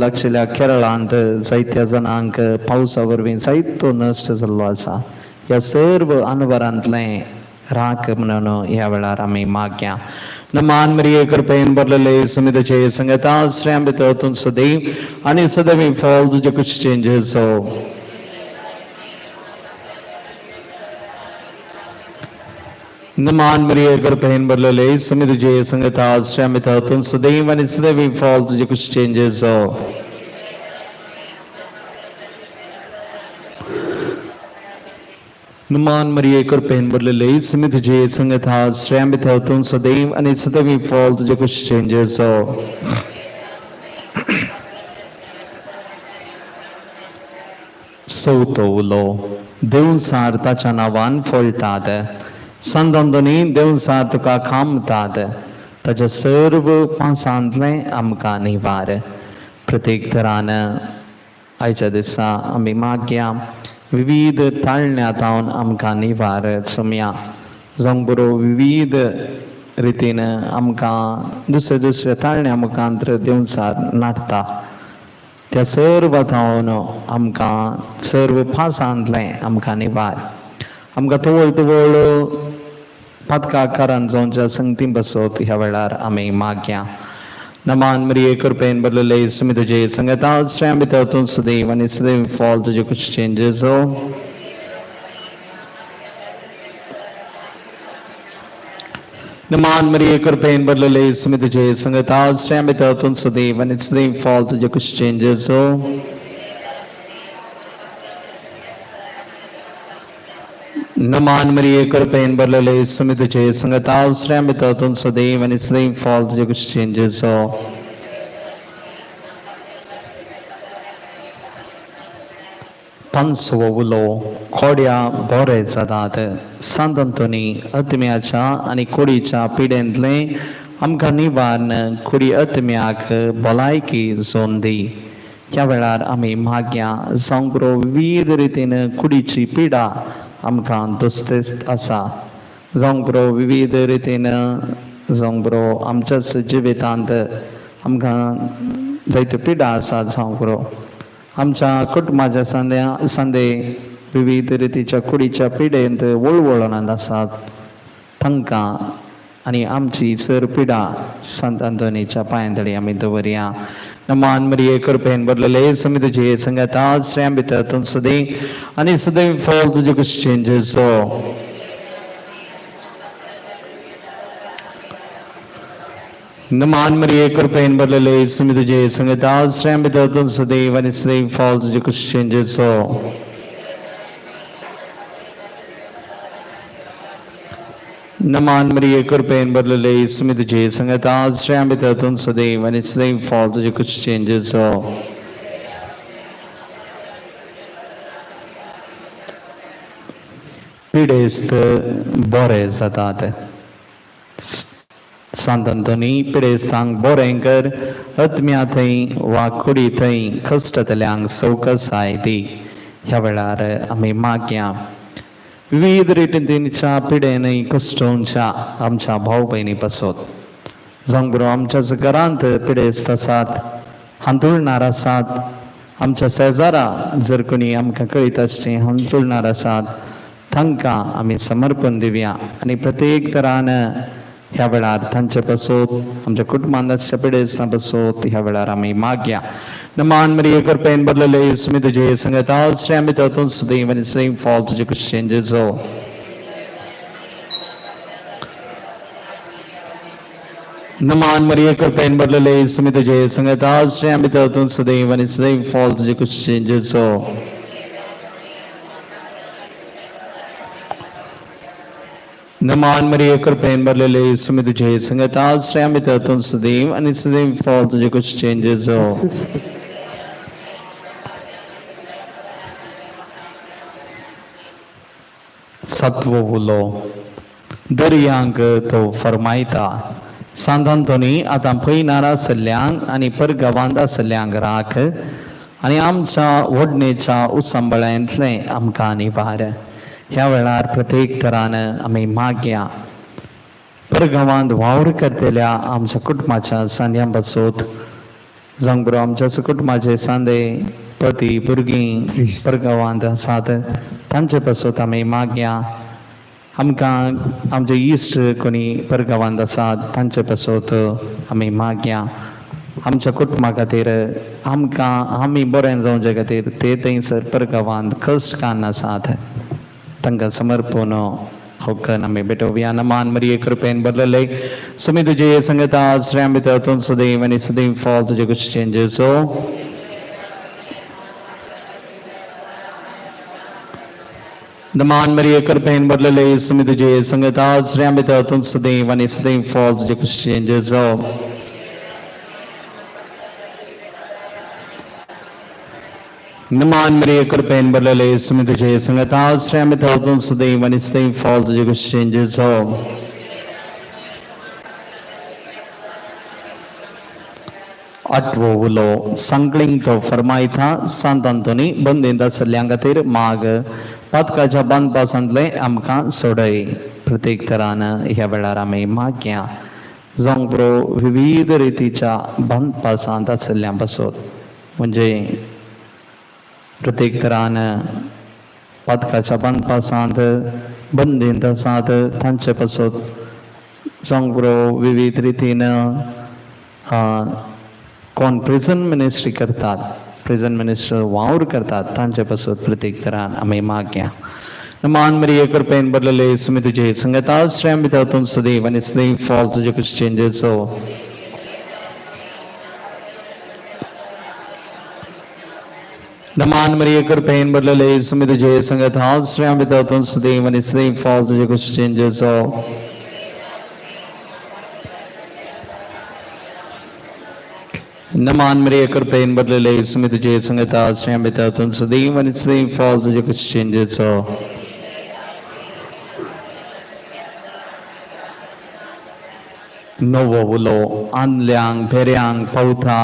लागशिल्ल्या केरळांत जायत्या जाणांक पावसा वरवीं जायतो नश्ट जाल्लो आसा. ह्या सर्व अनवरांतलें राख म्हणून ह्या वेळार आमी मागया. नमान मरिये कृपेन भरलेले सुमी तुजे संगता श्रेयां भितर तूं सदैव आनी सदैव फळ तुजे कुशीचें जेजू. नमान मरिये कृपेन भरलेले सुमी तुजे संगता श्रेयां भितर तूं सदैव आनी सदैव फळ तुजे कुशीचें जेजू. नमान मरिये कृपेन भरलेले सुमी तुजे संगता श्रेयां भितर तूं सदैव आनी सदैव फळ तुजे कुशीचें जेजू. चवथो उलो देवसार ताच्या नांवान फळटात. संत अंतोनी देवसार तुका खामतात ताच्या सर्व पासांतलें आमकां निवार. प्रत्येक तरान आयच्या दिसा आमी मागया विविध ताळण्या तावन आमकां निवार सोमया. जावंक बरो विविध रितीन आमकां दुसऱ्या दुसऱ्या ताळण्या मुखांतर देवसार नाडटा. त्या सर्व तावन आमकां सर्व पासांतलें आमकां निवार. आमकां तवळ तवळ पातकाकारान जावच्या संगती बसत ह्या वेळार आमी मागया. नमान मरिये कृपेन भरलेले सुमी तुजे संगता श्रेयां भितर तूं सदैव आनी सदैव फळ तुजे कुशीचें जेजू. नमान मरिये कृपेन भरलेले सुमी तुजे संगता श्रेयां भितर तूं सदैव आनी सदैव फळ तुजे कुशीचें जेजू. नमान मरिये कृपेन भरलेले सुमी तुजे संगता श्रेयां भितर तूं सदैव आनी सदैव फळ तुजे कुशीचें जेजू. पांचवो उलो कोड्या बोरे जातात. संत अंतोनी आत्म्याच्या आनी कुडीच्या पिडेंतलें आमकां निवारण कुडी आत्म्याक भलायकी जोन दी. ह्या वेळार आमी मागया जावंक बरो विविध रितीन कुडीची पिडा आमकां दोस्तेस्त आसा. जावंक बरो विविध रितीन जावंक बरो आमच्याच जिवितांत आमकां जायत्यो पिडा आसात. जावंक बरो आमच्या कुटुंबाच्या सांद्या सांदे विविध रितीच्या कुडीच्या पिडेंत वळवळोनात आसात तांकां आनी आमची सर पिडा संत अंतोनीच्या पांयांतळी आमी दवरया. नमान मरिये कृपेन भरलेले सुमी तुजे संगता श्रेयां भितर तूं सदैव आनी सदैव फळ तुजे कुशीचें जेजू. नमान मरिये कृपेन भरलेले सुमी तुजे संगता श्रेयां भितर तूं सदैव आनी सदैव फळ तुजे कुशीचें जेजू. नमान मरिये कृपेन भरलेले सुमी तुजे संगता श्रेयां भितर तूं सदैव आनी सदैव फळ तुजे कुशीचें जेजू. पिडेस्त बोरे जातात. संत अंतोनी पिडेस्तांक बोरें कर आत्म्या थंय वा कुडी थंय कश्टतल्यांक सवकसाय दी. ह्या वेळार आमी मागया विविध रितीच्या पिडेनय कश्टोवच्या आमच्या भाव भयणी पासत. जावंक बरो आमच्याच घरांत पिडेस्त आसात, हांतुळणार आसात, आमच्या शेजारा जर कोणी आमकां कळीत आसचें हांतुळणार आसात तांकां आमी समर्पण दिवया आनी प्रत्येक तरान ह्या वेळार तांचे पासत आमच्या कुटुंबांत आसच्या पिडेस्तां पासत ह्या वेळार आमी मागया. नमान मरिये कृपेन भरलेले सुमी तुजे संगता श्रेयां भितर तूं सदैव आनी सदैव फळ तुजे कुशीचें जेजू. नमान मरिये कृपेन भरलेले सुमी तुजे संगता श्रेयां भितर तूं सदैव आनी सदैव फळ तुजे कुशीचें जेजू. नमान मरिये कृपेन भरलेले सुमी तुजे संगता श्रेयां भितर तूं सदैव आनी सदैव फळ तुजे कुशीचें जेजू. सातवो उलो दर्यांक तो फरमायता. संत अंतोनी आतां पयनार आसल्ल्यांक आनी परगांवांत आसल्ल्यांक राख आनी आमच्या व्हडणेच्या उसांबळ्यांतलें आमकां निवार. ह्या वेळार प्रत्येक तरान आमी मागया परगांवांत वावर करतल्या आमच्या कुटुंबाच्या सांद्यां पासत जावंक पुरो आमच्या कुटुंबाचे सांदे पती भुरगीं परगांवांत आसात तांचे पासत आमी मागया. आमकां आमचे इश्ट कोणी परगांवांत आसात तांचे पासत आमी मागया. आमच्या कुटुंबा खातीर आमकां आमी बरें जावचे खातीर ते थंयसर परगांवांत कश्ट काडून आसात तांकां समर्पण होकन आमी भेटोवया. नमान मरिये कृपेन भरलेले सुमी तुजे संगता श्रेया भितर तूं सदैव आनी सदैव फॉल तुजे कुशीचें जेजू. नमान मरिये कृपेन भरलेले सुमी तुजे संगता श्रेया भितर तूं सदैव आनी सदैव फॉल तुजे कुशीचें जेजू. नमान मरिये कृपेन भरलेले सुमी तुजे संगता श्रेया भितर तूं सदैव आनी सदैव फॉल तुजे कुशीचें जेजू. आठवो उलो सांगलींग तो फरमायता सांत आंतोनी बंदेंत आसल्या खातीर माग पातकाच्या बांदपासांतले आमकां सोडय. प्रत्येक तरान ह्या वेळार आमी मागया. जावंक पुरो विविध रितीच्या बांदपासांत आसल्या पासत म्हणजे प्रत्येक तरान पातकाच्या बांदपासांत बंदेंत आसात तांचे पासत जावंक पुरो विविध रितीन कोण प्रिजन मिनिस्ट्री करतात प्रिजन मिनिस्टर वावर करतात तांचे पासत प्रत्येक तरान आमी मागया. नमान मरिये कृपेन भरलेले सुमी तुजे संगता श्रेया भितर तूं सदैव आनी सदैव फॉल तुजे कुशीचें जेजू. नमान मरिये कृपेन भरलेले सुमी तुजे संगता श्रेया भितर तूं सदैव आनी सदैव फॉल तुजे कुशीचें जेजू. नमान मरिये कृपेन भरलेले सुमी तुजे संगता श्रेया भितर तूं सदैव आनी सदैव फॉल तुजे कुशीचें जेजू. नवो उलो आंदल्यांक भेऱ्यांक पावता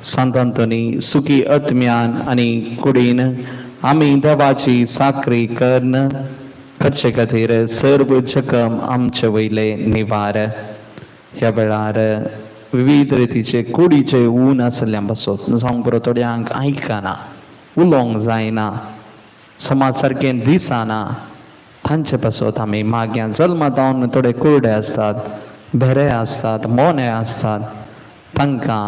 सांत आंतोनी सुखी आत्म्यान आनी कुडीन आमी देवाची साकरी कर्ण करचे खातीर सर्व जखम आमचे वयले निवार. ह्या वेळार विविध रितीचे कुडीचे ऊन आसल्या पासत जावंक पुरो थोड्यांक आयकना उलोवंक जायना समाज सारकें दिसना तांचे पासत आमी मागया. जल्मा जावन थोडे कुरडे आसतात भेरे आसतात मोने आसतात तांकां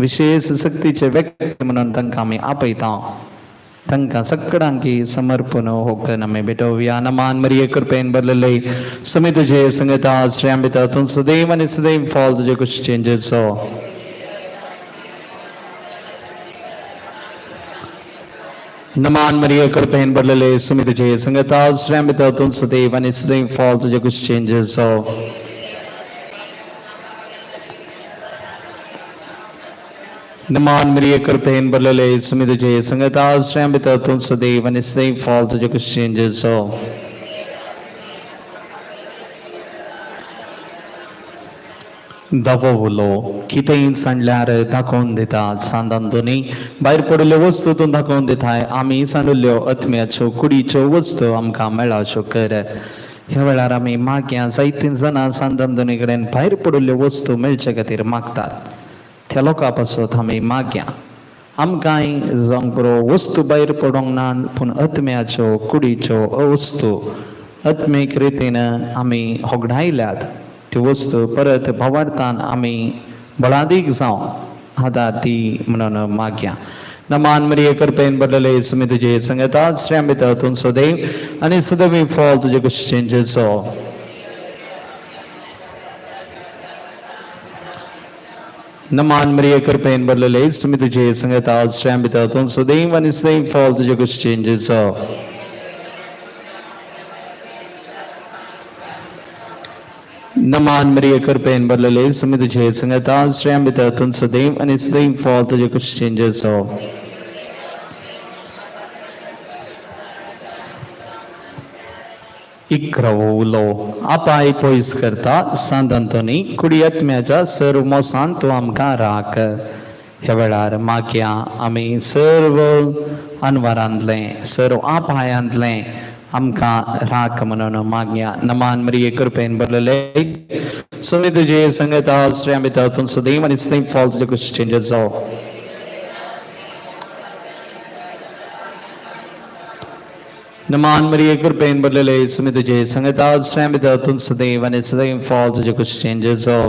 विशेष शक्तीचे व्यक्ती म्हणून तांकां आमी आपयता. तांकां सगळ्यांकी समर्पण होकन आमी भेटोवया. नमान मरिये कृपेन भरलेले सुमी तुजे संगता श्रेया भितर तूं सदैव आनी सदैव फॉल तुजे कुशीचें जेजू. नमान मरिये कृपेन भरलेले सुमी तुजे संगता श्रेया भितर तूं सदैव आनी सदैव फॉल तुजे कुशीचें जेजू. नमान मरिये कृपेन भरलेले सुमी तुजे संगता श्रेया भितर तूं सदैव आनी सदैव फॉल तुजे कुशीचें जेजू. धवो उलो कितेंय सांडल्यार दाखोवन दिता सांत आंतोनी भायर पडिल्ल्यो वस्तू तूं दाखोवन दिताय. आमी सांडिल्ल्यो आत्म्याच्यो कुडीच्यो वस्तू आमकां मेळाच्यो कर. ह्या वेळार आमी मागया. जायतीं जाणां सांत आंतोनी कडेन भायर पडिल्ल्यो वस्तू मेळचे खातीर मागतात त्या लोकां पासत आमी मागया. आमकांय जावंक पुरो वस्तू भायर पडोंक ना पूण आत्म्याच्यो कुडीच्यो वस्तू आत्मीक रितीन आमी होगडायल्यात त्यो वस्तू परत भावार्थान आमी बळादीक जावं आदार दी म्हणून मागया. नमान मरिये कृपेन भरलेले सुमी तुजे संगता श्रेया भितर तूं सदैव आनी सदैव फॉल तुजे कुशीचें जेजू. नमान मरिये कृपेन भरलेले सुमी तुजे संगता श्रेया भितर तूं सदैव आनी सदैव फॉल तुजे कुशीचें जेजू. नमान मरिये कृपेन भरलेले सुमी तुजे संगता श्रेया भितर तूं सदैव आनी सदैव फॉल तुजे कुशीचें जेजू. इकरावो उलो आपाय पयस करता सांत आंतोनी कुडी आत्म्याच्या सर्व मोसान तूं आमकां राख. ह्या वेळार मागया आमी सर्व अनवरांतलें सर्व आपायांतलें आमकां राख म्हणून मागया. नमान मरिये कृपेन भरलेले सुमी तुजे संगता श्रेया भितर तूं सदैव आनी सदैव फॉल तुजे कुशीचें जेजो. नमान मरिये कृपेन भरलेले सुमी तुजे संगता श्रेया भितर तूं सदैव आनी सदैव फॉल तुजे कुशीचें जेजो.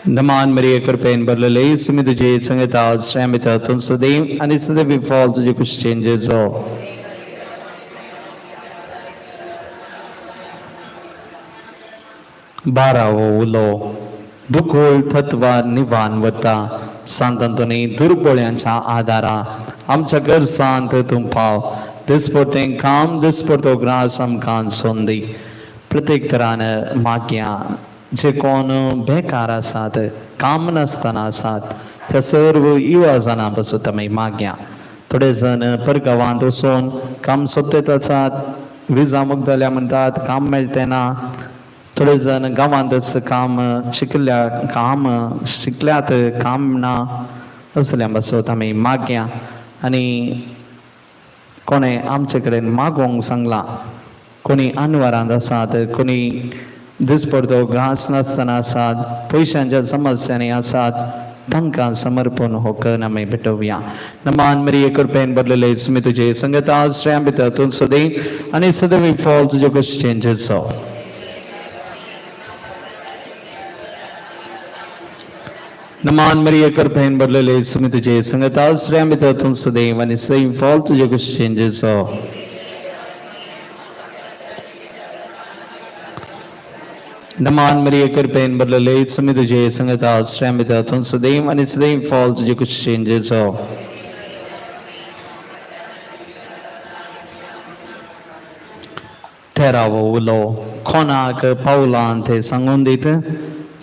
नमान मरिये कृपेन भरलेले सुमी तुजे संगता श्रेया भितर तूं सदैव आनी सदैव फॉल तुजे कुशीचें जेजो. बारावो उलो दुखोळ तत्वा निवान वता सांत आंतोनी दुर्बळ्यांच्या आदारा आमच्या गरजांत तूं पाव. दिसपडतें काम दिसपडतो ग्रास आमकां सोंदी. प्रत्येक तरान मागया जे कोण बेकार आसात, काम नासतना आसात त्या सर्व युवा जाणां पासून आमी मागया. थोडे जण परगांवांत वचून काम सोदत आसात, विजा मुगदल्या म्हणटात काम मेळटे ना. थोडे जण गांवांतच काम शिकल्या काम शिकल्यात काम ना असल्या पासून आमी मागया. आनी कोणें आमचे कडेन मागोवंक सांगलां, कोणी अनवरांत आसात, कोणी दिसपडतो घास नासतना आसात, पयशांच्या समस्यांनी आसात, तांकां समर्पण हो करून आमी भेटोवया. नमान मरिये कृपेन भरलेले सुमी तुजे संगता श्रेया भितर तूं सदैव आनी सदैव फॉल तुजे कुशीचें जेजो. नमान मरिये कृपेन भरलेले सुमी तुजे संगता श्रेया भितर तूं सदैव आनी सदैव फॉल तुजे कुशीचें जेजो. नमान मरिये कृपेन भरलेले सुमी तुजे संगता श्रेया भितर तूं सदैव आनी सदैव फॉल तुजे कुशीचें जेजो. तेरावो उलो कोणाक पावलां ते सांगून दित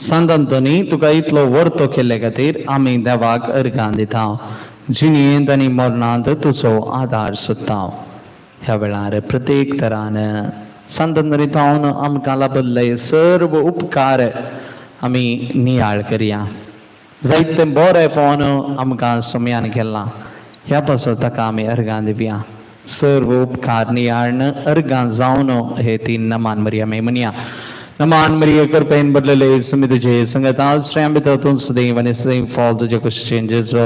सांत आंतोनी तुका इतलो वर्तो केल्ले खातीर आमी देवाक अर्गां दिता. जिणेंत आनी मरणांत तुजो आदार सोदता. ह्या वेळार प्रत्येक तरान सांत आंतोनी थावन आमकां लाबिल्ले सर्व उपकार आमी नियाळ करया. जायतें बरेंपण आमकां सोम्यान केलां ह्या पासून ताका आमी अर्गां दिवया. सर्व उपकार नियाळन अर्गां जावन हे तीन नमान मरिया आमी म्हणया. नमान मरिये कृपेन भरलेले सुमी तुजे संगता श्रेया भितर तूं सदैव आनी सदैव फॉल तुजे कुशीचें जेजो.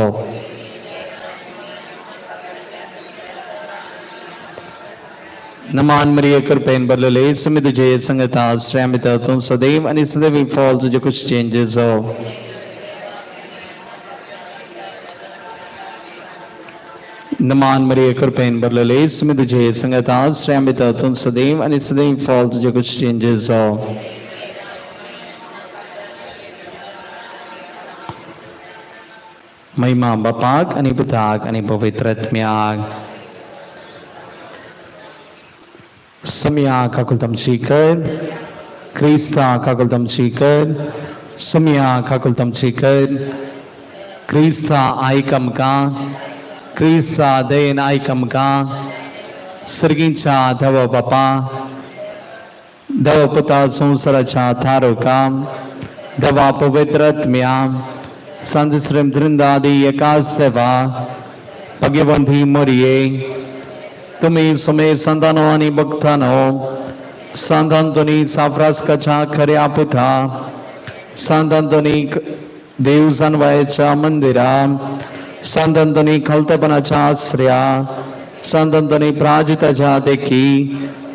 नमान मरिये कृपेन भरलेले सुमी तुजे संगता श्रेया भितर तूं सदैव आनी सदैव फॉल तुजे कुशीचें जेजो. नमान मरिये कृपेन भरलेले सुमी तुजे संगता श्रेया भितर तूं सदैव आनी सदैव फॉल तुजे कुशीचें जेजो. महिमा बापाक आनी पुताक आनी पवित्र आत्म्याक. सम्या काकुलतमची कर क्रिस्ता काकुलतमची कर सम्या काकुलतमची कर क्रिस्ता आयक आमकां क्रिस्ता दयेन आयक आमकां. सर्गींच्या धवो बापा धवो पुता संवसाराच्या थारोका धवा पवित्र आत्म्या सांत वृंदादी एकाच देवा भगवंती मोरये तुमी सुमे संतानो आनी भक्तानो सांत आंतोनी साफ्रास्काच्या खऱ्या पुता सांत आंतोनी देव जानवायच्या मंदिरा सांत आंतोनी खलतेपणाच्या आसऱ्या सांत आंतोनी प्राजिताच्या देखी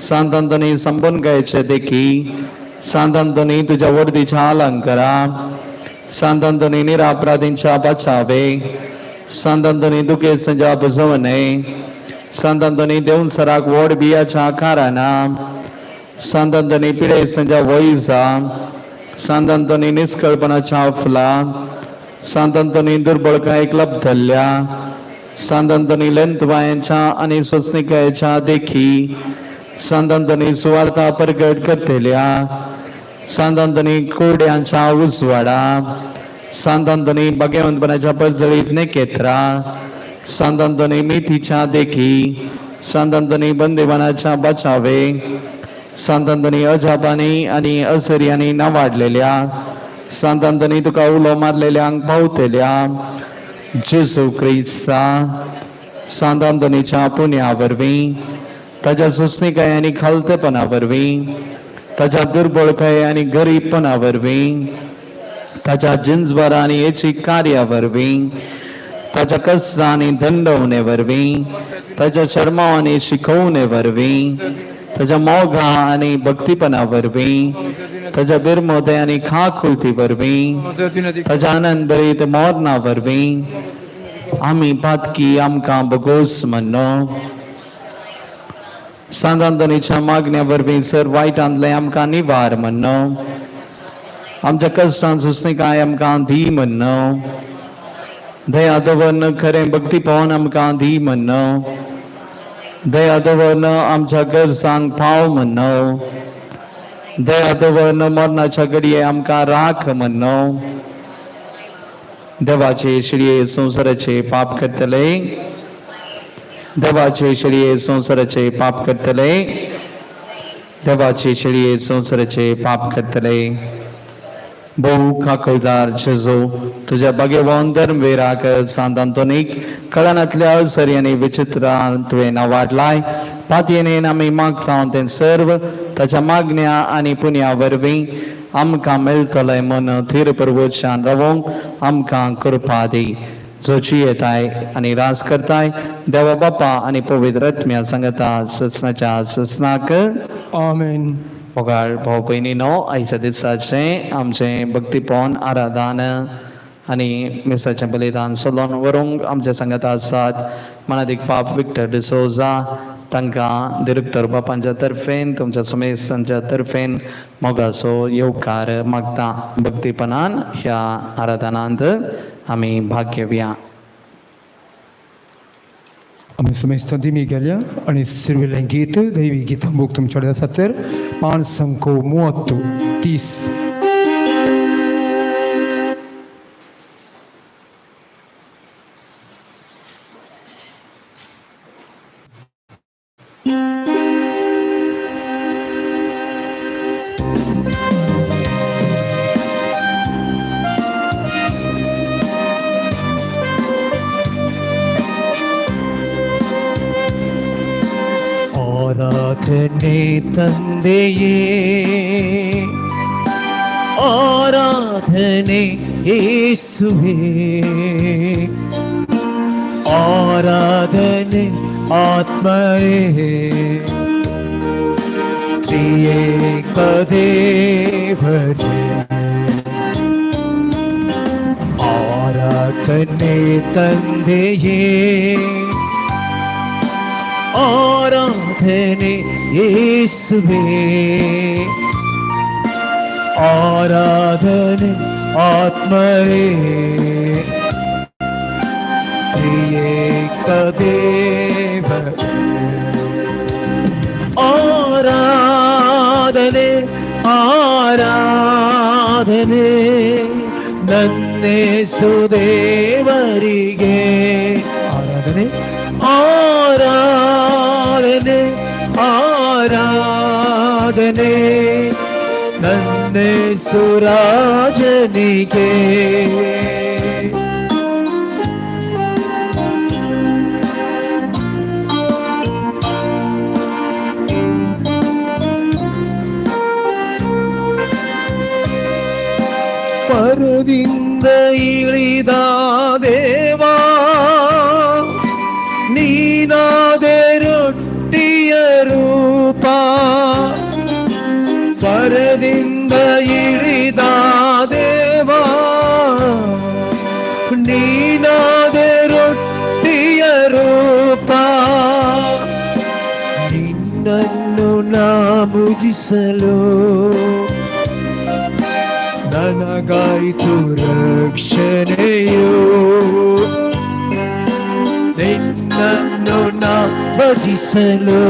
सांत आंतोनी संबंगायच्या देखी सांत आंतोनी तुज्या वर्दीच्या अलंकारा सांत आंतोनी निरापराधींच्या बचावे सांत आंतोनी दुखेच्या बुजवणे सांत आंतोनी देवसराक व्हड बियाच्या आकाराना सांत आंतोनी पिडेसांच्या वैजा सांत आंतोनी निस्कळपणाच्या फुला सांत आंतोनी दुर्बळकायेक लब्धल्ल्या सांत आंतोनी लेंतवायांच्या आनी सोंसणिकायेच्या देखी सांत आंतोनी सुवार्था परगट करतल्या सांत आंतोनी कुरड्यांच्या उजवाडा सांत आंतोनी भाग्यवंतपणाच्या परजळीत नेकेत्रा सांत आंतोनी मिथीच्या देखी सांत आंतोनी बंदिवानाच्या बचावे सांत आंतोनी अजापांनी आनी असर्यांनी नावाडलेल्या सांत आंतोनी तुका उलो मारलेल्यांक पावतल्या जेजू क्रिस्ता सांत आंतोनीच्या पुण्या वरवीं ताज्या सोंसणीकाय आनी खालतेपणा वरवीं, ताज्या दुर्बळकाय आनी गरीबपणा वरवीं, ताज्या जिंजबर आनी हेची कार्या वरवीं, ताज्या कसरा आनी दंडवणे वरवीं, ताज्या शर्माव आनी शिकोवणे वरवीं, ताज्या मोगा आनी भक्तीपणा वरवीं, ताज्या बिरमोदे आनी खाकुलती वरवीं, ताज्या आनंद भरीत मोरना वरवीं आमी पातकी आमकां भोगोस म्हणनो. सांत आंतोनीच्या मागण्या वरवीं सर वायटांतलें आमकां निवार म्हणनो. आमच्या कश्टान सोंसणीकाय आमकां दी म्हणनो. दया दवरन खरें भक्तीपण आमकां दी म्हणनो. दया दवरन आमच्या गरजांक पाव म्हणनो. दया दवरन मरणाच्या घडये आमकां राख म्हणनो. देवाचे शिडये संवसाराचे पाप करतले, देवाचे शिडये संवसाराचे पाप करतले, देवाचे शिडये संवसाराचे पाप करतले. भोव काकुळदार जेजू, तुज्या भाग्यवान धर्मवीराक सांत आंतोनीक कळनांतल्या अवसरी आनी विचित्रान तुवें नावाडलाय. पातयेन आमी मागता तें सर्व ताच्या मागण्या आनी पुण्या वरवीं आमकां मेळटलें म्हूण थीर प्रवोचान रावोंक आमकां कृपा दी. जो जियेताय आनी राज करताय देवा बापा आनी पवित्र आत्म्या सांगता ससनाच्या ससनाक आमेन. मोगाळ भाव भयणीनो, आयच्या दिसाचें आमचें भक्तीपण आराधन आनी मिसाचें बलिदान सोलोन व्हरूंक आमच्या सांगता आसात मनादीक बाप विक्टर डिसोजा. तांकां दिरुक्तर बापांच्या तर्फेन तुमच्या समेस्तांच्या तर्फेन मोगाचो येवकार मागता. भक्तीपणान ह्या आराधनांत आमी भाग घेवया. आमी समेस्तां दिमी गेल्या आनी सिर्विलें गीत दैवी गीतां बूक तुमच्या कडेन आसा तर 5 30. ಆರಾಧನೆ ತಂದೆಯೇ, ಆರಾಧನೆ ಯೇಸುವೇ, ಆರಾಧನೆ ಆತ್ಮರೇ, ತ್ರಿಯೇಕ ದೇವರೇ. ಆರಾಧನೆ ತಂದೆಯೇ, ಆರಾಧನೆ ಯೇಸುವೇ, ಆರಾಧನೆ ಆತ್ಮರೇ, ತ್ರಿಯೇಕ ದೇವರೇ. ಆರಾಧನೆ ಆರಾಧನೆ ನನ್ನೇಸು ದೇವರಿಗೆ, ಆರಾಧನೆ ಆರಾಧನೆ ಆರಾಧನೆ ನನ್ನೇಸು ರಾಜನಿಗೆ. ಪರದಿಂದ ಇಳಿದ ದೇವಾ, ನೀನಾದೆ ರೊಟ್ಟಿಯ ರೂಪ. ಪರದಿಂದ ಇಳಿದ ದೇವಾ, ನೀನಾದೆ ರೊಟ್ಟಿಯ ರೂಪ. ನಿನ್ನನ್ನು ನಾ ಪೂಜಿಸಲು ನನಗಾಯಿತು ರಕ್ಷಣೆಯು. ನಿನ್ನನ್ನು ನಾ ಭಜಿಸಲು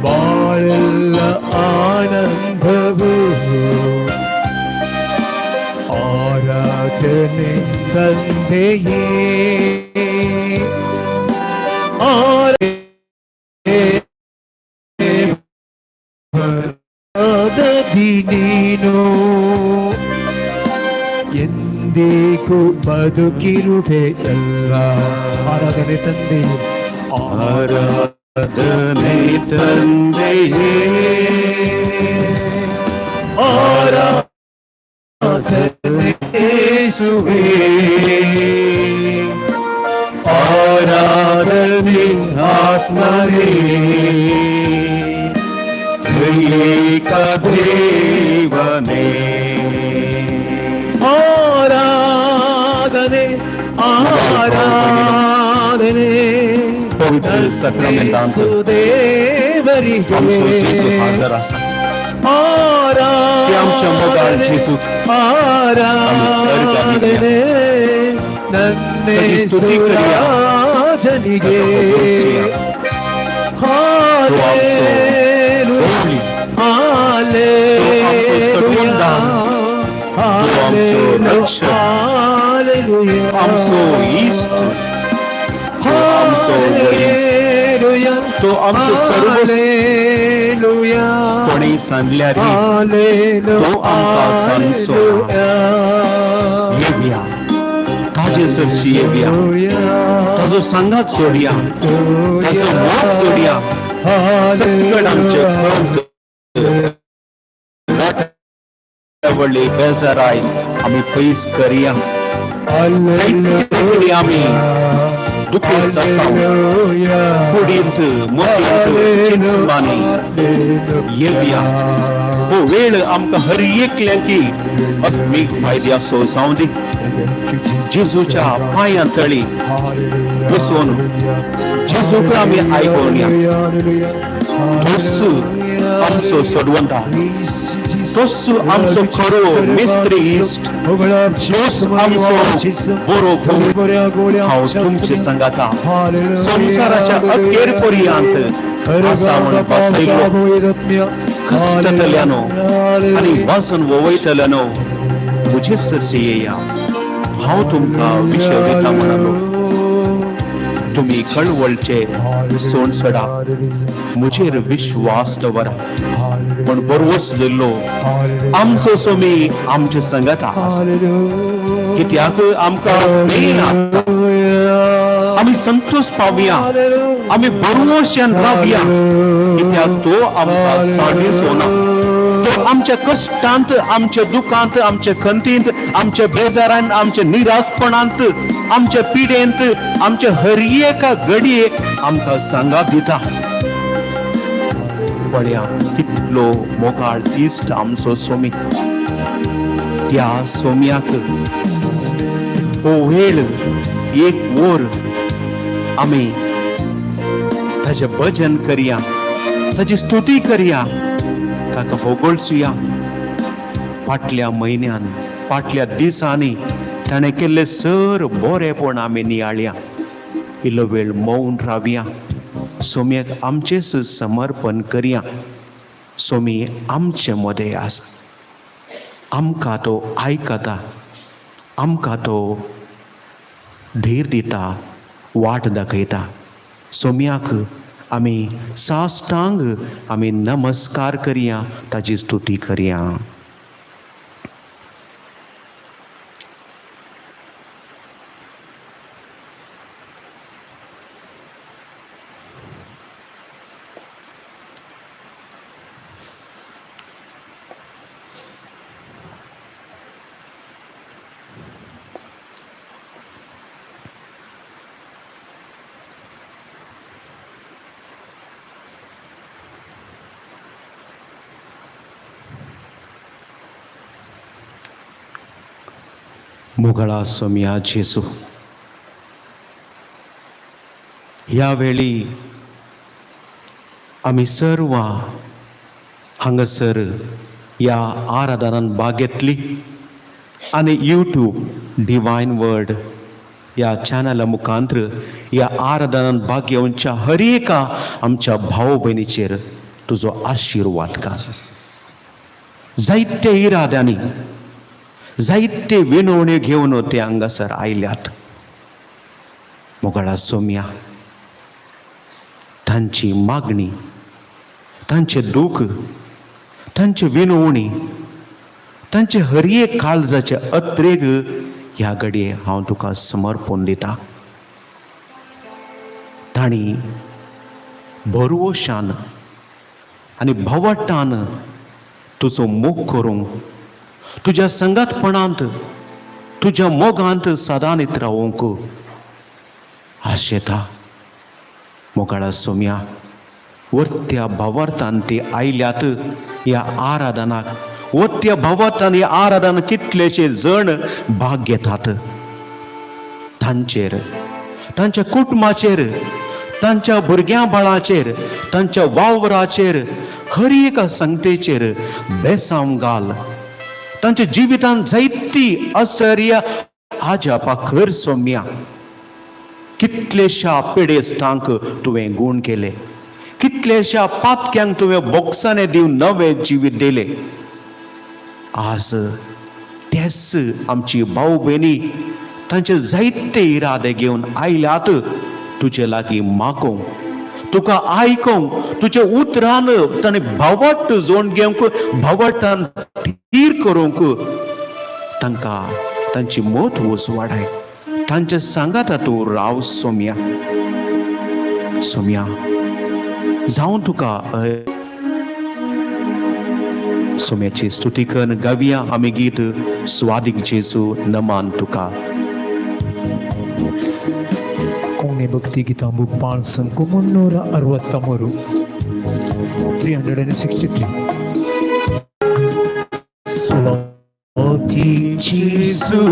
ಬಾಳೆಲ್ಲ ಆನಂದವು. ಆರಾಧನೆ ತಂದೆಯೇ, ಆರಾಧನೆ ನೀನು ಎಂದಿಗೂ ಬದುಕಿರುವೆ ಎಲ್ಲ. ಆರಾಧನೆ ತಂದೆಯೇ, ಆರಾಧನೆ ತಂದೆಯೇ, ಆರಾಧನೆ ಯೇಸುವೇ, ಆರಾಧನೆ ಆತ್ಮನೇ, ತ್ರಿಯೇಕ ದೇವನೇ. ಆರಾಧನೆ ಆರಾಧನೆ ಪವಿತ್ರ ಸಕ್ರಮೆಂಟಾಂತ ದೇವರಿಗೆ, आमचो जेजू हाजर आसा. ते आमच्या मोगाळ जेजूक ಆರಾಧನೆ ताची स्तुती करुया. ನನ್ನೇಸುರಾಜನಿಗೆ. ताका होगोळसुया. तो आमचो ಹಾಲೆಲೂಯಾ, होवळी, तो आमचो हालेलूया, सटवणदार, तो आमचो रक्षक, हालेलूया, आमचो इश्ट, तो आमचो वैज, हालेलूया, तो आमचो सर्वस्व. हालेलूया, कोणेय सांगल्यार हालेलूया, तो आमकां सांगचो ना. येवया ताजे सरशी, येवया ताजो सांगात सोडया, ताजो मोग सोडया. सकळ आमचे खंत, व्हडली बेजाराय आमी पयस करया. जायते आमी दुखेस्त आसा, कुडींत मतींत चिंतनांनी. येवया, हो वेळ आमकां हर एकल्यांकी आत्मीक फायद्याचो जावं दी. जेजूच्या पांयां तळी बसून जेजूक आमी आयकोवया. तोच आमचो सोडवंता, तोच आमचो खरो मिस्त्री इश्ट, तोच आमचो बरो भाव. हांव तुमचे सांगाता संवसाराच्या अखेर पर्यंत आसा म्हूण बसयलो. कश्टतल्यानो आनी वाचून वयतल्यानो म्हजे सरशी येया, हांव तुमकां विशय दिता म्हणालो. तुमी कळवळचे सोणसडा, म्हजेर विश्वास दवरा पण बरोवच दिल्लो आमचो सोमी आमचे संगत आसा. कित्याक आमकां मेळना, आमी संतोष पावया, आमी बरोवश्यान रावया, कित्याक तो आमकां साडीचो ना. तो आमच्या कश्टांत, आमच्या दुखांत, आमच्या खंतींत, आमच्या बेजारांत, आमच्या निराशपणांत, आमच्या पिडेंत, आमच्या हर एका घडये आमकां सांगात दिता. पळया कितलो मोगाळ इश्ट आमचो सोमी. त्या सोम्याक हो वेळ एक वर आमी ताजें भजन करया, ताजी स्तुती करया, ताका होगोळसुया. फाटल्या म्हयन्यान, फाटल्या दिसांनी ताणें केल्लें सर बरेंपण आमी नियाळया. इल्लो वेळ मौन रावया, सोम्याक आमचेंच समर्पण करया. सोमी आमचे मदें आसा, आमकां तो आयकता, आमकां तो धीर दिता, वाट दाखयता. सोम्याक आमी साष्टांग आमी नमस्कार करया, ताजी स्तुती करया. मोगळा सोम्या जेजू, ह्या वेळी आमी सर्व हांगासर ह्या आराधनान भाग घेतली आनी यूट्यूब डिवायन वर्ड ह्या चॅनला मुखांत्र ह्या आराधनान भाग घेवच्या हर एका आमच्या भाव भयणीचेर तुजो आशिर्वाद घाल. जायते इराद्यांनी, जायते विनवण्यो घेवन ते हांगासर आयल्यात. मोगळा सोम्या, तांची मागणी, तांचें दूख, तांची विनवणी, तांचे हर एक काळजाचे अत्रेग ह्या घडये हांव तुका समर्पण दिता. तांणी भरवशान आनी भवटान तुजो मोग करूंक, तुज्या संगातपणांत, तुज्या मोगांत सदांच रावूंक आशेता। मोगाळा सोम्या, वरत्या भावार्थान ते आयल्यात ह्या आराधनाक, वरत्या भावार्थान ह्या आराधना कितलेशे जण भाग घेतात। तांचेर, तांच्या कुटुंबाचेर, तांच्या भुरग्यां बाळाचेर, तांच्या वावराचेर, हर एका संगतेचेर बेसांव घाल। तांच्या जिवितांत जायती असर्य आजापा कर सोम्या। कितलेशा पिडेस्तांक तुवें गूण केले, कितलेशा पातक्यांक तुवें बोक्साने दिवन नवें जिवीत दिलें। आज तेच आमची भाव भयणी तांचे जायते इरादे घेवन आयल्यात तुजे लागीं मागोवंक, तुका आयकोंक, तुज्या उतरान ताणें भावार्थ जोड घेवंक, भावार्थान थीर करूंक। तांकां तांची मत वसवाडाय, तांच्या सांगाता तूं राव सोम्या। सोम्या जावं तुका सोम्याची स्तुती करून गावया आमी गीत स्वादीक जेजू नमान तुका। कोंकणी भक्ती गीतांबू 563 363. स्वादीक जेजू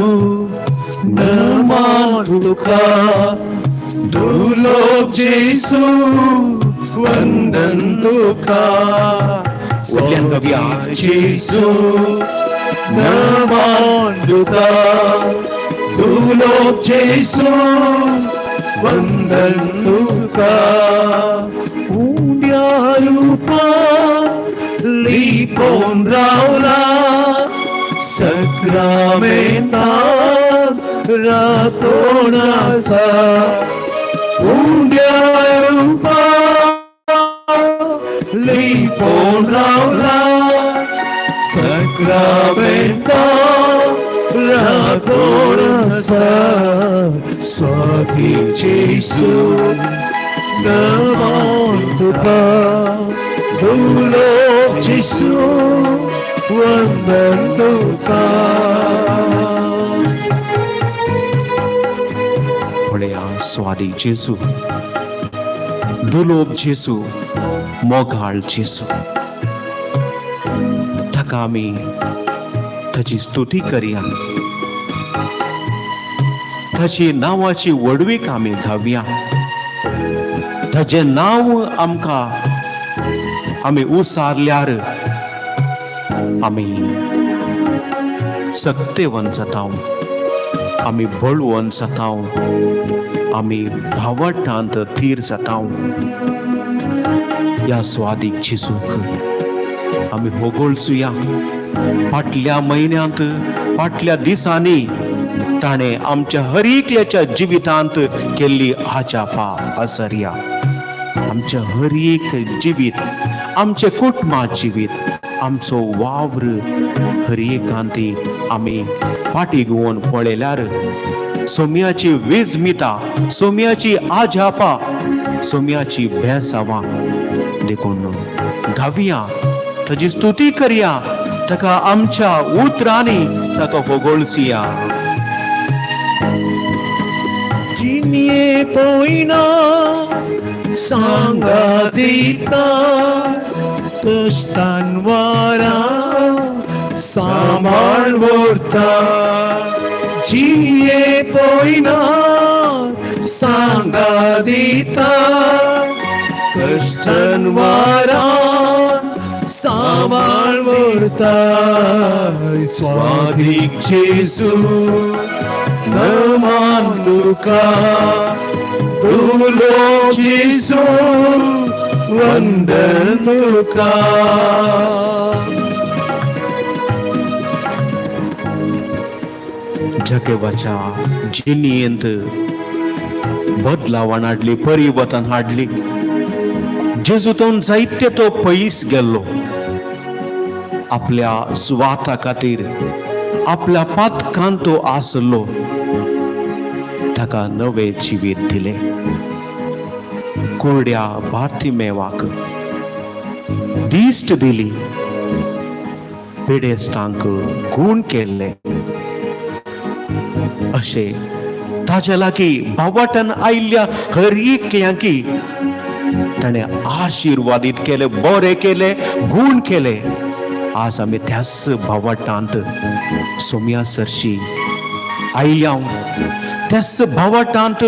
नमान तुका, दुर्लभ जेजू वंदन तुका। स्वादीक जेजू नमान तुका, दुर्लभ जेजू वंदन तुका। उंड्या रुपा लिपोवन रावला, सक्रामेंतान रातोण आसा। उंड्या रुपा लिपोवन रावला, सक्रामेंतान रातोण आसा। स्वादीक जेजू नमान तुका, दुर्लभ जेजू वंदन तुका। पळया स्वादीक जेजू, दुर्लभ जेजू, मोगाळ जेजू, ताका आमी ताची स्तुती करया, ताची नांवाची व्हडवीक आमी गावया। ताजें नांव आमकां आमी उसारल्यार आमी सक्तेवन जाता, आमी बळवंत जाता, आमी भावार्थांत थीर जाता। ह्या स्वादीक जेजूक आमी होगोळचुया। फाटल्या म्हयन्यांत, फाटल्या दिसांनी ताणें आमच्या हर एकल्याच्या जिवितांत केल्ली आजापा असर्या आमच्या हर एक जिवीत, आमचें कुटुंबा जिवीत, आमचो वावर हर एकांती आमी फाटी घेवन पळयल्यार सोम्याची वीज मिता, सोम्याची आजापा, सोम्याची बेसावां देखून गावया, ताजी स्तुती करया, ताका आमच्या उतरांनी ताका होगोळचुया। जिणये पोयना सांगा दिता, कश्टान वारा सांबाळ व्हरता। जिणये पोयना सांगा दिता, कश्टान वारा सांबाळ व्हरता। स्वादीक जेजू नमान तुका, दुर्लभ जेजू वंदन तुका। जगेवाच्या जिणेंत बदलावान हाडली, परिवर्तन हाडली। जेजूतून जायते तो पयस गेल्लो, आपल्या सुवार्था खातीर, आपल्या पातकान तो आसलो, ताका नवें जिवीत दिलें। कुरड्या बार्तिमेवाक दिश्ट दिली, पिडेस्तांक गूण केल्ले। अशें ताज्या लागीं बावटान आयिल्ल्या हर एकल्यांकी ताणें आशिर्वादीत केले, बरें केले, गूण केले। आज आमी त्याच भावाटांत सोम्या सरशी आयल्या, त्याच भावाटांत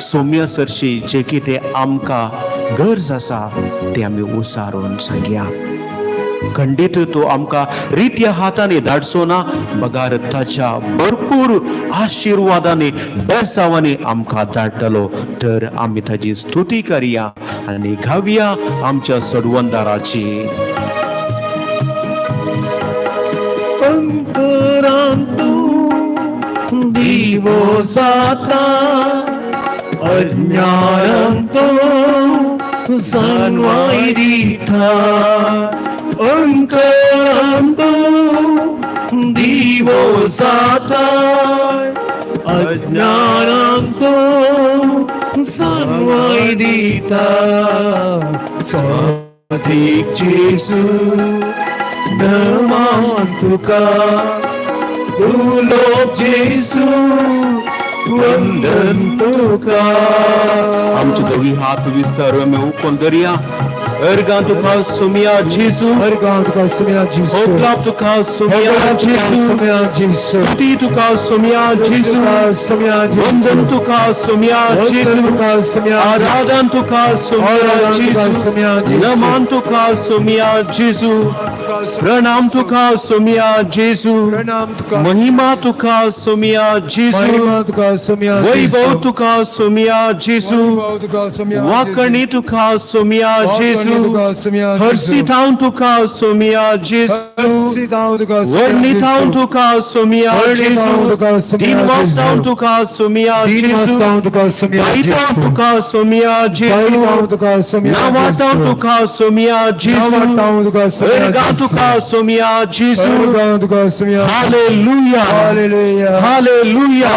सोम्या सरशी जे कितें आमकां गरज आसा तें आमी उसारून सांगया। खंडीत तो आमकां रित्या हातांनी धाडचो ना, बगार ताच्या भरपूर आशिर्वादांनी बेसावांनी आमकां धाडटलो। तर आमी ताजी स्तुती करया आनी गावया आमच्या सोडवणदाराची। अंतरांतू दिवो जाता, अज्ञानांतू जाणवाय दिता, अंतरांतू दिवो जाता, अज्ञानांतू जाणवाय दिता। स्वाधीक जेजू नमान तुका, दुलोब जेजू वंदन तुका। आमचे दोगी हात विस्तार आमी उखोन धरया। अर्गां तुका सोम्या जेजू, अर्गां तुका सोम्या जेजू, होगलाप तुका सोम्या जेजू, सोम्या जेजू, स्तुती तुका सोम्या जेजू, सोम्या जेजू, वंदन तुका सोम्या जेजू, तुका सोम्या, आराधन तुका सोम्या जेजू, नमन तुका सोम्या जेजू, प्रणाम तुका सोम्या जेजू, महिमा तुका सोम्या जेजू, वैभव तुका सोम्या जेजू, वाकणी तुका सोम्या जेजू, हर्षितांव तुका सोम्या जेजू, वर्णितांव तुका सोम्या जेजू, दिनवासांव तुका सोम्या जेजू, गायतांव तुका सोम्या जेजू, नावातांव तुका सोम्या जेजू, अर्गां तुका सोम्या जेजू। Hallelujah, hallelujah, hallelujah,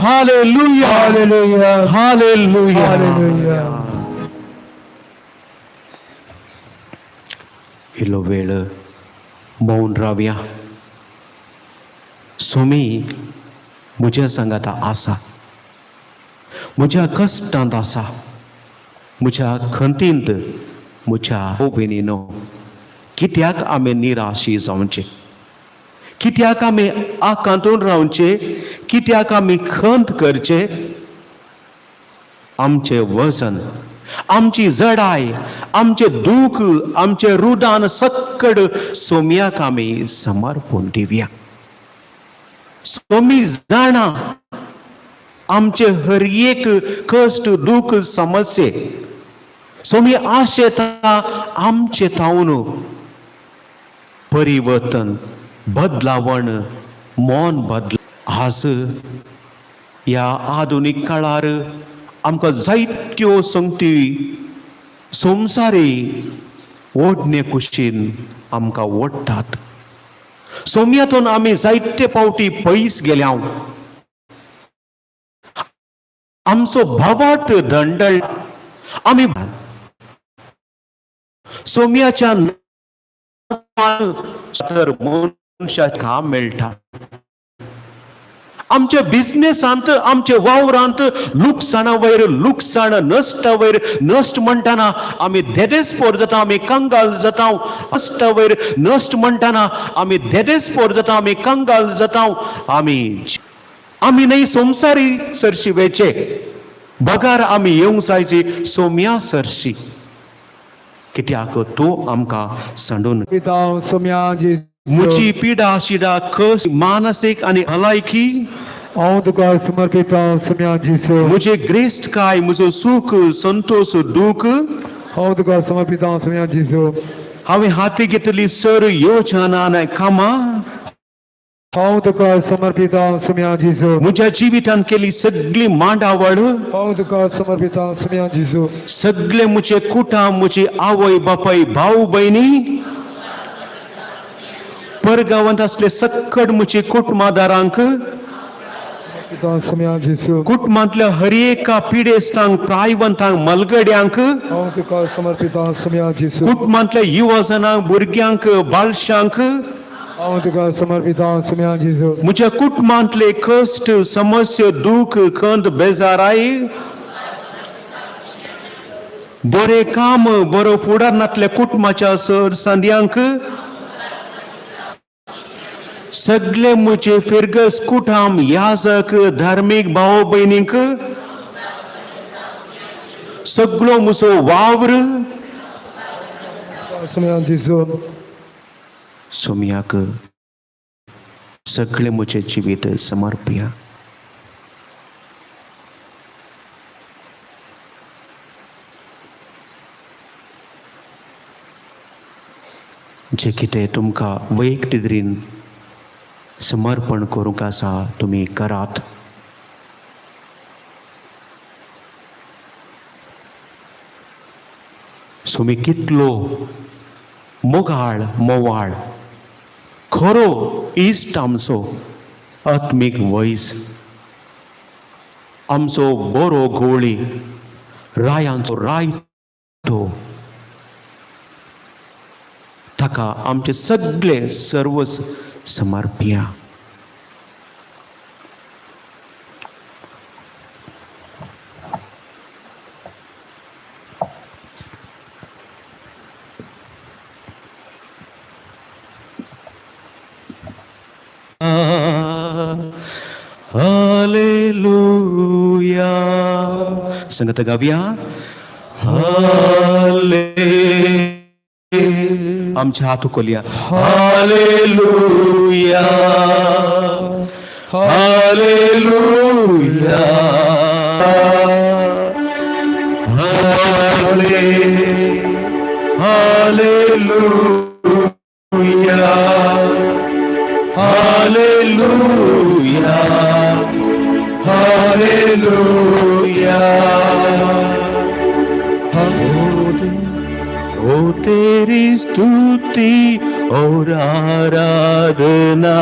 hallelujah, hallelujah. इल्लो वेळ मौन रावया। सोमी म्हज्या सांगाता आसा, म्हज्या कश्टांत आसा, म्हज्या खंतींत, म्हज्या भयणीनो, कित्याक आमी निराशी जावचें, कित्याक आमी आकांतून रावचें, कित्याक आमी खंत करचें? आमचें वजन, आमची जडाय, आमचें दूख, आमचें रुदान सक्कड सोम्याक आमी समर्पून दिवया। सोमी जाणा आमचे हर एक कश्ट, दूख, समस्ये। सोमी आशेता आमचे तावन परिवर्तन, बदलावण, मन बदल। आज ह्या आधुनीक काळार आमकां जायत्यो संगती संवसारी ओडणे कुशीन आमकां ओडटात। सोम्यातून आमी जायते पावटी पयस गेल्या, आमचो भावार्थ दंडळ आमी सोम्याच्या तर मनशाक काम मेळटा। आमच्या बिजनेसांत, आमच्या वावरांत लुकसाणा वयर लुकसाण, नश्टा वयर नश्ट म्हणटाना आमी धेदेस्पोर जाता, आमी कंगाल जाता। नश्टा वयर नश्ट म्हणटाना आमी धेदेस्पोर जाता, आमी कंगाल जाता। आमी आमी न्हय संवसारी सरशी वेचे, बगार आमी येवंक जायची सोम्या सरशी, कित्याक तूं आमकां सांडून। म्हजी पिडा शिडा कस मानसीक आनी भलायकी हांव तुका समर्पिता सोम्या जेजू, म्हजे ग्रेस्तकाय, म्हजो सूख, संतोश, दूख हांव तुका समर्पिता सोम्या जेजू, हांवें हाती घेतली सर योजना आनी कामां हांव तुका समर्पिता सोम्या जेजू, म्हज्या जिवितान केली सगळी मांडावळ हांव तुका समर्पिता सोम्या जेजू, सगळे म्हजे कुटाम, म्हजी आवय बापाय, भाव भयणी, परगांवांत आसले सक्कड म्हजी कुटुंबादारांक पिता सोम्या जेजू। कुटुंबांतल्या हर एका पिडेस्तांक, प्रायवंतांक, मलगड्यांक हांव तुका समर्पिता सोम्या जेजू। कुटुंबांतल्या युवजनांक, भुरग्यांक, बालशांक हांव तुका समर्पिता सोम्या जेजू। म्हज्या कुटुंबांतले कश्ट, समस्या, दूख, खंत, बेजाराय, बरें काम, बरो फुडार नातल्या कुटुंबाच्या सर संद्यांक, सगळे म्हजे फिरगस कुटाम, याजक, धार्मीक भाव भयणींक, सगळो म्हजो वावर सोम्या जेजू। सोम्याक सगळे म्हजें जिवीत समर्पया। जे कितें तुमकां वैयक्तीक नदरेन समर्पण करूंक आसा तुमी करात। सोमी कितलो मोगाळ, मोवाळ, खरो इश्ट आमचो, आत्मीक वैज, आमचो बरो गोळी, रायांचो राय तो, ताका आमचे सगळे सर्वस समर्पया। हालेलुया। संगत गावया हाले, आमच्या हात उखलया हालेलुया, हालेलुया, हाले, हालेलुया, हालेलुया, हालेलुया। ओ तेरी स्तुति और आराधना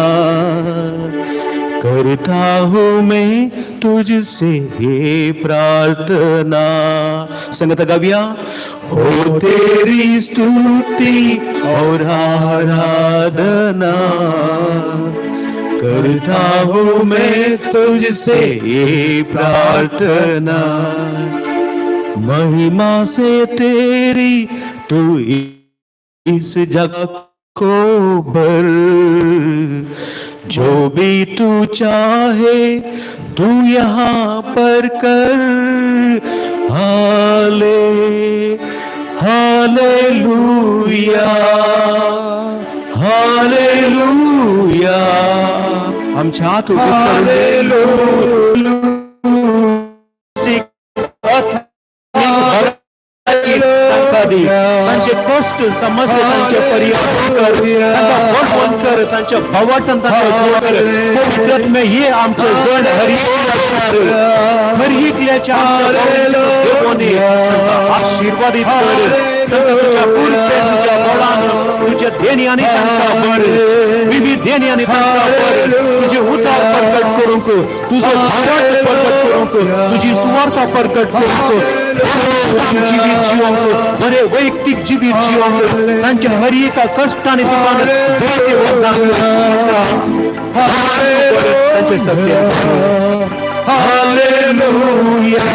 करता हूँ मैं तुझसे ये प्रार्थना। संगत गाविया ओ तेरी स्तुति और आराधना करता हूँ मैं तुझसे ये प्रार्थना। महिमा से तेरी तू इस जगह को भर, जो भी तू चाहे तू यहाँ पर कर। हाले, हालेलुया, हालेलुया। आमच्या हात तांचे कश्ट, समस्या तांचे परिहार कर, तांकां बळवंत कर, तांच्या भावाटन तांकां कर। पवित्र हे आमचे जण हर एकल्याच्या आमच्या आशीर्वादीत कर। तुझ्या पुरते, तुझ्या बळान, तुझ्या देण्याने तांकां भर, विविध देण्याने तांकां भर। तुझे उतार प्रकट करूंक, तुझो भावाट प्रकट करूंक, तुझी सुवार्ता प्रकट करूंक, जिवीत जिवंक, बरे वैयक्तीक जिवीत जिवंक, तांच्या हर एका कश्टाने तुकान जायते तांचे सगळे हालेलुया।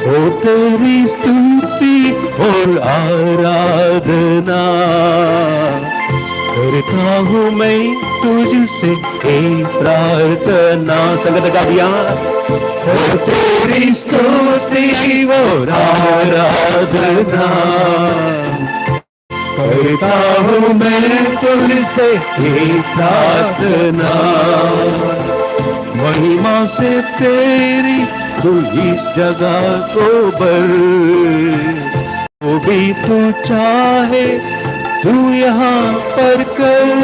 ओ तेरी स्तुति और आराधना करता हूँ मैं तुझसे एक प्रार्थना। संगत गाविया ओ तेरी स्तुति और आराधना करता हूँ मैं तुझसे एक प्रार्थना। महिमा से तेरी तू इस जगह को भर, वो भी तू चाहे तू यहाँ पर कर।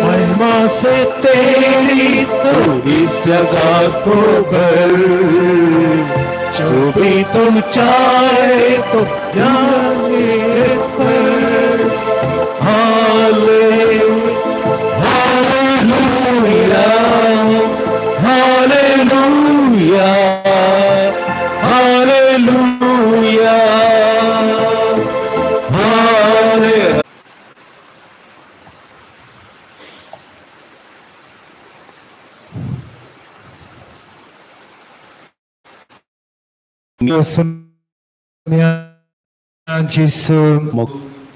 महिमा से तेरी तू इस जगह को भर, जो भी तू चाहे तो यहाँ पर। हाले, हालेलुया,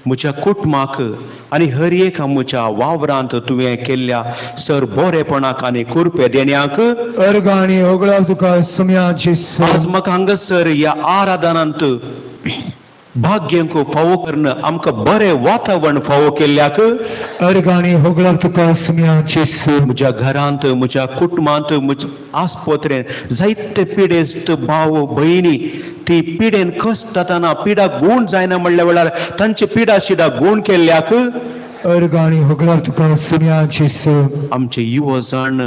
म्हज्या कुटुंबाक आनी हर एका म्हज्या वावरांत तुवें केल्ल्या सर बरेपणाक आनी कुरपे देण्याक अर्गां आनी होगळाव तुका सोम्या जेजू. आज म्हाका हांगासर ह्या आराधनांत भाग्यांक फावो करून आमकां बरें वातावरण फावो केल्ल्याक अर्गां आनी होगळाव तुका सोम्या जेजू. म्हज्या घरांत म्हज्या कुटुंबांत म्हज्या आस्पत्रेन जायते पिडेस्त भाव भयणी ती पिडेन कश्ट जातना पिडा गूण जायना म्हणल्या वेळार तांचे पिडा शिडा गूण केल्ल्याक अर्गां आनी होगळाव तुका सोम्या जेजू. आमचे युवा जाण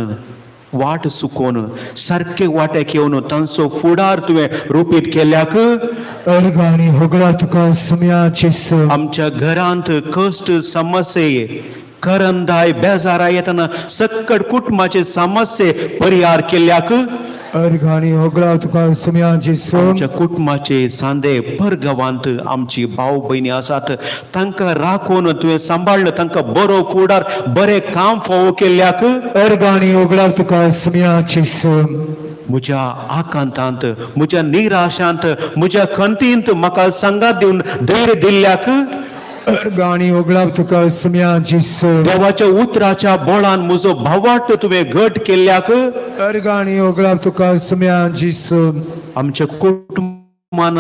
वाट चुकोवन सारके वाटेक येवन तांचो फुडार तुवें रुपीत केल्याक अर्गां आनी होगळाव तुका सोम्या जेजू. आमच्या घरांत कश्ट समस्ये करंदाय बेजाराय येतना सक्कड कुटुंबाचे समस्ये परिहार केल्याक अर्गां आनी होगळाव तुका सोम्या जेजू. आमच्या कुटुंबाचे सांदे परगांवांत आमची भाव भयणी आसात तांकां राखून तुवें सांबाळ्ळें तांकां बरो फुडार बरें काम फावो केल्ल्याक अर्गां आनी होगळाव तुका सोम्या जेजू. म्हज्या आकांतांत म्हज्या निराशांत म्हज्या खंतींत म्हाका सांगात दिवन धैर्य दिल्ल्याक अर्गां आनी होगळाव तुका सोम्या जेजू. देवाच्या उतराच्या बळान म्हजो भावार्थ तुवें घट केल्ल्याक अर्गां आनी होगळाव तुका सोम्या जेजू. आमच्या कुटुंबान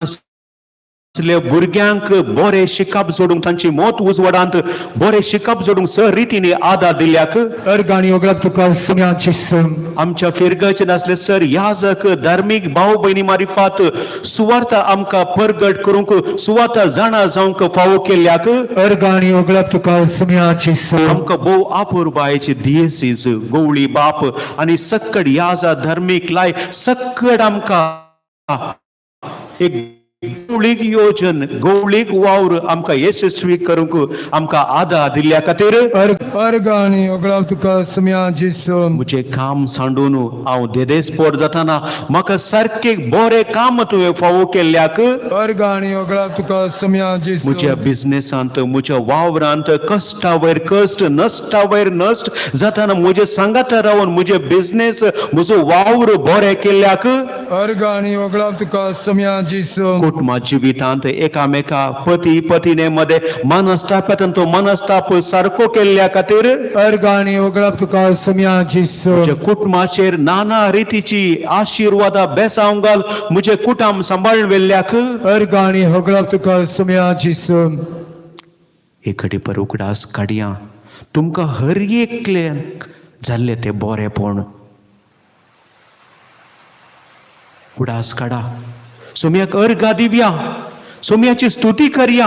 आसल्या भुरग्यांक बरें शिकप जोडूंक तांची मत उजवाडांत बरें शिकप जोडूंक सर रितीने आदार दिल्याक अर्गां आनी होगळाव तुका सोम्या जेजू. आमच्या फिरगर्जेन आसले सर याजक धार्मीक भाव भयणी मारिफात सुवार्थ आमकां परगट करूंक सुवार्थ जाणा जावंक फावो केल्ल्याक अर्गां आनी होगळाव तुका सोम्या जेजू. आमकां भोव आपुरबायेची दियेसीज गवळी बाप आनी सक्कड याजा धार्मीक लाय सक्कड आमकां एक गवळीक योजन गवळीक वावर आमकां यशस्वी करूंक आमकां आदार दिल्ल्या खातीर अर्गां आनी होगळाव तुका सोम्या जेजू. म्हजें काम सांडून हांव देदेस्पोट जातना म्हाका सारकें बरें काम तुवें फावो केल्ल्याक अर्गां आनी होगळाव तुका सोम्या जेजू. म्हज्या बिजनेसांत म्हज्या वावरांत कश्टा वयर कश्ट नश्टा वयर नश्ट जातना म्हजे सांगाता रावन म्हजे बिजनेस म्हजो वावर बरें केल्ल्याक अर्गां आनी होगळाव तुका सोम्या जेजू. कुटुंबा जिवितांत एकामेका पती पतीने मदें मनस्ताप येता तो मनस्ताप सारको केल्ल्या खातीर अर्गां आनी होगळाव तुका सोम्या जेजू. म्हज्या कुटुंबाचेर नाना रितीची आशिर्वादा बेसांव घाल म्हजें कुटुंब सांबाळून व्हेल्ल्याक अर्गां आनी होगळाव तुका सोम्या जेजू. एक घडी पर उगडास काडया तुमकां हर एकल्याक जाल्लें तें बरेंपण उगडास काडा सोम्याक अर्गां दिवया सोम्याची स्तुती करया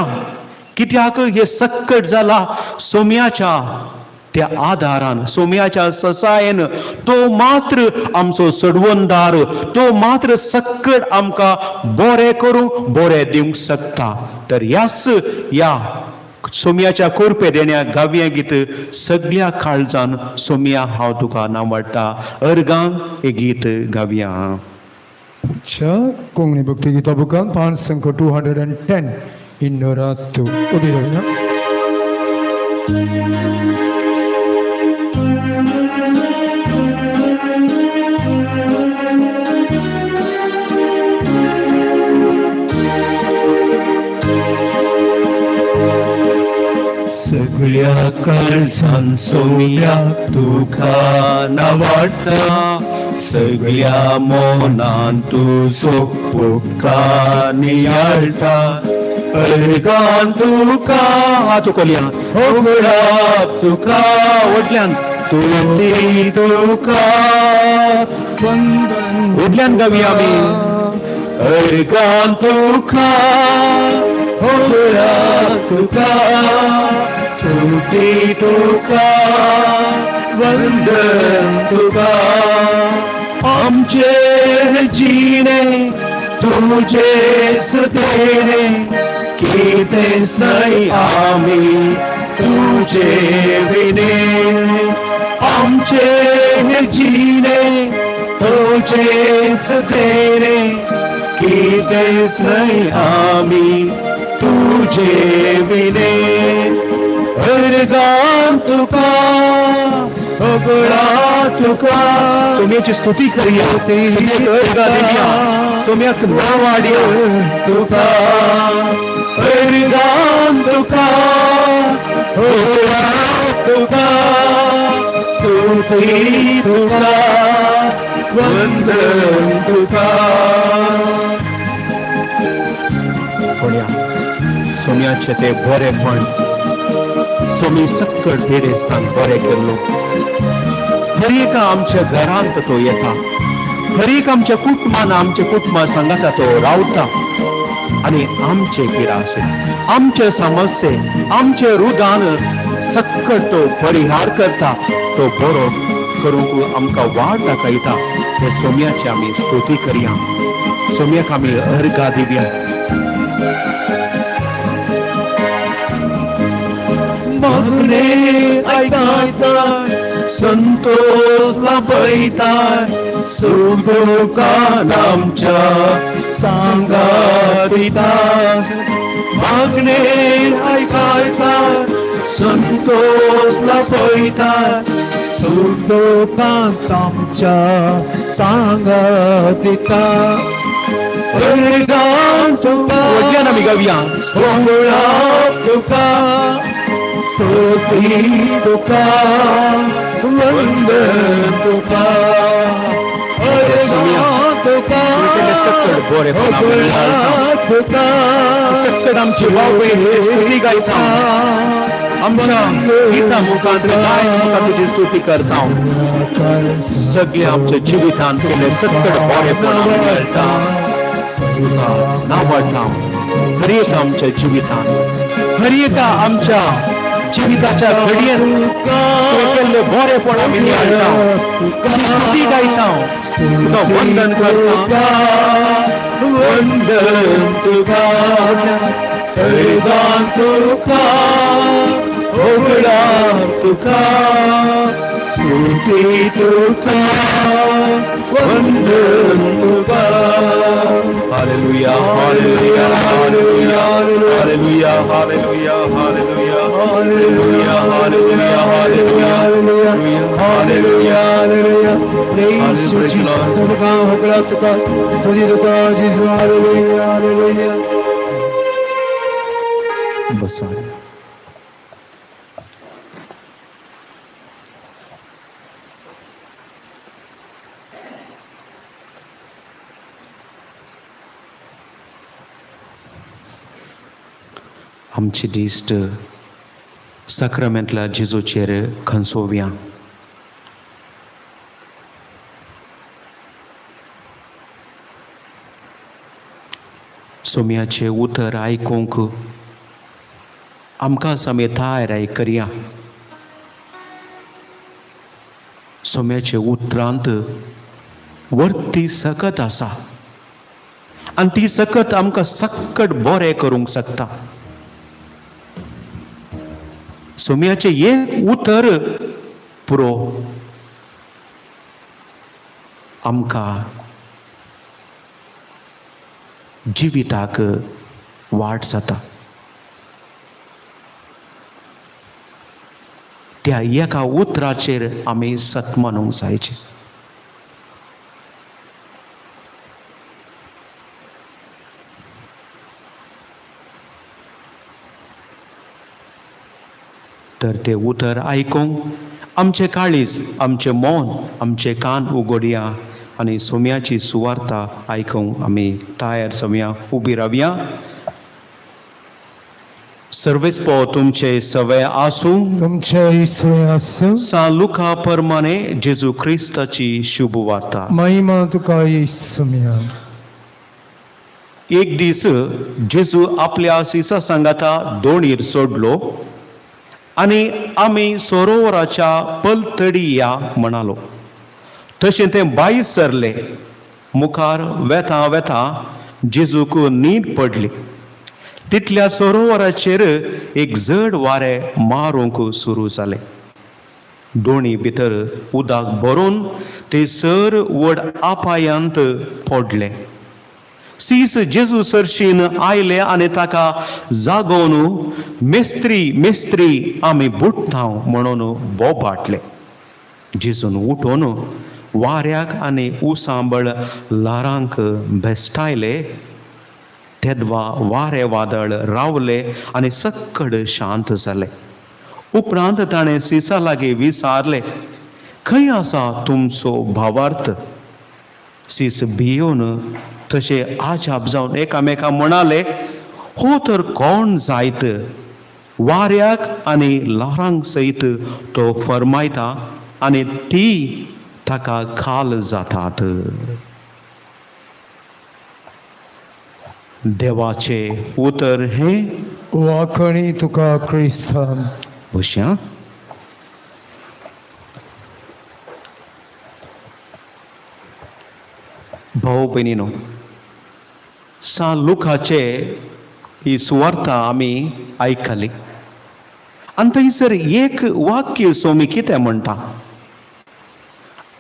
कित्याक हें सक्कट जाला सोम्याच्या त्या आदारान सोम्याच्या ससायेन तो मात्र आमचो सडवणदार तो मात्र सक्कट आमकां बरें करूंक बरें दिवंक शकता. तर ह्याच ह्या सोम्याच्या कुरपे देण्या गावया गीत सगळ्या काळजान सोम्या हांव तुका नांवाडटा अर्गां हें गीत गावया. अच्छा कोंकणी भक्ती गीता बुकान पान संख्या 210 इन्नोरातू उबी रावया. सगळ्या काळजान सोम्या तुका नांवाडटा सगळ्या मनान तुजो उपकार नियाळटा अर्गां तुका हात उखलया होगळाव तुका व्हडल्यान स्तुती तुका वंदन व्हडल्यान गावया आमी. अर्गां तुका होगळाव तुका स्तुती तुका वंदन तुका आमचे जिणे तुझेच देणे कितेंच न्हय आमी तुझे विणे आमचे जिणे तुझेच देणे कितेंच न्हय आमी तुझे विणे अर्गां तुका होगळाव तुका तुका सोम्याची स्तुती करूया, सोम्याक अर्घ दिवया, सोम्याक नांव हाडया. तुका अर्घान तुका तुका स्तुती तुका वंदन तुका. कोणया सोम्याचे ते बरेपण, सोमी सक्कड पिडेस्तान बरें केल्लो. हर एका आमच्या घरांत तो येता, हर एक आमच्या कुटुंबान आमच्या कुटुंबा सांगाता तो रावता आनी आमचे पिराशे, आमचे समस्ये, आमचे रुदान सक्कड तो परिहार करता. तो बरो करूंक आमकां वाट दाखयता. हे सोम्याची आमी स्तुती करया, सोम्याक आमी अर्घा दिवया. मागणे आयकता संतोष लाभयता, सुख दुःखान आमच्या सांगात दिता. मागणे आयकता संतोष लाभयता, सुख दुःखान आमच्या सांगात दिता. अर्घान तुका व्हडल्यान आमी गावया. तुका स्तुती तुका वंदन तुका अर्घान तुका तुका सक्कड आमची वावय स्तुती गायता, आमच्या गीता मुखांत गायन मुखार तुजी स्तुती करता. सगळे आमच्या जिवितांत केले सक्कड बरेपण आमी मेळटा, तुका नांव हर एक आमच्या जिवितांत, हर एका आमच्या जिविताच्या घडयेन तुवें केल्लें बरेपण आमी नियाळटा, तुजी स्तुती गायता, तुका वंदन करता. वंदन तुका अर्घान तुका होगडान तुका स्तुती तुका वंदन तुका. Hallelujah, hallelujah, hallelujah, hallelujah, hallelujah, hallelujah, hallelujah, hallelujah, hallelujah, hallelujah, hallelujah. Praise you, Jesus. तुका होगडा तुका स्तुती तुका जेजू. Hallelujah, hallelujah. बसा. आमची दिश्ट साक्रामेंतल्या जेजूचेर खंसोवया. सोम्याचें उतर आयकूंक आमकां आमी तयार करया. सोम्याचे उतरांत वर्ती सकत आसा आनी ती सकत आमकां सक्कट बरें करूंक शकता. सोम्याचें एक उतर पुरो आमकां जिविताक वाट जाता. त्या एका उतराचेर आमी सत्मानूंक जायचें. तर ते उतर आयकूंक आमचें काळीज, आमचें मन, आमचे कान उगडया आनी सोम्याची सुवार्ता आयकूंक आमी तयार जावया, उबी रावया. सर्वेस्पो तुमचे सवे आसूं, तुमचे सवे आसूं. सान लुका परमाने जेजू क्रिस्ताची शुभ वार्ता. महिमा तुका येसुम्या. एक दीस जेजू आपल्या सिसा सांगाता दोणीर सोडलो आनी आमी सरोवराच्या पलतडी या म्हणालो. तशें तें बाय सरले. मुखार वेता वेता जेजूक न्हीद पडली. तितल्या सरोवराचेर एक जड वारें मारूंक सुरू जालें. दोणी भितर उदक भरून ते सर व्हड आपायांत पडले. सीस जेजू सरशीन आयले आनी ताका जागोवन मेस्त्री मेस्त्री आमी बुडटाव म्हणून बोबाटले. जेजून उठोन वाऱ्याक आनी उसांबळ ल्हारांक भेश्टायले. तेदवा वारे वादळ रावले आनी सक्कड शांत जाले. उपरांत ताणें सिसा लागीं विचारले, खंय आसा तुमचो भावार्थ? सीस भियोवन तशें आजाप जावन एकामेका म्हणाले, हो तर कोण जायत? वाऱ्याक आनी ल्हारांक सयत तो फरमायता आनी ती ताका खाल जातात. देवाचें उतर हें वाखणी तुका क्रिस्तान. बशया. भाव भयणीनो, सान लुकाचे ही सुवार्ता आमी आयकली आनी थंयसर एक वाक्य सोमी कितें म्हणटा,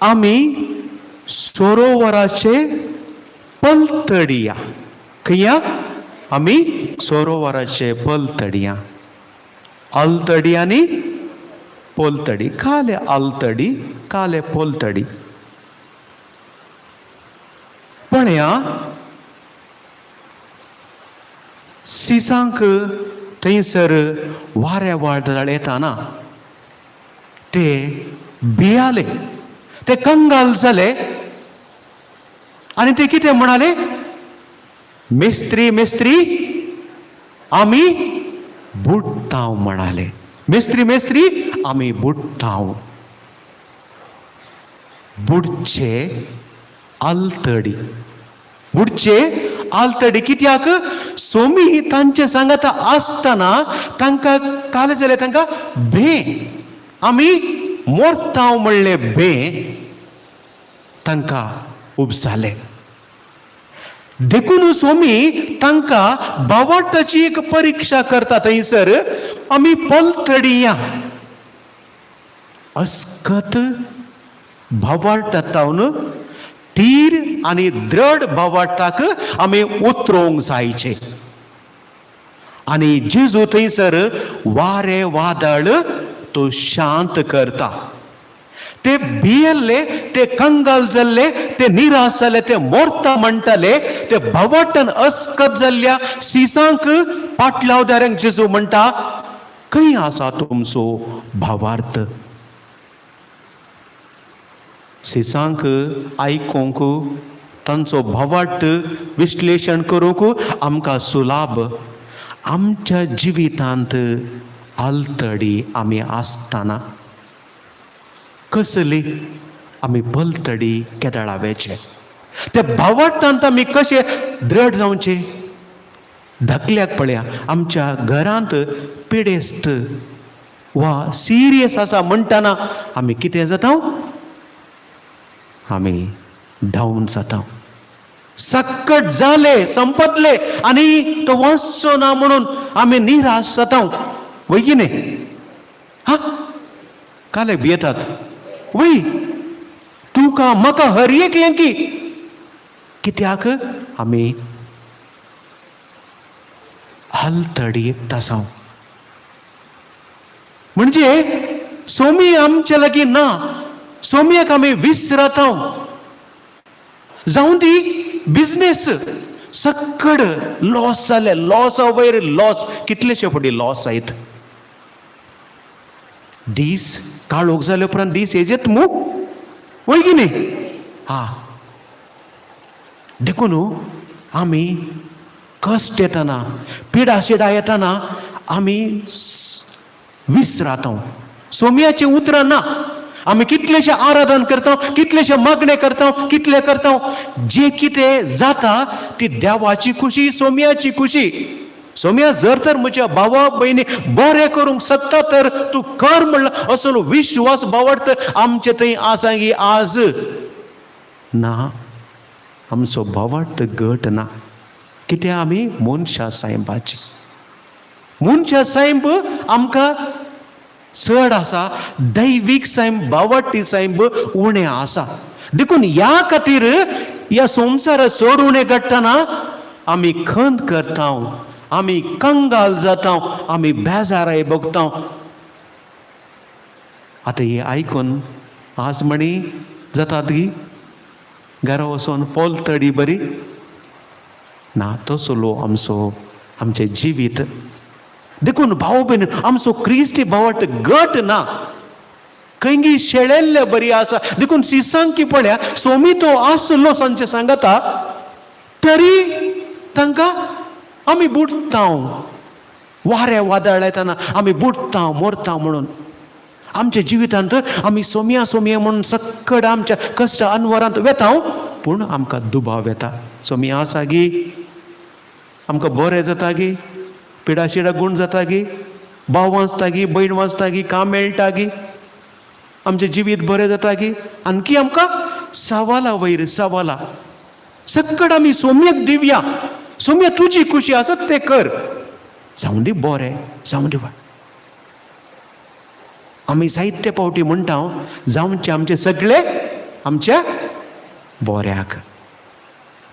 आमी सरोवराचे पलतडिया. खंया? आमी सरोवराचे पलतडिया. आलतडी आनी पलतडी, काले आलतडी काले पलतडी. पळया सिसांक थंयसर वाऱ्या वादळ येताना ते भियाले, ते कंगाल जाले आनी ते कितें म्हणाले, मेस्त्री मेस्त्री आमी बुडटाव म्हणाले. मेस्त्री मेस्त्री आमी बुडटाव. बुडचे आलतडी, बुडचे आलतडी. कित्याक? सोमी तांचे सांगाता आसतना तांकां काले जाले, तांकां भे, आमी मोरताव म्हणले भे तांकां उपजाले. देखून सोमी तांकां बावाटाची एक परिक्षा करता. थंयसर आमी पलतडिया अस्कत भावार्तावन तीर आनी द्रढ भावार्ताक आमी उतरोवंक जायचे. आनी जेजू थंयसर वारे वादळ तो शांत करता. ते भियेल्ले, ते कंगाल जाल्ले, ते निराश जाले, ते मोरता म्हणटाले. ते भावार्तान अस्कत जाल्ल्या सिसांक पाटलावदारांक जेजू म्हणटा, खंय आसा तुमचो भावार्थ? सिसांक आयकूंक तांचो भावार्थ विश्लेशण करूंक आमकां सुलाभ. आमच्या जिवितांत आलतडी आमी आसतना कसली आमी पलतडी केदळावेचे, ते भावार्थांत आमी कशे द्रढ जावचे. धाकल्याक पळया, आमच्या घरांत पिडेस्त वा सिरियस आसा म्हणटना आमी कितें जाता? आमी डावन जाता. सक्कट जाले, संपतले आनी तो वचचो ना म्हणून आमी निराश जाता. वय की न्ही? हा, काले भियेतात वय तुका म्हाका हर एकलें की. कित्याक? आमी आलतडी एकतासांव. म्हणजे सोमी आमचे लागीं ना, सोमयाक आमी विसरता. जावं दी बिजनेस सक्कड लॉस जाले, लॉस वयर लॉस, कितलेशे फावटी लॉस जायत. दीस काळोख जाले उपरांत दीस येजेत मू, वय की न्ही? हा, देखून आमी कश्ट येतना, पिडा शिडा येतना आमी विसरता. सोमयाचें उतरां ना. आमी कितलेशे आराधन करता, कितलेशे मागणे करता, कितले करता, जे कितें जाता ती देवाची खुशी, सोमयाची खुशी. सोमया जर तर म्हज्या भावा भयणी बरें करूंक शकता तर तूं कर म्हणला असलो विश्वास भावार्थ आमचे थंय आसा की आज ना. आमचो भावार्थ गट ना. कित्याक? आमी मनशा सायबाची, मनशा सायब आमकां चड आसा, दैवीक सायब भावार्ती सायब उणें आसा. देखून ह्या खातीर ह्या संवसारात चड उणें घडटना आमी खंत करता, आमी कंगाल जाता, आमी बेजाराय भोगता. आतां हें आयकून आज म्हणी जातात गी घरा वचोन पोलतडी बरी ना, तसलो आमचो आमचें जिवीत. देखून भाव भयण आमचो क्रिस्ती भावाट गट ना, खंयगी शेळेल्ले बरी आसा. देखून सिसांकी पळया सोमी तो आसलो सांचे सांगता तरी तांकां आमी बुडटा, वाऱ्या वादळ येताना आमी बुडटा मरता म्हणून. आमच्या जिवितांत आमी सोमया सोमया म्हणून सक्कड आमच्या कश्ट अनवरांत वेता, पूण आमकां दुबाव येता. सोमया आसा गी, आमकां बरें जाता गी, पिडाशिडा गूण जाता गी, भाव वाचता गी, भयण वाचता गी, काम मेळटा गी, आमचें जिवीत बरें जाता गी. आणखी आमकां सवाला वयर सवाला सक्कड आमी सोम्याक दिवया, सोम्या तुजी खुशी आसत तें कर, जावं दी बरें जावं दी. आमी जायते फावटी म्हणटा जावचें आमचें सगळें आमच्या बऱ्याक,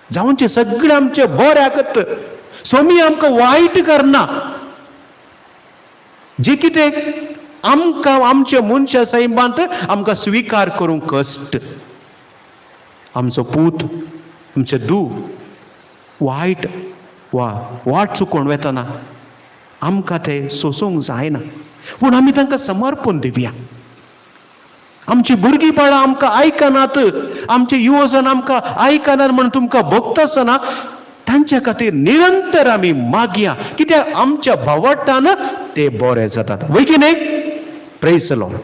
जावचें सगळें आमचें बऱ्याकत. सोमी आमकां वायट करना, जे कितें आमकां आमच्या मनशा सैमांत आमकां स्विकार करूंक कश्ट. आमचो पूत आमचें धूव वायट वा वाट चुकोवन वेतना आमकां तें सोसूंक जायना, पूण आमी तांकां समर्पण दिवया. आमची भुरगीं बाळां आमकां आयकनात, आमचे युवजन आमकां आयकनात म्हूण तुमकां भोगता आसतना तांच्या खातीर निरंतर आमी मागया, कित्याक आमच्या भावार्तान ते बरे जातात. वय की न्हय? Praise the Lord,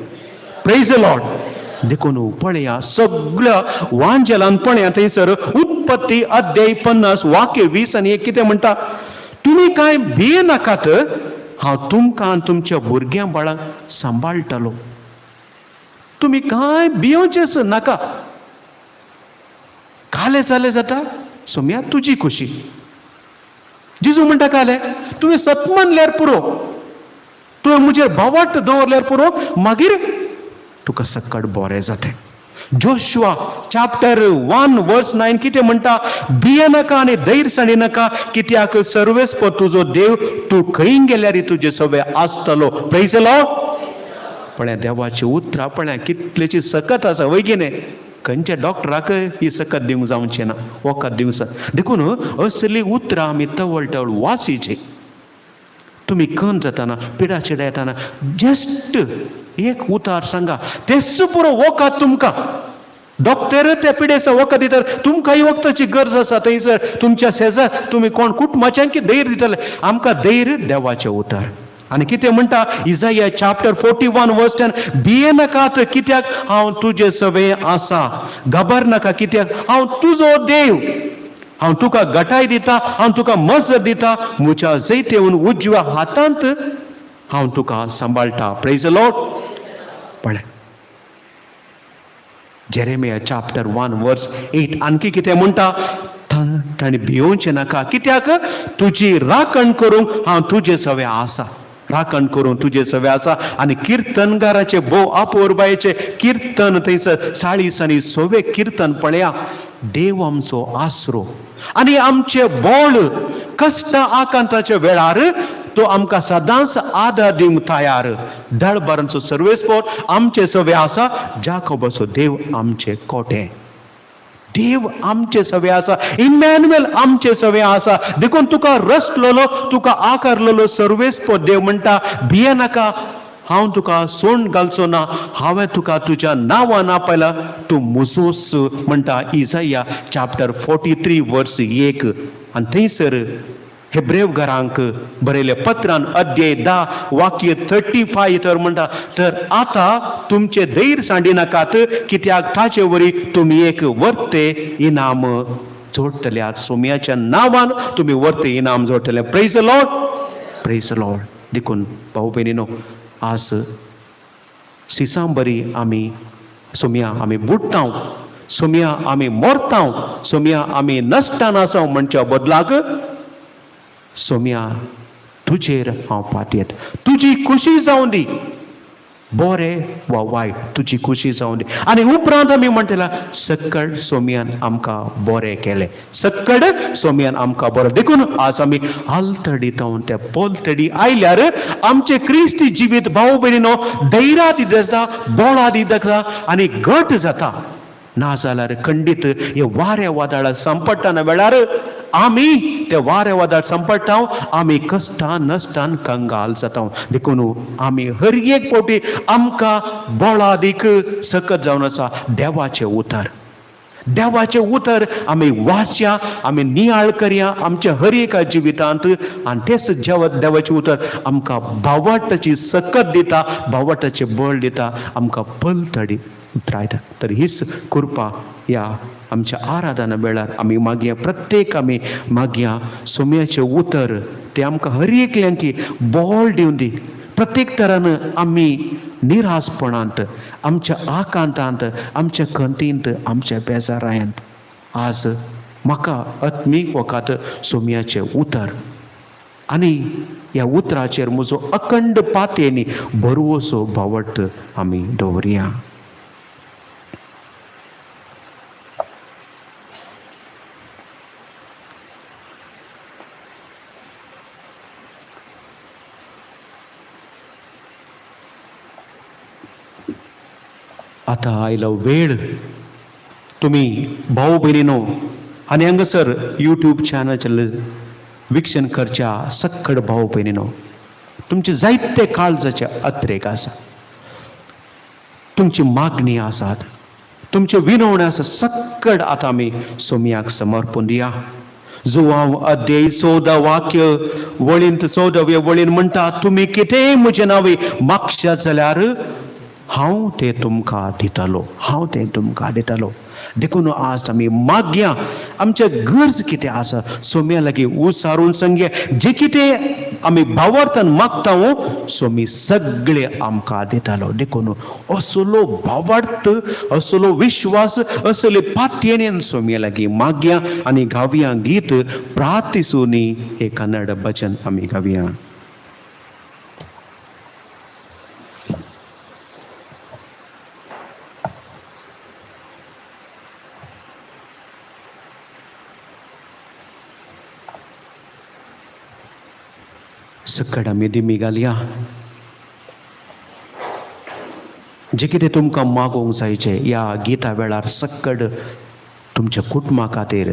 praise the Lord. देखून पळया सगळ्या वांजेलान पळया थंयसर उत्पत्ती अध्याय 50 वाक्य 20 आनी 1 कितें म्हणटा, तुमी कांय भिये नाकात, हांव तुमकां आनी तुमच्या भुरग्यां बाळांक सांबाळटलो. तुमी कांय भियोवचेंच नाका. काले जाले जाता, सोम्या तुजी खुशी. जेजू म्हणटा काले तुवें सत मानल्यार पुरो, तुवें म्हजेर भावार्थ दवरल्यार पुरो, मागीर तुका सक्कड बरें जातें. जोशुआ चॅप्टर 1 वर्स 9 कितें म्हणटा, भिये नाका आनी धैर्य सांडी नाका, कित्याक सर्वेस्पर तुजो देव तूं खंय गेल्यार तुजे सवे आसतलो. Praise the Lord. पळया देवाची उतरां पळया कितलेची सकत आसा, वय की न्हय? खंयच्या डॉक्टराक ही सकत दिवंक जावचें ना, वखद दिवंक जाय. देखून असली उतरां आमी तवळ तवळ वासीची. तुमी कन जाताना पिडा चिडा येताना जस्ट एक उतार सांगा, तेच पुरो वखद तुमकां. डॉक्टर त्या पिडेचा वखद दितात, तुमकांय वखदाची गरज आसा. थंयसर तुमच्या शेजार तुमी कोण कुटुंबाच्यांक धैर्य दितले, आमकां धैर्य देवाचें उतार. आनी कितें म्हणटा इजाया चॅप्टर 41 वर्स 10, भिये नाकात कित्याक हांव तुजे सवे आसा, घाबर नाका कित्याक हांव तुजो देव, हांव तुका गटाय दिता, हांव तुका मजत दिता, म्हज्या जैतेवन उजव्या हातांत हांव तुका सांबाळटा. Praise the Lord. पळय जेरेमिया चॅप्टर 1 वर्स 8 आणखी कितें म्हणटा, ताणें भियोवचें नाका कित्याक तुजी राखण करूंक हांव तुजे सवे आसा, राखण करूंक तुजे सवे आसा. आनी किर्तनगाराचे भोव अपुरबायेचे किर्तन थंयसर 40 आनी 6 किर्तन पळया. देव आमचो आसरो आनी आमचे बोळ कश्ट आकांताच्या वेळार तो आमकां सदांच आदार दिवंक तयार. दळबारांचो सर्वेस्पर आमचे सवे आसा, जाकोबाचो देव आमचे कोटे. देव आमचे सवे आसा, इमॅन्युएल आमचे सवे आसा. देखून तुका रचलोलो, तुका आकारलोलो सर्वेस्पर देव म्हणटा, भिये नाका, हांव तुका सोंड घालचो ना, हांवें तुका तुज्या नांवान आपयला, तूं म्हजोच म्हणटा इजाया चॅप्टर 43 वर्स 1. आनी थंयसर हेब्रेव घरांक बरयले पत्रान अध्याय 10 वाक्य 35 तर म्हणटा, तर आतां तुमचे धैर्य सांडी नाकात कित्याक ताचे वरी तुमी एक वर्ते इनाम जोडटले. सोम्याच्या नांवान तुमी वर्ते इनाम जोडटले. Praise the Lord, praise the Lord. देखून भाऊ भयणीनो, आज सिसांबरी आमी सोम्या आमी बुडटाव, सोम्या आमी मोरताव, सोम्या आमी नश्टान आसाव म्हणच्या बदलाक सोम्या तुजेर हांव पातयेत, तुजी खुशी जावं दी. बरें वा वायट तुजी खुशी जावन दी. आनी उपरांत आमी म्हणटला सक्कड सोमयान आमकां बरें केलें, सक्कड सोमयान आमकां बरें. देखून आज आमी आलतडी जावन त्या पोलतडी आयल्यार आमचें क्रिस्ती जिवीत भाव भयणीनो धैर्या दिता, बोळा दिता आनी घट जाता. ना जाल्यार खंडीत हे वाऱ्या वादळाक संपडटना वेळार आमी ते वाऱ्या वादळ संपडटा, आमी कश्टान नश्टान कंगाल जाता. देखून आमी हर एक फावटी आमकां बळादीक सकत जावन आसा देवाचें उतर. देवाचें उतर आमी वाचया, आमी नियाळ करया आमच्या हर एका जिवितांत. आनी तेच देवाचें उतर आमकां भावार्थाची सकत दिता, भावार्थाचें बळ दिता, आमकां पलतडी उतरायता. तर हीच कृपा ह्या आमच्या आराधना वेळार आमी मागया, प्रत्येक आमी मागया सोम्याचें उतर तें आमकां हर एकल्यांकी बळ दिवन दी. प्रत्येक तरान आमी निरासपणांत, आमच्या आकांतांत, आमच्या खंतींत, आमच्या बेजारायांत आज म्हाका आत्मीक वखद सोम्याचें उतर आनी ह्या उतराचेर म्हजो अखंड पातयेनी भरवसो भावट आमी दवरया. आतां आयलो वेळ तुमी भाव भयणीनो आनी हांगासर यूट्यूब चॅनल विक्षण करच्या सक्कड भाव भयणीनो, तुमचे जायते काळजाचे अत्रेक आसा, तुमची मागणी आसात, तुमचे विनवणे आसा. सक्कड आतां आमी सोमयाक समर्पण दिया. जुवांव अध्याय 14 वाक्य वळींत 14व्या वळीन म्हणटा, तुमी कितेंय म्हजें नांवे मागशात जाल्यार हांव तें तुमकां दितलो, हांव तें तुमकां दितलो. देखून आज आमी मागया आमचे गरज कितें आसा सोम्या लागीं उसारून सांगया, जे कितें आमी भावार्थान मागता सोमी सगळे आमकां दितालो. देखून असलो भावार्थ, असलो विश्वास, असले पातयेन सोम्या लागीं मागया आनी गावया गीत प्रार्थिसूनी हे कन्नड भजन आमी गावया. सकड आमी दिमी घालया. जे कितें तुमकां मागोवंक जायचें ह्या गीता वेळार सक्कड तुमच्या कुटुंबा खातीर,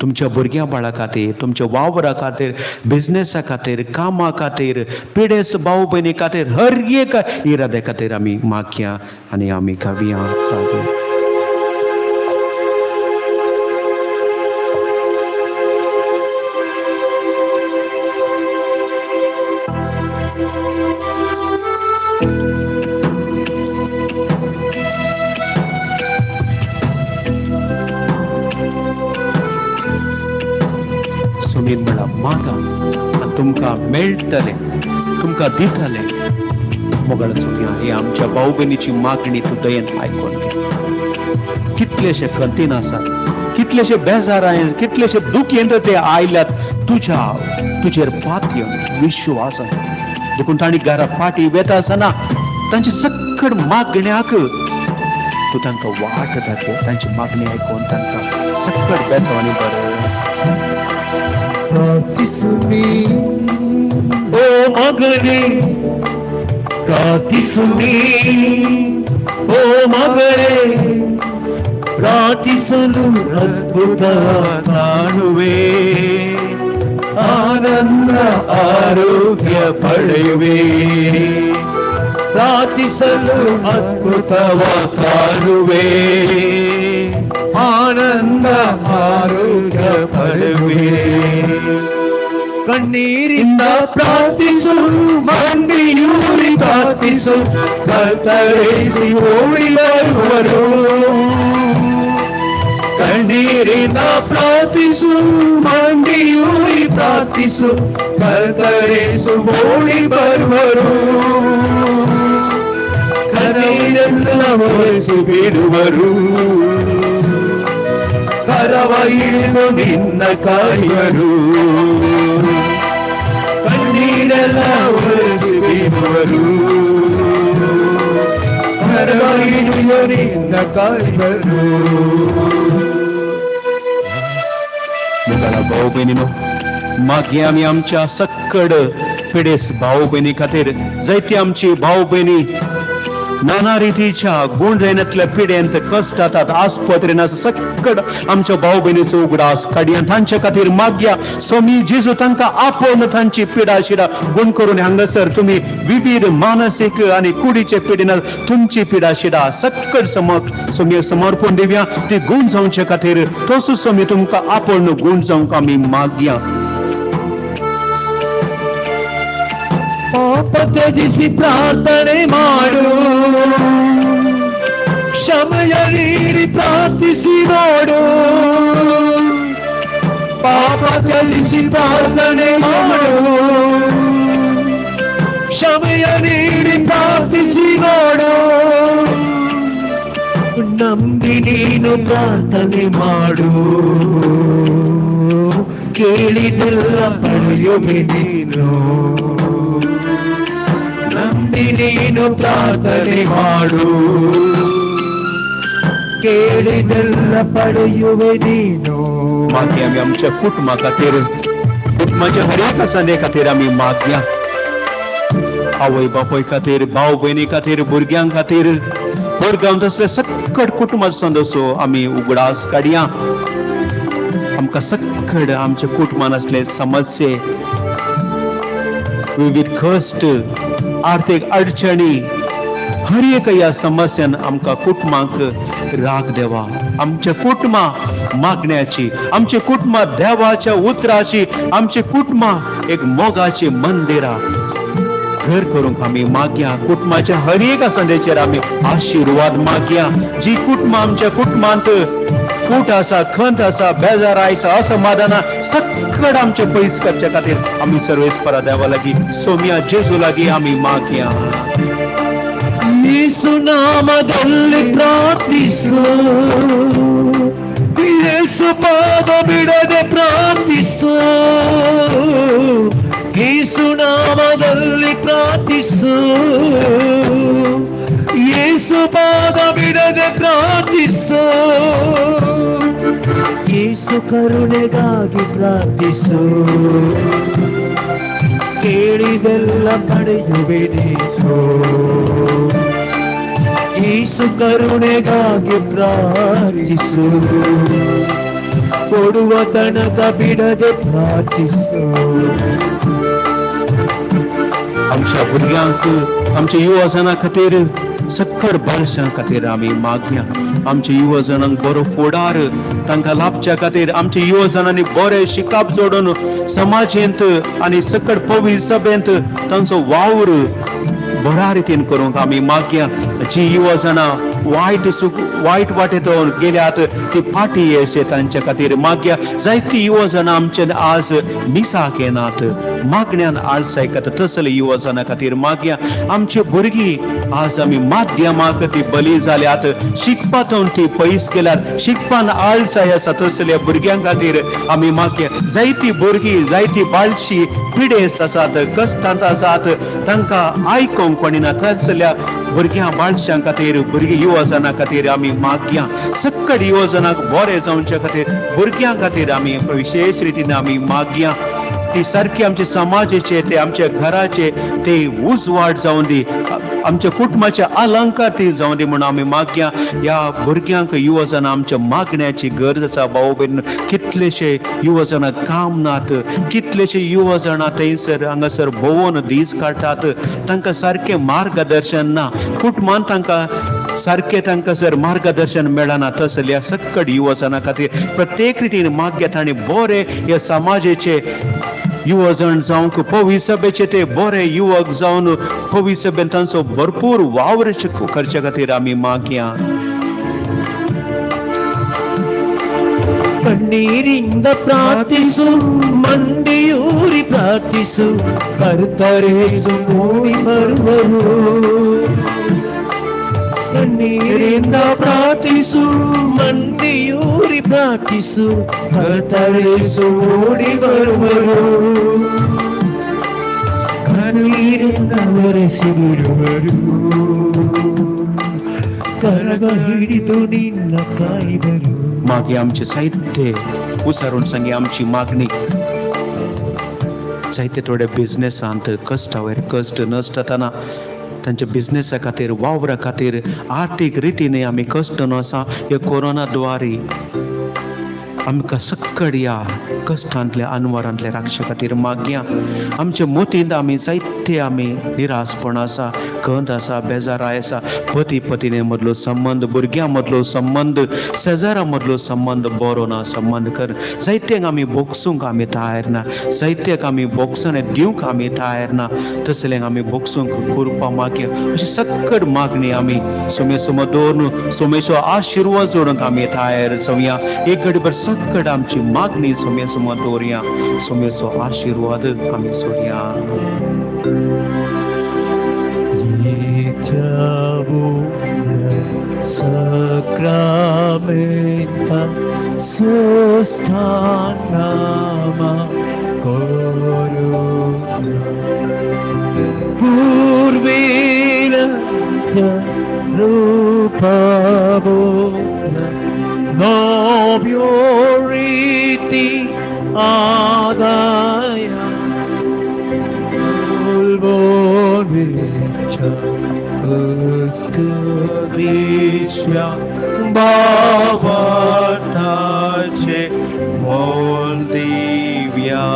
तुमच्या भुरग्यां बाळा खातीर, तुमच्या वावरा खातीर, बिजनेसा खातीर, कामा खातीर, पिडेस्त भाव भयणी खातीर, हर एक इराद्या खातीर आमी मागया आनी आमी गावया. सुमीन म्हणा मागा आनी तुमकां मेळटलें, तुमकां दितलें. मोगाळ सुम्या, ही आमच्या भाव भयणीची मागणी तूं दयेन आयकून घे. कितलेशे खंतीन आसात, कितलेशे बेजार आयले, कितलेशे दुखयेंत ते आयल्यात तुज्या तुजेर पातयेन विश्वास आसा. देखून तांणी घरा फाटी वेता आसतना तांची सक्कड मागण्याक तूं तांकां वाट दाखय. तांची मागणी आयकून तांकां सक्कड बेसांवांनी बरें. ಪ್ರಾರ್ಥಿಸುವಿ ಓ ಮಗನೇ, ಪ್ರಾರ್ಥಿಸುವಿ ಓ ಮಗನೇ, ಪ್ರಾರ್ಥಿಸಲು ಅದ್ಭುತ ಕಾಣುವೆ, ಆನಂದ ಆರೋಗ್ಯ ಪಡೆಯುವೆ. ಪ್ರಾರ್ಥಿಸಲು ಅದ್ಭುತವ ಕಾಣುವೆ, ಆನಂದ ಆರೋಗ್ಯ ಪಡೆಯುವೆ. ಕಣ್ಣೀರಿಂದ ಪ್ರಾರ್ಥಿಸು, ಮಂಡಿಯೂರಿ ಪ್ರಾರ್ಥಿಸು, ಕರ್ತರಿಸಿ ಓಡಿ ಬರುವರು. ಕಣ್ಣೀರಿಂದ ಪ್ರಾರ್ಥಿಸು, ಮಂಡಿಯೂರಿ ಪ್ರಾರ್ಥಿಸು, ಕರ್ತರಿಸು ಓಡಿ ಬರುವರು. ಕಣ್ಣೀರೆಲ್ಲ ಒರೆಸಿ ಬಿಡುವರು, ಕರವ ಹಿಡಿದು ನಿನ್ನ ಕಾಯುವರು. ಕಣ್ಣೀರೆಲ್ಲ ಒರೆಸಿ ಬಿಡುವರು, ಮಂಡಿಯೂರಿ ನಿನ್ನ ಕಾಯುವರು. मुगाला भाऊ भयणीनो, मागीर आमी आमच्या सक्कड पिडेस भाऊ भयणी खातीर, जायती आमची भाऊ भयणी नाना रितीच्या गुण जायनातल्या पिडेंत कश्टातात, आस्पत्रेन सक्कड आमच्या भाऊ भयणीचो उगडास काडया. तांच्या खातीर मागया स्वामी जेजू तांकां आपोवन तांची पिडा शिडा गुण करून हांगासर तुमी विविध मानसीक आनी कुडीचे पिडेन तुमची पिडा शिडा सक्कड स्वामी समर्पण दिवया. ती गुण जावचे खातीर तसो स्वामी तुमकां आपोवन गुण जावंक आमी मागया. ಪಾಪ ತ್ಯಜಿಸಿ ಪ್ರಾರ್ಥನೆ ಮಾಡು, ಕ್ಷಮೆಯ ನೀಡಿ ಪ್ರಾರ್ಥಿಸಿ ನೋಡು. ಪಾಪ ತ್ಯಜಿಸಿ ಪ್ರಾರ್ಥನೆ ಮಾಡು, ಕ್ಷಮೆಯ ನೀಡಿ ಪ್ರಾರ್ಥಿಸಿ ನೋಡು. ನಂಬಿ ನೀನು ಪ್ರಾರ್ಥನೆ ಮಾಡು, ಕೇಳಿದೆಲ್ಲ ಪಡೆಯುವೆ ನೀನು. ನಂಬಿ ನೀನು ಪ್ರಾರ್ಥನೆ ಮಾಡು, ಕೇಳಿದೆಲ್ಲ ಪಡೆಯುವೆ ನೀನು. मागीर आमी आमच्या कुटुंबा खातीर, कुटुंबाच्या हर एका संदे खातीर आमी मागया. आवय बापूय खातीर, भाव भयणी खातीर, भुरग्यां खातीर, भुरग्यां तसले सक्कड कुटुंबाचो संदसो आमी उगडास काडया. आमकां सक्कड आमच्या कुटुंबान आसले समस्ये, विविध कश्ट, आर्थीक अडचणी, हर एक ह्या समस्यान आमकां कुटुंबांक राग देवा. आमच्या कुटुंबां मागण्याची, आमच्या कुटुंबां देवाच्या उतराची, आमच्या कुटुंबां एक मोगाची मंदिरां घर करूंक आमी मागया. कुटुंबाच्या हर एका संदेचेर आमी आशिर्वाद मागया. जी कुटुंबां आमच्या कुटुंबांत फूट आसा, खंत आसा, बेजार आयसा, असमाधाना सक्कड आमचे पयस करचे खातीर आमी सर्वेस्परा देवा लागीं, सोम्या जेजू लागीं आमी मागया. ಯೇಸು ನಾಮದಲ್ಲಿ ಪ್ರಾರ್ಥಿಸು, ಯೇಸು ಪಾದ ಬಿಡದೆ ಪ್ರಾರ್ಥಿಸು, ಯೇಸು ನಾಮದಲ್ಲಿ ಪ್ರಾರ್ಥಿಸು, ಯೇಸು ಪಾದ ಬಿಡದೆ ಪ್ರಾರ್ಥಿಸು, ಯೇಸು ಕರುಣೆಗಾಗಿ ಪ್ರಾರ್ಥಿಸು, ಕೇಳಿದೆಲ್ಲ ಪಡೆಯುವೆ ನೀನು. ಯೇಸು ಕರುಣೆಗಾಗಿ ಪ್ರಾರ್ಥಿಸು, ಕೊಡುವ ತನಕ ಬಿಡದೆ ಪ್ರಾರ್ಥಿಸು. आमच्या भुरग्यांक, आमच्या युवजनां खातीर, सक्कड बाळशां खातीर आमी मागया. आमच्या युवजनांक बरो फुडार तांकां लाभच्या खातीर, आमच्या युवजनांनी बरें शिकप जोडून समाजेंत आनी सक्कड पवित्र सभेंत तांचो वावर बऱ्या रितीन करूंक आमी मागया. जी युवजनां वायट वाटेत गेल्यात ती फाटी येशे तांच्या खातीर मागया. जायती युवजनां आमचे आज मिसाक येनात, मागण्यान आळसाय करता, तसले युवजनां खातीर मागया. आमचे भुरगीं आज आमी माध्यमाक ती बली जाल्यात, शिकपातून ती पयस गेल्यात, शिकपान आळसाय आसा, तसल्या भुरग्यां खातीर आमी मागया. जायती भुरगीं, जायती बाळशी पिडेस्त आसात, कश्टांत आसात, तांकां आयकोंक कोणी ना, तसल्या भुरग्यां बाळशां खातीर, भुरगीं युवजनां खातीर आमी मागया. सक्कड युवजनांक बरें जावचे खातीर, भुरग्यां खातीर आमी विशेश रितीन आमी मागया. ती सारकी आमचे समाजाचे, ते आमच्या घराचे ते उजवाड जावं दी, आमच्या कुटुंबाचे अलंकार ती जावं दी म्हणून आमी मागया. ह्या भुरग्यांक युवजनां आमच्या मागण्याची गरज आसा. भाऊ भयण, कितलेशे युवजनां काम नात, कितलेशे युवजनां थंयसर हांगासर भोंवून दीस काडटात, तांकां सारकें मार्गदर्शन ना, कुटुंबान तांकां सारकें तांकां जर मार्गदर्शन मेळना, तसल्या सक्कड युवजनां खातीर प्रत्येक रितीन मागया. तांणी बरे ह्या समाजाचे युवजण जावंक, पवित्र सभेचे ते बरे युवक जावन पवित्र सभेन तांचो भरपूर वावर करचे खातीर आमी मागया. ಕಣ್ಣೀರಿಂದ ಪ್ರಾರ್ಥಿಸು, ಮಂಡಿಯೂರಿ ಪ್ರಾರ್ಥಿಸು, ಕರ್ತರೇಸು ಮೂಡಿ ಬರುವರು. ಕಣ್ಣೀರಿಂದ ಪ್ರಾರ್ಥಿಸು, ಮಂಡಿಯೂರಿ ಪ್ರಾರ್ಥಿಸು, ಕರ್ತರೇಸು ಓಡಿ ಬರುವರು. ಕಣ್ಣೀರಿಂದ ಒರೆಸಿ ಬಿಡುವರು, ಕರಗ ಹಿಡಿದು ನಿನ್ನ ಕಾಯುವರು. मागे आमचे साहित्य उसारून सांगे आमची मागणी जायते थोडे बिजनेसांत कश्टावयर कश्ट नसतना तांच्या बिजनेसा खातीर वावरा खातीर आर्थीक रितीन आमी कश्ट न्हू आसा. ह्या कोरोना द्वारे आमकां सक्कड ह्या कश्टांतल्या अनवरांतल्या राखचे खातीर मागया. आमच्या मोतींत आमी जायते आमी निरासपण आसा, खंत आसा, बेजाराय आसा. पती पतीने मदलो संबंद, भुरग्यां मदलो संबंद, शेजारा मदलो संबंद बरो ना संबंद कर. जायत्यांक आमी बोगसूंक आमी तयार ना, जायत्याक आमी बोगसणे दिवंक आमी तयार ना, तसल्यांक आमी बोगसूंक कुरपा मागया. अशी सक्कड मागणी आमी सोमे सोमो दवरून सोमेचो आशिर्वाद जोडूंक आमी तयार जावया. एक घडीभर सक्कड आमची मागणी सोमे सोमो दवरया, सोमेचो आशिर्वाद आमी सोडया. Sacramenta sustanama corona purvilata rupabona novio riti adaya ulborvicha Uskrisha Bhavatache Moldivya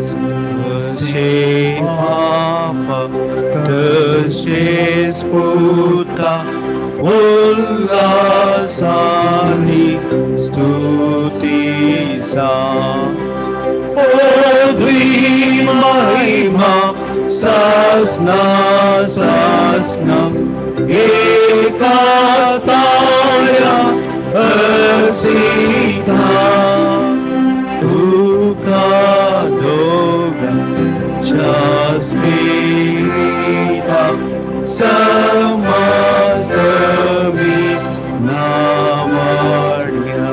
Sase Papa Tashes Puta Ullasani Stutisa Odvi Mahima Sasna Sasna Ekataya Asita Tuka Doga Chasmita Samasavi Navarnya.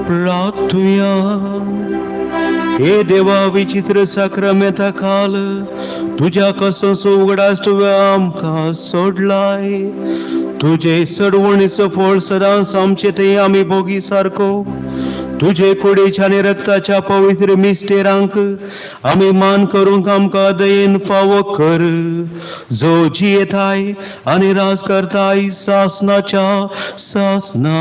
प्रार्थुया. हे देवा विचित्र साक्रमेंता काल तुज्या कसो उगडास तुवें आमकां सोडलाय. तुजे सडवणीचो फळ सदांच आमचे ते आमी भोगी सारको. तुजे कुडीच्या आनी रक्ताच्या पवित्र मिस्टेरांक आमी मान करूंक आमकां दयेन फावो कर, जो जियेताय आनी राज करताय सासनाच्या सासना.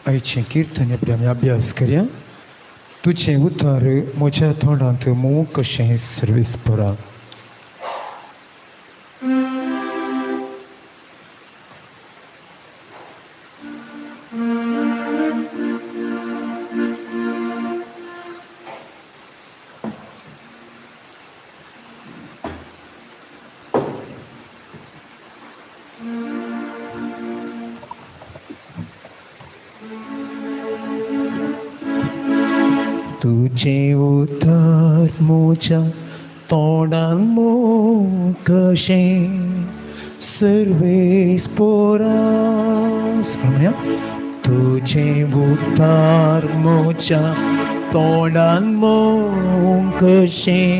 आयचें कीर्तन आपल्या आमी अभ्यास करया. तुजें उतार म्हज्या तोंडांत मोव कशें सर्वीस पुरा. तुजें उतर म्हज्या तोंडान मोव कशें सर्वेस पोरा. म्हणया तुजें उतर म्हज्या तोंडान मोव कशें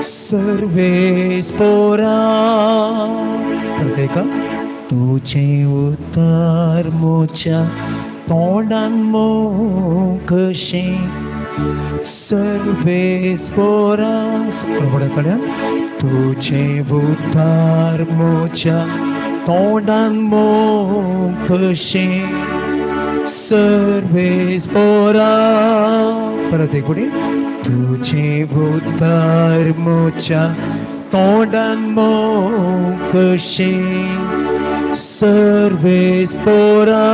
सर्वेस पोरा परत तुझें उतर म्हज्या तोंडान मोग कशें सर्वेस पोरा प्रभुड्या तुझें उतर म्हज्या तोंडान मोग कशें सर्वेस पोरा परत एक फुडें तुझें उतर म्हज्या तोंडान मोग कशें सर्वेस पोरा.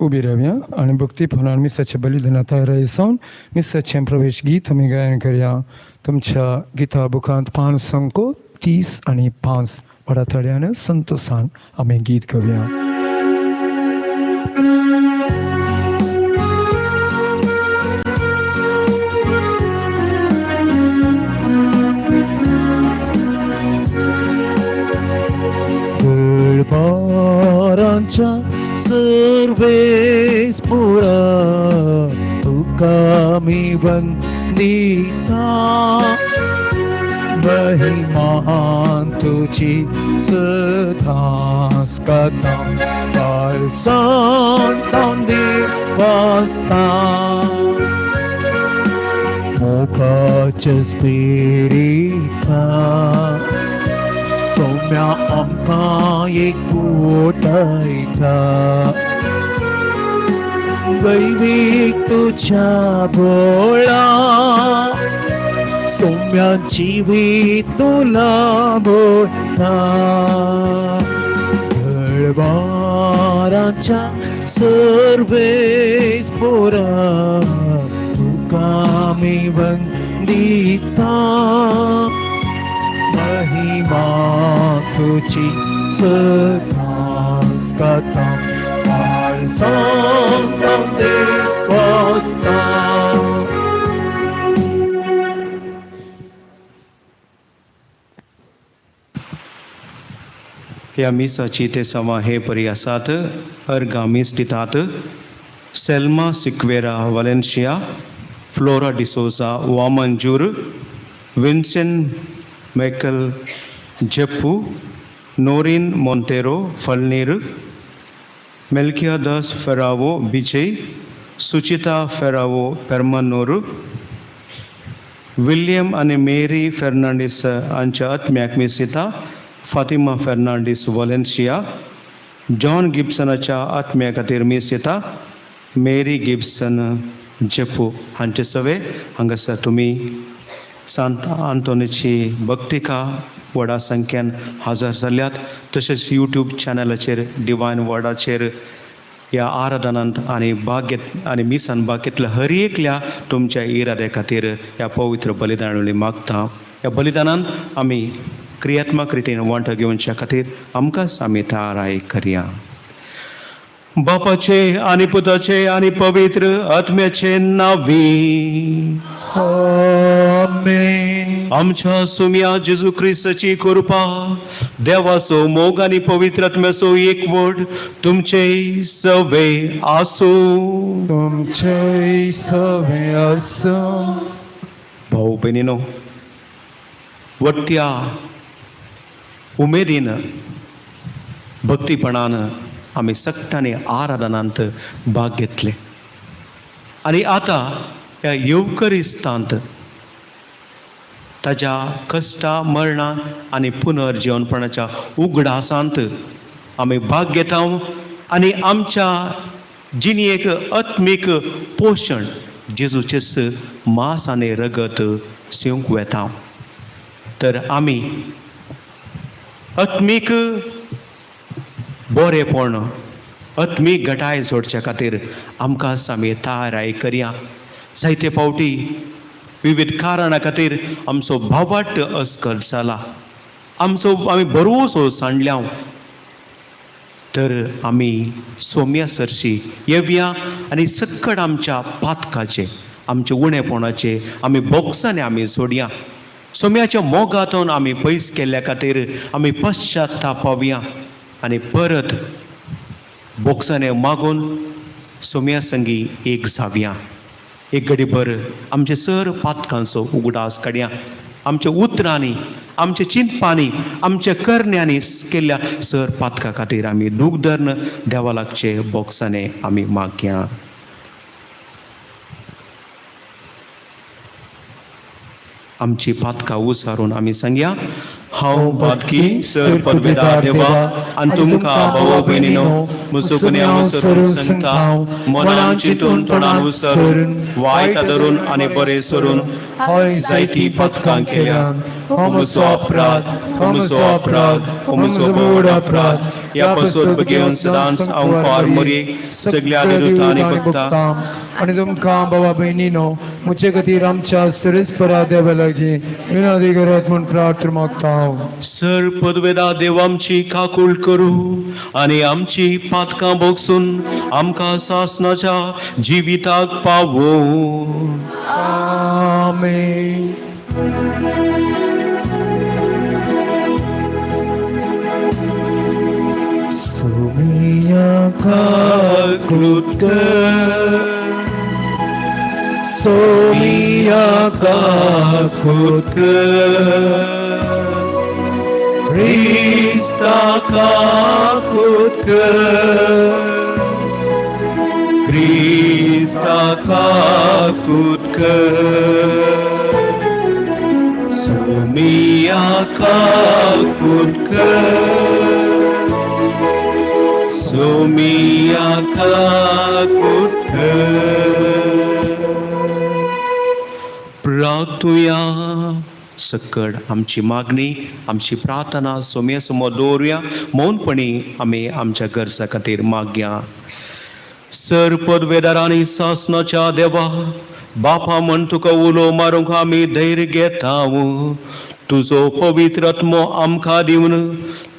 उबी रावया आनी भक्तीपणान मिसाचें बलिदान तयार जावन मिसाचें प्रवेश गीत आमी गायन करया. तुमच्या गिता बुकांत 530 आनी 5 व्हडा ताळयान संतोसान आमी गीत गावया. गळबारांच्या सर्वेस पुरा तुका मी वंदिता महिमान तुझी सदांच कथा पाळसान देवास्ता मोगाच्या स्पिरिता सौम्या आमकां एकवटायता दैवीक तुज्या बोळा सौम्या जिवीत तुला बोलता गळबाराच्या सर्वेस पोरा तुका मी वंदिता महिमा तुझी सदांच कथा पाळसान देवास्ता. ह्या मिसाची ते सवा हे परी आसात. अर्गा मीस दितात Selma Sequeira Valencia, Flora D'Souza Vamanjoor, Vincent Michael Jeppu, Noreen Monteiro Falnir, Melquiades Ferrao Vijay, Suchita Ferrao Permanur, William आनी मेरी फेर्नांडीस हांच्या आत्म्याक मीस दिता फातिमा फेर्नांडीस वॉलेन्शिया, जॉन गिब्सनाच्या आत्म्या खातीर मीस दिता मेरी गिब्सन जेपू हांचे सवे. हांगासर तुमी सांत आंतोनीची भक्तिका व्हडा संख्येन हजर जाल्यात. तशेंच यूट्यूब चॅनलाचेर डिवायन वर्डाचेर ह्या आराधनांत आनी भाग घेत आनी मिसान भाग घेतल्या हर एकल्या तुमच्या इराद्या खातीर ह्या पवित्र बलिदानावली मागता. ह्या बलिदानांत आमी क्रियात्मक रितीन वांटो घेवच्या खातीर आमकांच आमी तयाराय करया. बापाचे आनी पुताचे आनी पवित्र आत्म्याचे नांवी आमेन. आमच्या सुम्या जेजू क्रिस्ताची कृपा, देवाचो मोग आनी पवित्र आत्म्याचो एकवट तुमचे सवे आसूं. तुमचे सवे आसूं. भाऊ भयणीनो, वट्ट्या उमेदीन भक्तीपणान आमी सगळ्यांनी आराधनांत भाग घेतले आनी आतां ह्या येवकरिस्तांत ताज्या कश्टा मरणान आनी पुनर्जिवनपणाच्या उगडासांत आमी भाग घेता आनी आमच्या जिणेक आत्मीक पोशण जेजूचेच मांस आनी रगत सेवंक वेता. तर आमी आत्मीक बरेपण आत्मीक घटाय जोडच्या खातीर आमकां आमी तयाराय करया. जायते फावटी विविध कारणां खातीर आमचो भावाट अस्कल जाला, आमचो आमी भरवंसो सांडल्या. तर आमी सोम्या सरशी येवया आनी सक्कड आमच्या पातकाचे आमचे उणेपणाचे आमी बोक्सांनी आमी सोडया. सोम्याच्या मोगातून आमी पयस केल्ल्या खातीर आमी पश्चातापावया आनी परत बोक्सांनी मागून सोम्या संगी एक जावया. एक घडीभर आमचे सर पातकांचो उगडास काडया. आमच्या उतरांनी आमच्या चिंतपांनी आमच्या करण्यांनी केल्ल्या सर पातका खातीर आमी दूख धरून देवा लागचे बोक्सांनी आमी मागया. आमची पातकां उसारून आमी सांगया, हांव पातकी सर पदवेदार देवा आनी तुमकां भाव भयणीनो म्हजो गुन्यांव सरून सांगता, मनान चिंतून तोंडान उसरून वायट धरून आनी बरें सरून हांवें जायती पथकां केल्या. हो म्हजो अपराध, हो म्हजो अपराध, हो म्हजो व्हड अपराध. ह्या पासून घेवन सदांच हांव पार मोरी सगल्या देवतांनी भोगता आनी तुमकां बाबा भयणीनो म्हजे खातीर आमच्या सरेस्परा देवा लागीं विनंती करात म्हूण प्रार्थना मागता हांव. सर पदवेदा देव आमची काकूळ करूं आनी आमची पातकां भोगसून आमकां सासणाच्या जिविताक पावोवं. आमेन. सोमिया काकूळ कर, सोमिया काकूळ कर, क्रिस्ता काकूळ कर, क्रिस्ता काकूळ कर, सोमिया काकूळ कर, सोमिया काकूळ कर. प्रार्थुया. सकड आमची मागणी आमची प्रार्थना सोम्या समोर दवरुया. मौनपणी आमी आमच्या गरजा खातीर मागया. सर पदवेदारांनी सासणाच्या देवा बापा म्हण तुका उलो मारूंक आमी धैर्य घेता. तुजो पवित्र आत्मो आमकां दिवन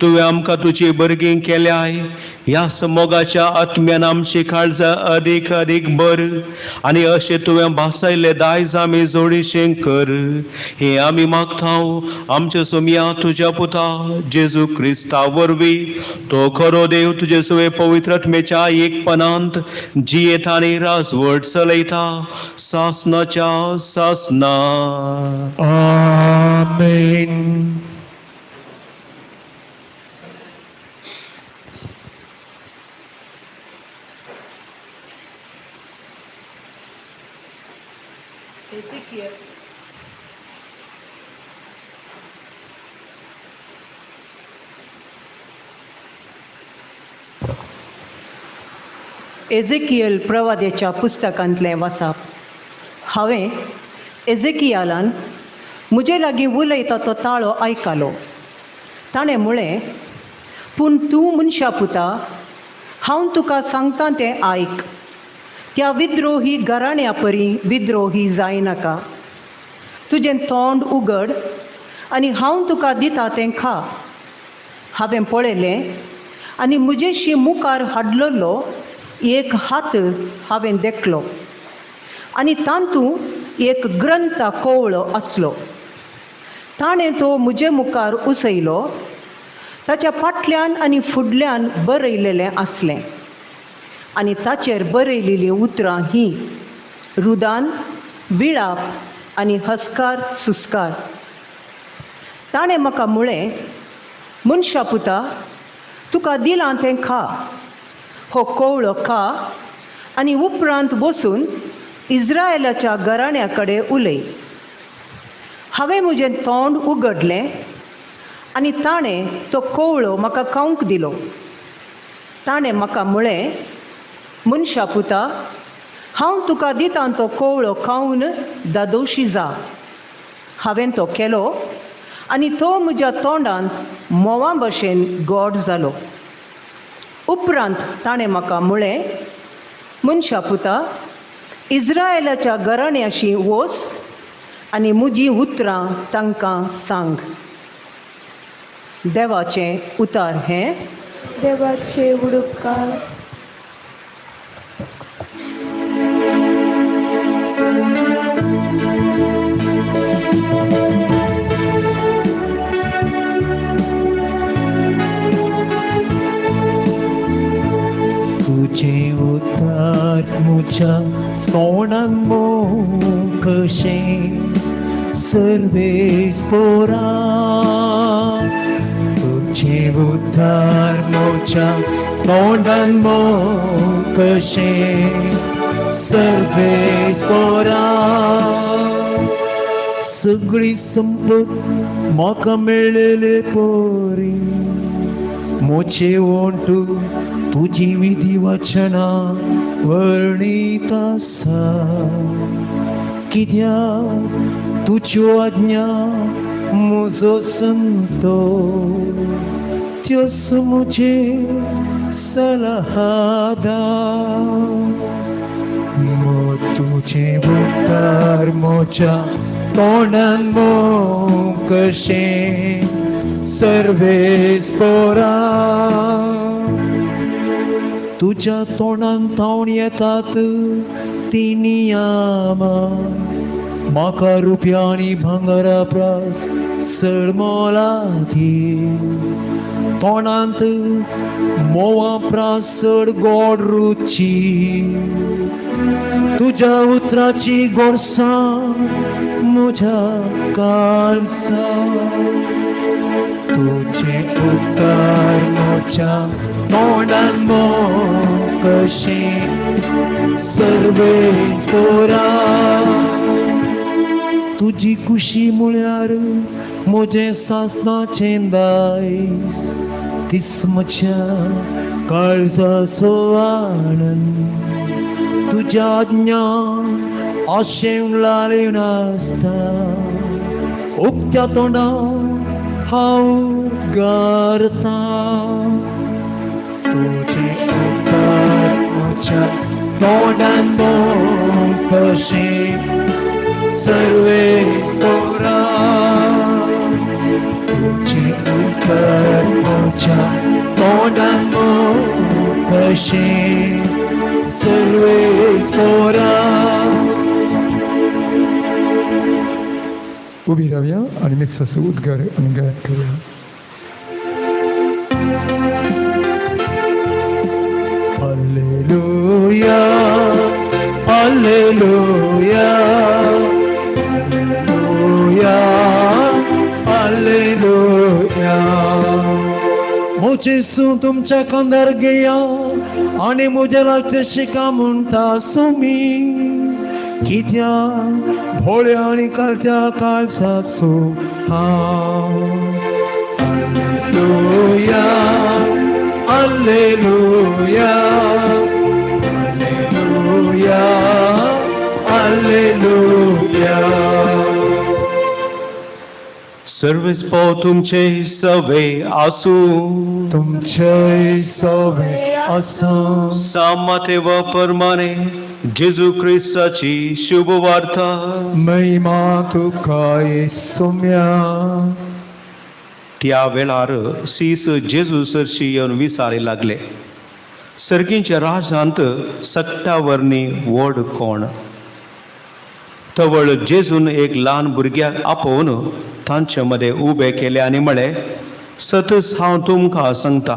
तुवें आमकां तुजी भुरगीं केल्याय. ह्या मोगाच्या आत्म्यान आमची काळजां अदीक अदीक बर आनी अशें तुवें भासायल्लें दायज आमी जोडीशें कर. हें आमी मागता आमच्या सोमया तुज्या पुता जेजू क्रिस्ता वरवीं. तो खरो देव तुजे सवे पवित्र आत्म्याच्या एकपणांत जियेता आनी राजवट चलयता सासणाच्या सासणा. आमेन. एजेकियल प्रवाद्याच्या पुस्तकांतलें वाचप. हांवें एजेकियालान म्हजे लागीं उलयता तो ताळो आयकलो. ताणें म्हळें, पूण तूं मनशा पुता, हांव तुका सांगता तें आयक. त्या विद्रोही घराण्या परी विद्रोही जायनाका. तुजें तोंड उगड आनी हांव तुका दिता तें खा. हांवें पळयलें आनी म्हजेशी मुखार हाडलेलो एक हात हांवें देखलो आनी तातूंत एक ग्रंथ कोवळो आसलो. ताणें तो म्हजे मुखार उसयलो. ताच्या फाटल्यान आनी फुडल्यान बरयलेलें आसलें आनी ताचेर बरयलेलीं उतरां हीं: रुदान, विळाप आनी हस्कार सुस्कार. ताणें म्हाका म्हळें, मनशा पुता, तुका दिलां तें खा. हो कोवळो खा आनी उपरांत बसून इस्रायलाच्या घराण्या कडेन उलय. हांवें म्हजें तोंड उगडलें आनी ताणें तो कोवळो म्हाका खावंक दिलो. ताणें म्हाका म्हळें, मनशा पुता, हांव तुका दितां तो कोवळो खावन दादोशी जा. हांवें तो केलो आनी तो म्हज्या तोंडांत म्होंवा भशेन गोड जालो. उपरांत ताणें म्हाका म्हळें, मनशा पुता, इज्रायलाच्या घराण्याशी वच आनी म्हजीं उतरां तांकां सांग. देवाचें उतार हें. देवाचे उडुपकार. तुझे उतार मुझ्या तोंडान मोग कशें सर्वेस पोरा. तुझे उतार मुझ्या तोंडान मोग कशें सर्वेस पोरा. सगळी संपत म्हाका मेळ्ळेले पोरी मोचे ओंटू तुजी विधी वचना वर्णीत आसा. कित्याक तुज्यो आज्ञा म्हजो संतो त्योच म्हजे सलहादा. तुजें उतार म्हज्या तोंडान मोग कशें सर्वेस पोरा. तुज्या तोंडान थावन येतात ती नियामां म्हाका रुपया आनी भांगरा प्रास चड मोलाची. तोंडांत म्होंवा प्रास चड गोड रुची. तुज्या उतराची गोडसाण म्हज्या काळसा. तुजें उतर म्हज्या तोंडान मोग कशें सर्वेस पोरा. तुजी खुशी म्हळ्यार म्हजें सासणाचें दायज तीच म्हज्या काळजाचो आनंद. तुज्या आज्ञा अशें लालें नासता उक्त्या तोंडान हांव गारता. तुजें उतर म्हज्या तोंडान मोग कशें सर्वेस पोरा. तुजें उतर म्हज्या तोंडान मोग कशें सर्वेस पोरा. उबी रावया आनी मिसाचो उद्गार आमी गायन करूया. Alleluia, Alleluia, Alleluia, Alleluia. म्हजें सूं तुमच्या खांदार घेया आनी म्हज्या लागचें शिका म्हणटा सुमी. कित्याक भोळ्या आनी कालत्या काळजाचो हांव. Alleluia, Alleluia, Alleluia, Alleluia. Sarves पाव तुमचे सवे आसूं. तुमचे सवे आसूं. सामते व परमाने जेजू क्रिस्ताची शुभ वार्ता. महिमा तुका येसुम्या. त्या वेळार सीस जेजू सरशी येवन विचारी लागले, सर्गींच्या राजांत सट्टा वरनी व्हड कोण? तवळ जेजून एक ल्हान भुरग्याक आपोवन तांचे मदें उबे केले आनी म्हळें, सतच हांव तुमकां सांगता,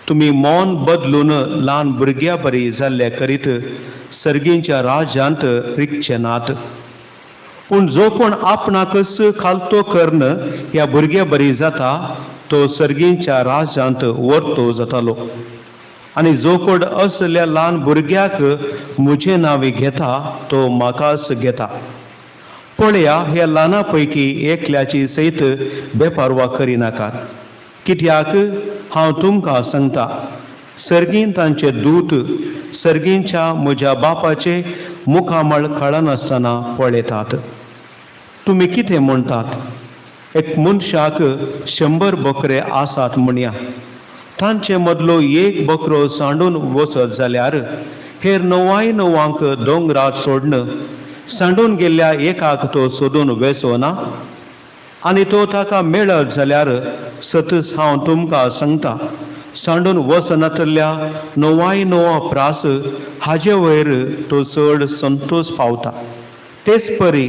तुमी मन बदलून ल्हान भुरग्या बरी जाल्ले करीत सर्गींच्या राज्यांत रिगचे नात. पूण जो कोण आपणाकच खालतो कर्ण ह्या भुरग्या बरी जाता तो सर्गींच्या राज्यांत वर्तो जातालो. आनी जो कोण असल्या ल्हान भुरग्याक म्हजें नांव घेता तो म्हाकाच घेता. पळया ह्या ल्हाना पैकी एकल्याची सयत बेपारवा करिनाकात, कित्याक हांव तुमकां सांगता, सर्गीन तांचे दूत सर्गींच्या म्हज्या बापाचे मुखामळ कळनासतना पळयतात. तुमी कितें म्हणटात? एक मनशाक 100 बकरे आसात म्हणया, तांचे मदलो एक बकरो सांडून वचत जाल्यार हेर 99 दोंगरार सोडून सांडून गेल्ल्या एकाक तो सोदून वेसोना, आनी तो ताका मेळत जाल्यार सतच हांव तुमकां सांगता, सांडून वचनातल्या 99 प्रास हाजे वयर तो चड संतोष पावता. तेच परी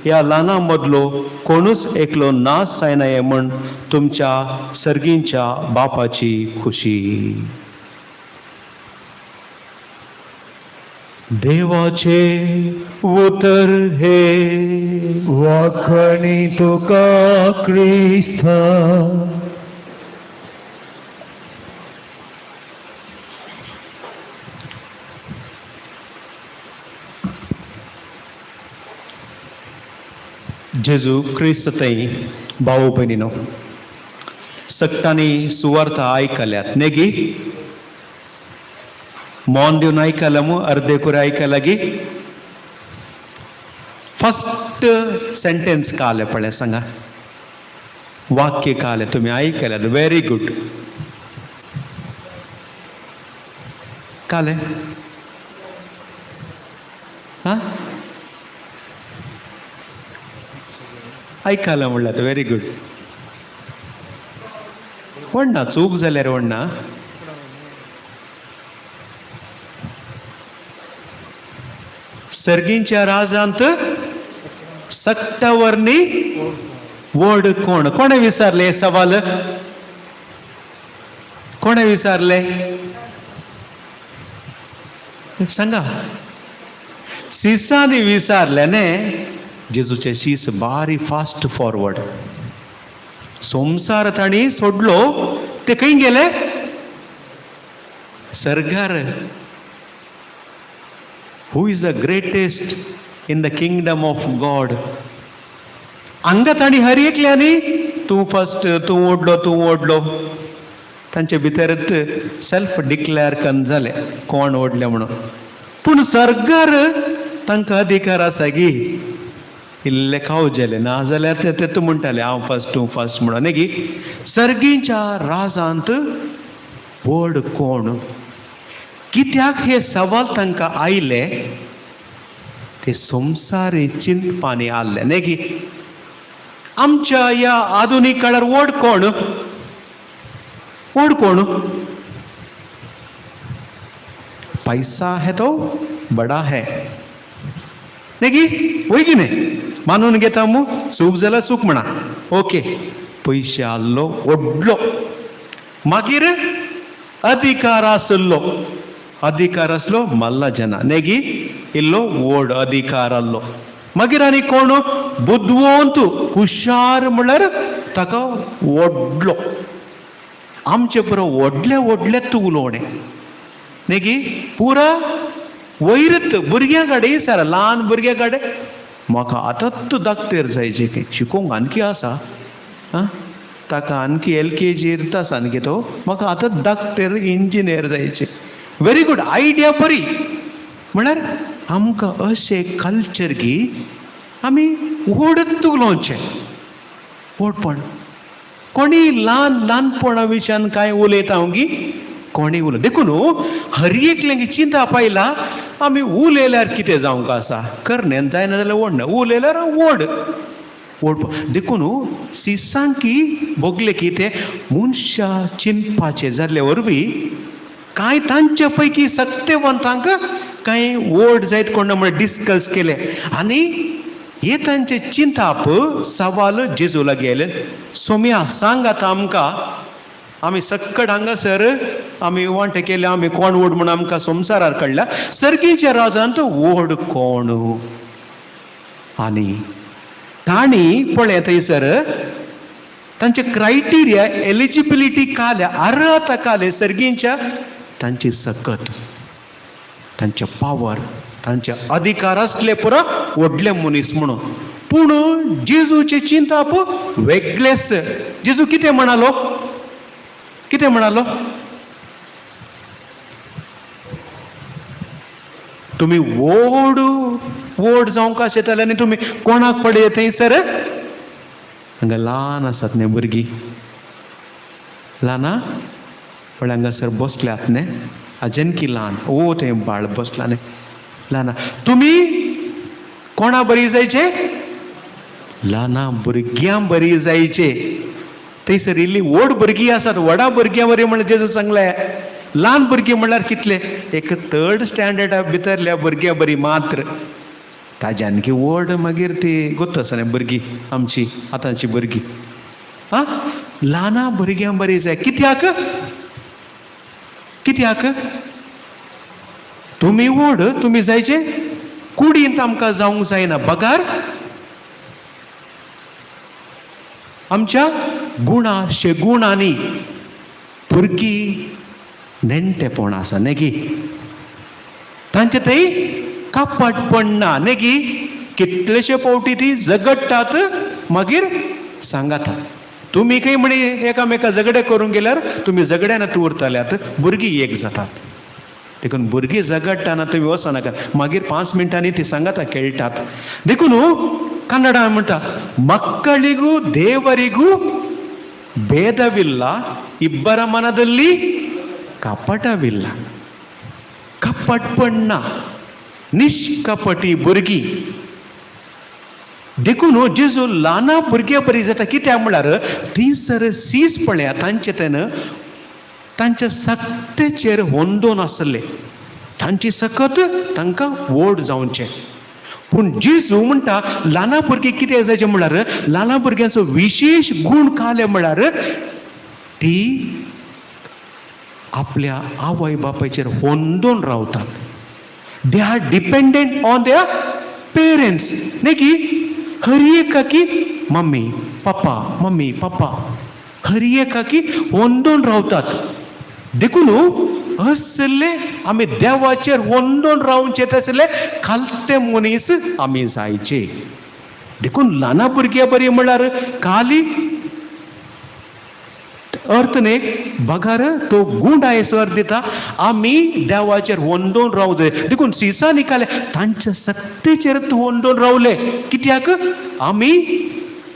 ह्या ल्हाना मदलो कोणूच एकलो नाश जायना म्हण तुमच्या सर्गींच्या बापाची खुशी. देवाचे उतर हे वाखणी तुका क्रिस्ता. जेजू क्रिस्त थंय भाव भयणीनो, सगटांनी सुवार्थ आयकल्यात नेगी? मौन दिवन आयकला मू? अर्दे कुरे आयकला गी? फर्स्ट सेंटेन्स काले पळय सांगा, वाक्य काले तुमी आयकल्यात, व्हेरी गुड. काले हा आयकला म्हणल्यार व्हेरी गुड. व्हडना चूक जाल्यार व्हडना. सर्गींच्या राजांत सक्टावर्णी व्हड कोण? कोणे विचारले सवाल? कोणे विचारले सांगा? सिसांनी विचारले ने. जेजूचे शीस बारी फास्ट फॉरवर्ड. संवसार तांणी सोडलो, ते खंय गेले? सर्गार. Who is the greatest in the kingdom of God? हांगा तांणी हर एकल्यांनी तूं फर्स्ट, तूं ओडलो, तूं ओडलो, तांचे भितरच सेल्फ डिक्लेअर कन जालें कोण ओडले म्हणून. पूण सर्गार तांकां अधिकार आसा गी इल्ले खावजेले, ना जाल्यार ते तूं म्हणटाले हांव फर्स्ट, तूं फर्स्ट म्हणून. न्ही गी? सर्गीच्या राजांत व्हड कोण? कित्याक हे सवाल तांकां आयले? ते संवसारी चिंतपानी आसले न्ही गी? आमच्या ह्या आधुनीक काळार व्हड कोण? व्हड कोण? पैसा है तो बडा है न्ही गी? वय की न्ही? मानून घेता मू? चूक जाल्यार चूक म्हणा, ओके. पयशे आसलो व्हडलो, मागीर अधिकार आसलो, अधिकार आसलो मल्ला जना न्ही गी? इल्लो व्हड अधिकार आसलो. मागीर आनी कोण? बुदवंत हुशार म्हणल्यार ताका व्हडलो. आमचे पुरो व्हडले व्हडले तूं उलोवणें न्ही गी? पुरा वयरत भुरग्यां कडेन सर, ल्हान भुरग्यां कडेन म्हाका आतांच दाखतेर जाय, जे शिकोवंक आणखी आसा, आं ताका आणखी LKG आसा आणखी तो, म्हाका आतां दाखतेर इंजिनियर जायचे. व्हेरी गुड आयडिया बरी. म्हळ्यार आमकां अशें कल्चर की आमी व्हडत उलोवचें व्हडपण. कोणी ल्हान ल्हानपणा विशयान कांय उलयता हांव गी? कोणी उलय देखून हर एकल्यांक चिंता पायला आमी उलयल्यार कितें जावंक आसा? करण्यान जायना जाल्यार व्हडना, उलयल्यार व्हड व्हड. देखून सिसांकी भोगले की ते मनशा चिंतपाचें जाल्ले वरवीं कांय तांचे पैकी सक्तेवंतांक कांय व्हड जायत कोण म्हण डिस्कस केले आनी हे तांचे चिंताप सवाल जेजू लागीं आयले. सोम्या सांग आतां आमकां, आमी सक्कड हांगासर आमी वांटे केले, आमी कोण व्हड म्हूण आमकां संवसारार काडल्या, सर्गीच्या राजांत व्हड कोण? आनी तांणी पळय थंयसर तांचे क्रायटेरिया एलिजिबिलिटी काल्या, अर्हता काले सर्गींच्या, तांची सकत, तांचे पावर, तांचे अधिकार आसले पुरो व्हडले मनीस म्हणून. पूण जेजूचे चिंताप वेगळेच. जेजू कितें म्हणालो? कितें म्हणालो? तुमी व्हड व्हड जावंक आशिल्ले आनी तुमी कोणाक पळय थंयसर हांगा ल्हान आसात न्ही भुरगीं, ल्हाना पळय हांगासर बसल्यात न्ही, आजनकी ल्हान ओ थंय बाळ बसला न्ही ल्हाना. तुमी कोणा बरी जायचे? ल्हाना भुरग्यां बरी जायचे. थंयसर इल्ली व्हड भुरगीं आसात, व्हडा भुरग्यां बरी म्हणल्यार जेजू सांगलें ल्हान भुरगीं म्हणल्यार कितले एक थर्ड स्टँडर्डा भितरल्या भुरग्यां बरी मात्र. ताज्या आणखी व्हड मागीर ती गोत आसा न्ही भुरगीं आमची आतांची भुरगीं. आं ल्हाना भुरग्यां बरी जाय. कित्याक? कित्याक? तुमी व्हड तुमी जायचे कुडींत आमकां जावंक जायना बगार आमच्या गुणा शेगुणांनी भुरगीं नेणटेपण आसा न्ही, तांचे थंय कपटपण ना न्ही. कितलेशे फावटी ती झगडटात मागीर सांगाता. तुमी खंय म्हणी एकामेका झगडे करूंक गेल्यार तुमी झगड्यान उरताल्यात, भुरगीं एक जातात. देखून भुरगीं झगडटाना तुमी वचनाका, मागीर 5 मिनटांनी ती सांगाता खेळटात. देखून कन्नडा म्हणटा ಮಕ್ಕಳಿಗೂ ದೇವರಿಗೂ ಭೇದವಿಲ್ಲ, ಇಬ್ಬರ ಮನದಲ್ಲಿ ಕಪಟವಿಲ್ಲ. ಕಪಟ್ಪಣ್ಣ निष्कपटी भुरगीं. देखून जेजू ल्हाना भुरग्यां बरी जाता. कित्याक म्हळ्यार थंयसर सीस पळया तांचे तेन तांच्या सक्तेचेर होंदोन आसले, तांची सकत तांकां व्हड जावचें. पूण जेजू म्हणटा ल्हाना भुरगीं कितें जायचें म्हळ्यार ल्हाना भुरग्यांचो विशेश गूण काले म्हळ्यार ती आपल्या आवय बापायचेर होंदोन रावतात. They are dependent on their parents न्ही की हर एकाकी मम्मी पप्पा मम्मी पप्पा हर एकाकी होंदोन रावतात. देखून असले आमी देवाचेर होंदोन रावचे तसले खालते मनीस आमी जायचे. देखून ल्हाना भुरग्यां बरी म्हळ्यार खाली अर्थ न्ही बगर तो गुंड आयस अर्थ दिता आमी देवाचेर होंदोन रावंक जाय. देखून सिसा निकाले तांच्या सक्तेचेर होंदोन रावले. कित्याक? आमी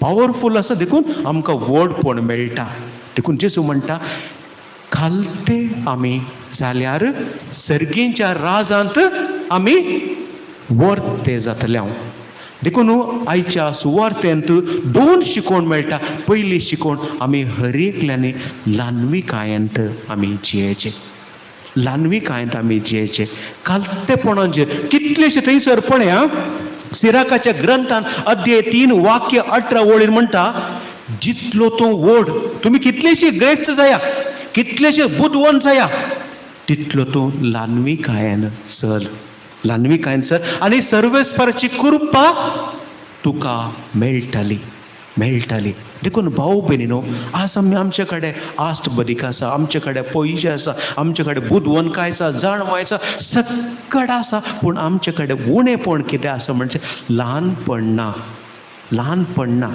पावरफूल आसा देखून आमकां व्हडपण मेळटा. देखून जेजू म्हणटा खालते आमी जाल्यार सर्गींच्या राजांत आमी वर्ते जातले. हांव देखून आयच्या सुवार्तेंत 2 शिकोवण मेळटा. पयली शिकोवण आमी हर एकल्यांनी ल्हानविकायेंत आमी जियेचें, ल्हानविकायेंत आमी जियेचें, खालतेपणाचेर. कितलेशे थंयसर पळया सिराकाच्या ग्रंथान अध्याय 3 वाक्य 18 वळीन म्हणटा जितलो तूं व्हड, तुमी कितलेशी ग्रेस्त जाया, कितलेशे बुदवंत जाया, तितलो तूं ल्हानविकायेन चल, ल्हानविकायेन चल आनी सर्वेस्पराची कृपा तुका मेळटली, मेळटली. देखून भाव भयणीनो आज आमी आमचे कडेन आस्त बरीक आसा, आमचे कडेन पयशे आसा, आमचे कडेन बुदवंतकाय आसा, जाणवाय आसा, सगळें आसा, पूण आमचे कडेन उणेपण कितें आसा म्हणजे ल्हानपण ना, ल्हानपण ना.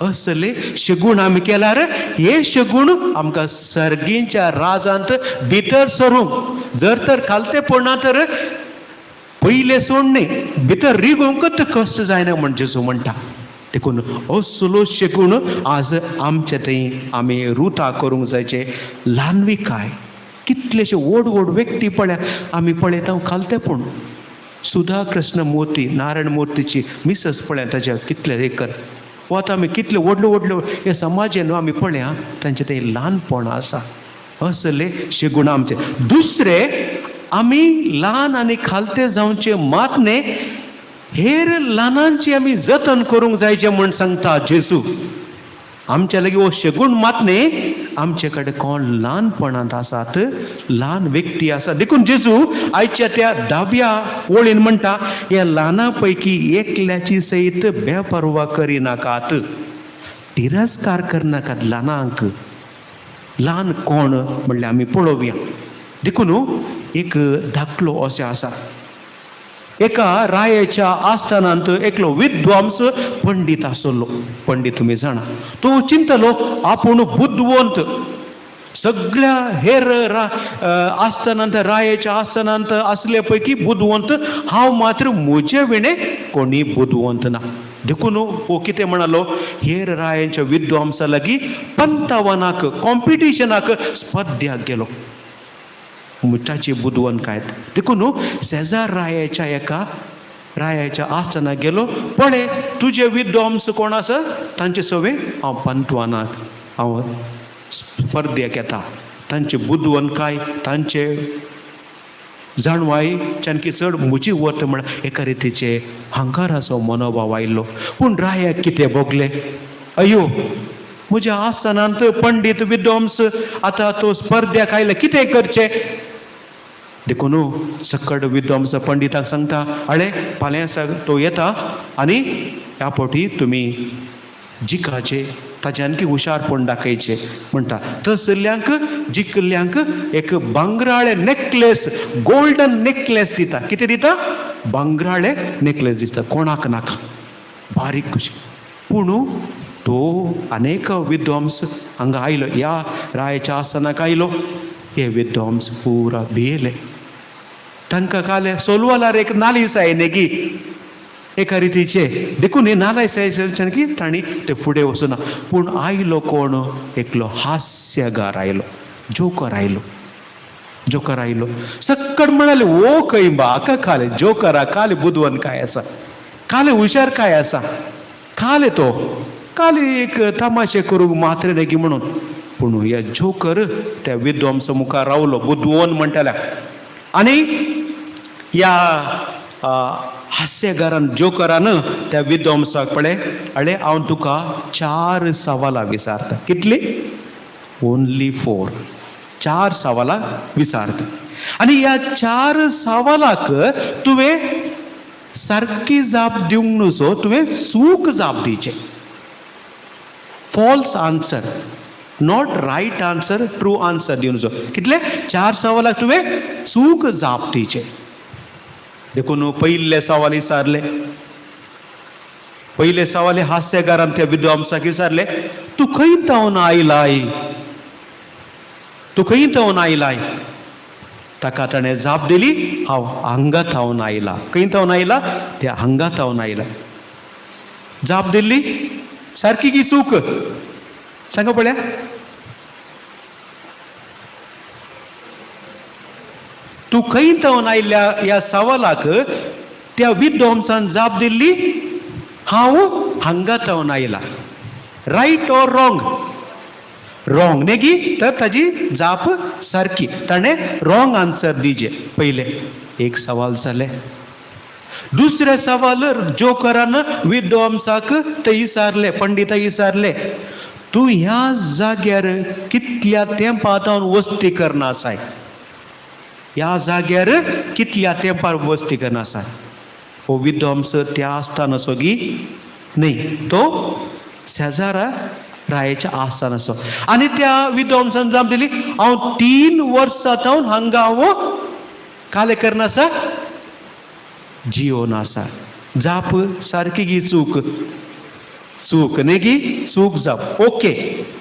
असले शगूण आमी केल्यार हे शगूण आमकां सर्गींच्या राजांत भितर सरूंक, जर तर खालतेपणा तर पयले सोडणे भितर रिगोवंकच कश्ट जायना म्हण जेजू म्हणटा. देखून असलो शेगूण आज आमचे थंय आमी रुता करूंक जायचे. ल्हानविकाय कितलेशे व्हड व्हड व्यक्ती पळया आमी पळयता खालतेपण. सुधा कृष्णमूर्ती नारायण मूर्तीची मिसस पळया ताच्या कितले एकर, वो आतां आमी कितले व्हडले व्हडले हे समाजे न्हू आमी पळया तांचे थंय ल्हानपण आसा. असले शेगूण आमचे. दुसरे आमी ल्हान आनी खालते जावचे मात न्ही, हेर ल्हानांची आमी जतन करूंक जायचें म्हूण सांगता जेजू. आमच्या लागीं हो शेगूण मात न्ही, आमचे कडेन कोण ल्हानपणांत आसात, ल्हान व्यक्ती आसा. देखून जेजू आयच्या त्या 10व्या वळीन म्हणटा ह्या ल्हाना पैकी एकल्याची सयत बेपर्वा करिनाकात, तिरस्कार करनाकात ल्हानांक. ल्हान कोण म्हणल्यार आमी पळोवया. देखून एक धाकलो अशें आसा, एका रायाच्या आस्थानांत एकलो विद्वांस पंडीत आसलो. पंडीत तुमी जाणा, तो चिंतलो आपूण बुदवंत, सगळ्या हेर आस्थानांत रायाच्या आस्थानांत आसले पैकी बुदवंत हांव मात्र म्हजे विणे कोणी बुदवंत ना. देखून हो कितें म्हणालो, हेर रायांच्या विद्वांसा लागीं पंतावनाक कॉम्पिटिशनाक स्पर्ध्याक गेलो ताची बुदवंत काय. देखून सेजार रायाच्या एका रायाच्या आस्थानाक गेलो, पळय तुजे विद्वांस कोण आसा तांचे सवे हांव पंतवानाक हांव स्पर्धेक येता, तांचे बुदवंतकाय तांचे जाणवाय चानकी चड म्हजी वत म्हण एका रितीचे हंकाराचो मनोभाव आयलो. पूण रायाक कितें भोगलें, अयो म्हज्या आस्थानांत पंडीत विद्वांस आतां तो स्पर्ध्याक आयले कितें करचें. देखून सकट विद्वांस पंडिताक सांगता, अळे फाल्यां तो येता आनी ह्या फावटी तुमी जिकाचे ताजे आणखी हुशारपण दाखयचें म्हणटा. तसल्यांक जिखल्ल्यांक एक भांगराळे नेकलेस, गोल्डन नेकलेस दिता. कितें दिता? भांगराळे नेकलेस दिसता, कोणाक नाका, बारीक कशी. पूण तो अनेक विद्वांस हांगा आयलो, ह्या रायाच्या आसनाक आयलो. हे विद्वांस पुरा भियेले, तांकां काले सोलवालार एक नालीस आयले की एका रितीचे, देखून हे नालायस आयच्यान की तांणी ते फुडें वचना. पूण आयलो कोण, एकलो हास्यगार आयलो, जोकर आयलो, जोकर आयलो. सक्कड म्हणाले, ओ खंय बा खाले जोकरा, काले बुदवंत काय आसा, काले हुशार काय आसा, काले तो काले एक तमाशे करूंक मात्र नेगी म्हणून. पूण ह्या जोकर त्या विद्वांस मुखार रावलो, बुदवंत म्हणटाल्या. आनी ह्या हास्यगारान जोकरान त्या विद्वांसाक पळय, अळे हांव तुका 4 सवालां विचारता. कितली? ओन्ली 4, 4 सवालां विचारता. आनी ह्या 4 सवालाक तुवें सारकी जाप दिवंक न्हू, तुवें चूक जाप दिवचें. False answer, not right answer, true answer दिवंक न्हू. कितले? 4 सवालाक तुवें चूक जाप दिवचें. देखून पयले सवाल विचारले, पयले सवाल हास्यगारान त्या विद्वांसाक विचारले, तूं खंय तावन आयलाय, तूं खंय तावन आयलाय? ताका ताणें जाप दिली, हांव हांगा तावन आयला. खंय तावन आयला? त्या हांगा तावन आयला. जाप दिली सारकी की चूक? सांगा पळया. तूं खंय तावन आयल्या ह्या सवालाक त्या विद्वांसान जाप दिल्ली, हांव हांगा तावन आयला. Right or wrong? रॉंग नेगी, तर ताजी जाप सारकी, ताणें रॉंग आन्सर दिजे. पयले एक सवाल जालें. दुसरें सवाल जोकरान विद्वांसाक ते विचारले, पंडिता विचारले, तूं ह्या जाग्यार कितल्या तेंपा तावन वस्ती करना आसाय, ह्या जाग्यार कितल्या तेंपार वस्ती करना आसा? हो विद्वांस त्या आस्थानाचो गी न्हय, तो शेजारा रायाच्या आस्थानाचो. आनी त्या विद्वांसान जाप दिली, हांव 3 वर्सां तावन हांगा हांव काले करना आसा, जियोन आसा. जाप सारकी गी चूक? चूक न्ही गी, चूक जाप. ओके,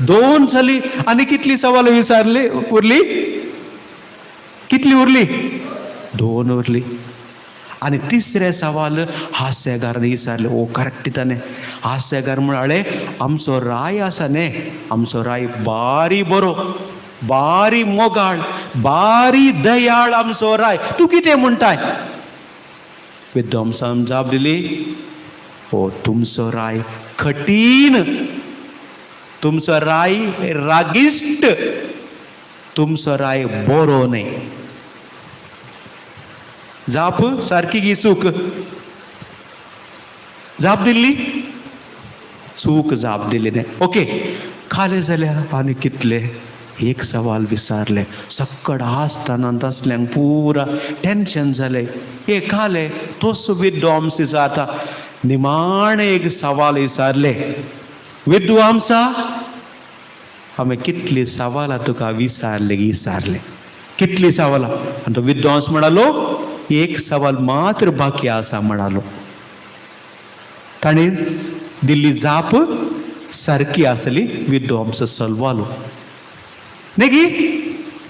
2 जाली. आनी कितली सवाल विचारली उरली? कितली उरली? 2 उरली. आनी तिसरें सवाल हास्यगारान विचारलें, ओ करेक्ट ताणें. हास्यगार म्हळ्यार, आमचो राय आसा न्ही, आमचो राय बारी बरो, बारी मोगाळ, बारी दयाळ आमचो राय, तूं कितें म्हणटाय? विद्वांसान जाप दिली, ओ तुमचो राय कठीण, तुमचो राय रागिश्ट, तुमचो राय बरो न्हय. जाप सारकी गी चूक? जाप दिल्ली चूक, जाप दिली न्हय. ओके, खाले जाल्यार आनी कितले एक सवाल विचारले. सक्कड आसतना आसल्यांक पुरा टेंशन जालें, हे खाले तोच विद्वांस विचारता. निमाणें एक सवाल विचारले, विद्वांसा हांवें कितली सवालां तुका विचारले विचारले, कितली सवालां? आनी तो विद्वांस म्हणालो, एक सवाल मात्र बाकी आसा म्हणालो. ताणें दिल्ली जाप सारकी आसली, विद्वांस सलवालो. नेगी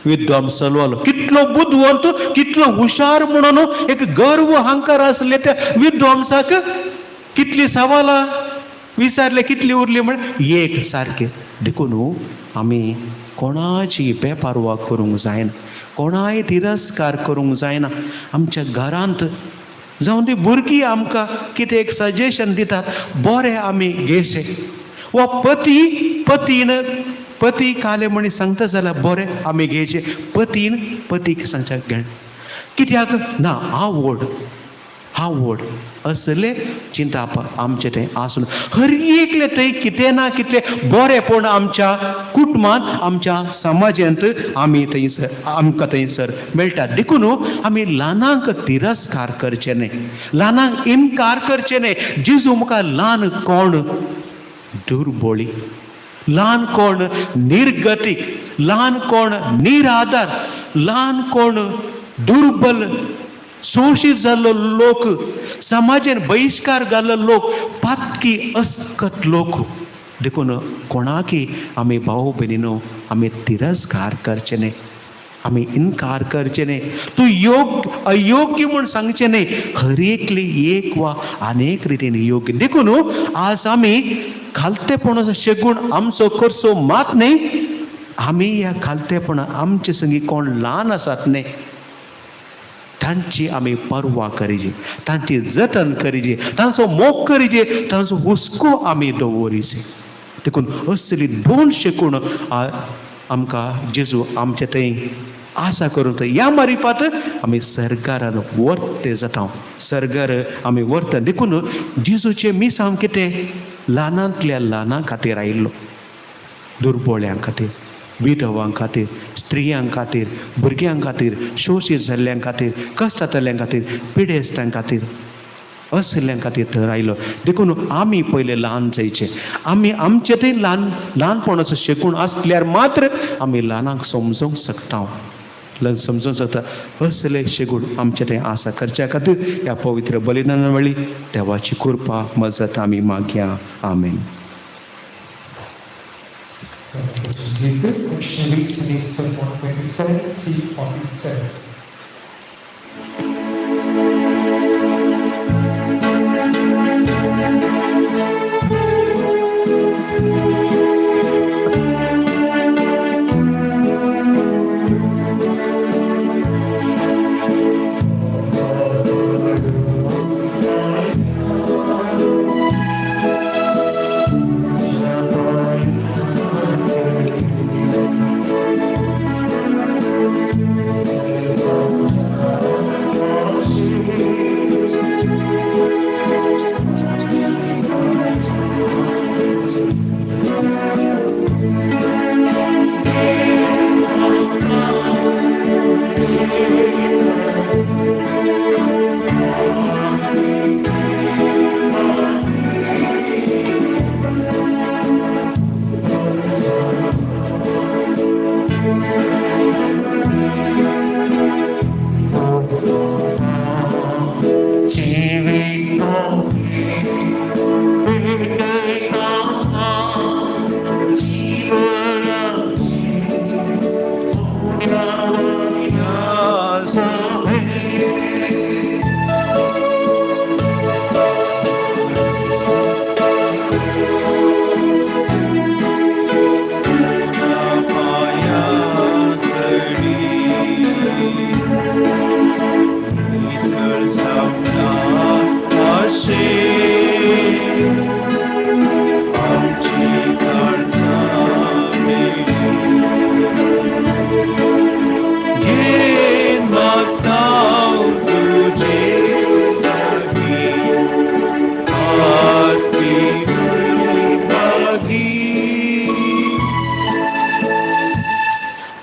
विद्वांस चलवालो कितलो बुदवंत कितलो हुशार म्हणून एक गर्व अहंकार आसले त्या विद्वांसाक. कितली सवालां विचारले कितली उरली म्हण एक सारकें. देखून आमी कोणाची बेपारवा करूंक जायना, कोणाय तिरस्कार करूंक जायना. आमच्या घरांत जावं ती भुरगीं आमकां कितें एक सजेशन दितात बरें आमी घेवचें, वा पती पतीन पती काले म्हणी सांगता जाल्यार बरें आमी घेवचें, पतीन पतीक सांगच्या घेण कित्याक ना आवड आवड असले चिंताप आमचें तें आसून हर एकलें थंय कितें ना कितें बरेंपण आमच्या कुटुंबांत आमच्या समाजांत आमी थंयसर आमकां थंयसर मेळटा. देखून आमी ल्हानांक तिरस्कार करचे न्हय, ल्हानांक इनकार करचे न्हय. जेजू मुखार ल्हान कोण दुर्बोळी, ल्हान कोण निर्गतीक, ल्हान कोण निराधार, ल्हान कोण दुर्बल शोशीत जाल्लो लोक, समाजान बहिश्कार घाल्लो लोक, पातकी अस्कत लोक. देखून कोणाकी आमी भाव भयणीनो आमी तिरस्कार करचे न्हय, आमी इनकार करचे न्हय, तूं योग्य अयोग्य म्हूण सांगचें न्हय. हर एकली एक वा अनेक रितीन योग्य. देखून आज आमी खालतेपणाचो शेगूण आमचो करचो मात न्हय, आमी ह्या खालतेपणा आमचे संगी कोण ल्हान आसात न्हय तांची आमी पर्वा करीजे, तांची जतन करीजे, तांचो मोग करीजे, तांचो हुस्को आमी दवरीजे. देखून असली दोन शेकूण आमकां जेजू आमचे थंय आसा करून थंय ह्या मारिपात आमी सरकारान वर्ते जाता, सरकार आमी वर्ता. देखून जेजूचें मिसांव कितें ल्हानांतल्या ल्हानां खातीर आयिल्लो, दुर्बोळ्यां खातीर, विधवां खातीर, स्त्रियां खातीर, भुरग्यां खातीर, शोशीत जाल्ल्यां खातीर, कश्टांतल्यां खातीर, पिडेस्तां खातीर, असल्यां खातीर थंय आयलो. देखून आमी पयले ल्हान जायचे, आमी आमचे थंय ल्हान ल्हानपणाचो शेकूण आसल्यार मात्र आमी ल्हानांक समजूंक शकता, समजूंक शकता. असले शेगूण आमचे थंय आसा करच्या खातीर ह्या पवित्र बलिदाना वेळी देवाची कृपा मजत आमी मागया. आमेन. Question 1 27 C 47.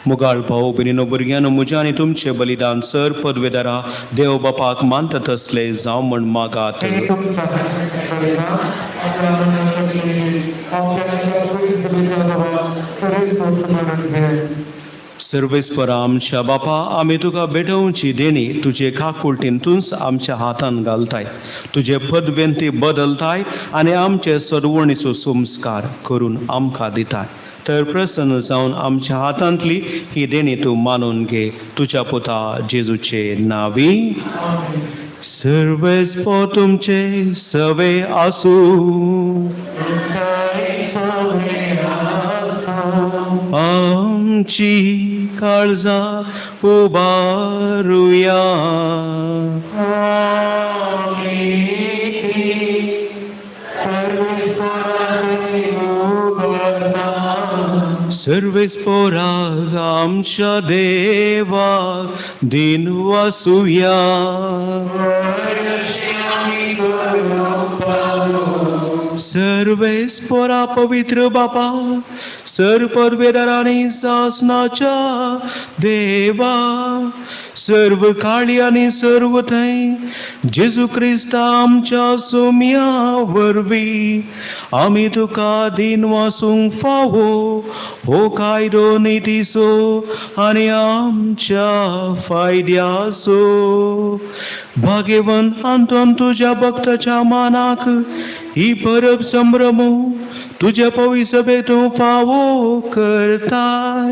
मुगाळ भाऊ भयणीनो भुरग्यांनो म्हज्या आनी तुमचें बलिदान सर पदवेदारा देव बापाक मानता तसले जावं म्हण मागात. सर्वेस्परा आमच्या बापा, आमी तुका भेटोवची देणी तुजे काकुळटीन तूंच आमच्या हातान घालताय, तुजे पदवेन ती बदलताय आनी आमचे सरवणीचो संस्कार करून आमकां दिताय. तर प्रसन्न जावन आमच्या हातांतली ही देणी तूं मानून घे तुज्या पुता जेजूचे नांवी. सर्वेस पो तुमचे सवे आसूं. आमची काळजां उबारुया. सर्वेस पोरा आमच्या देवा दिन वासुया. सर्वेस पोरा पवित्र बापा सर परवेदारांनी सासनाच्या देवा सर्व काळी आनी सर्व थंय जेजू क्रिस्ता आमच्या सोम्या वरवीं आमी तुका दिन वासूंक फावो हो कायदो नितीचो आनी आमच्या फायद्याचो. भाग्यवंत आंतोन तुज्या भक्ताच्या मानाक ही परब संभ्रमो तुज्या पविसभे तूं फावो करताय.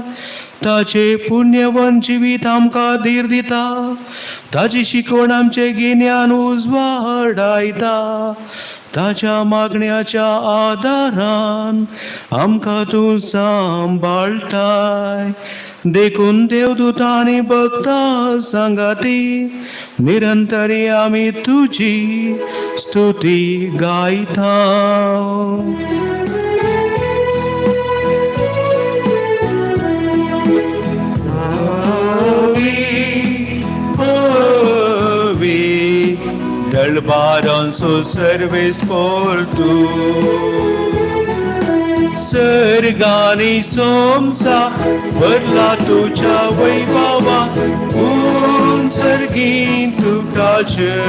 ताचे पुण्यवन जिवीत आमकां धीर दिता, ताची शिकवण आमचें गिन्यान उजवाडायता. ताच्या मागण्याच्या आदारान आमकां तूं सांबाळटाय. देखून देवदूतांनी भक्तां सांगाती निरंतरी आमी तुजी स्तुती गायता. दळबारांचो सर्वेस पोर तूं सर्गानी सोमसा भरला तुज्या वैभवा उंच सर्गीन तुका जय,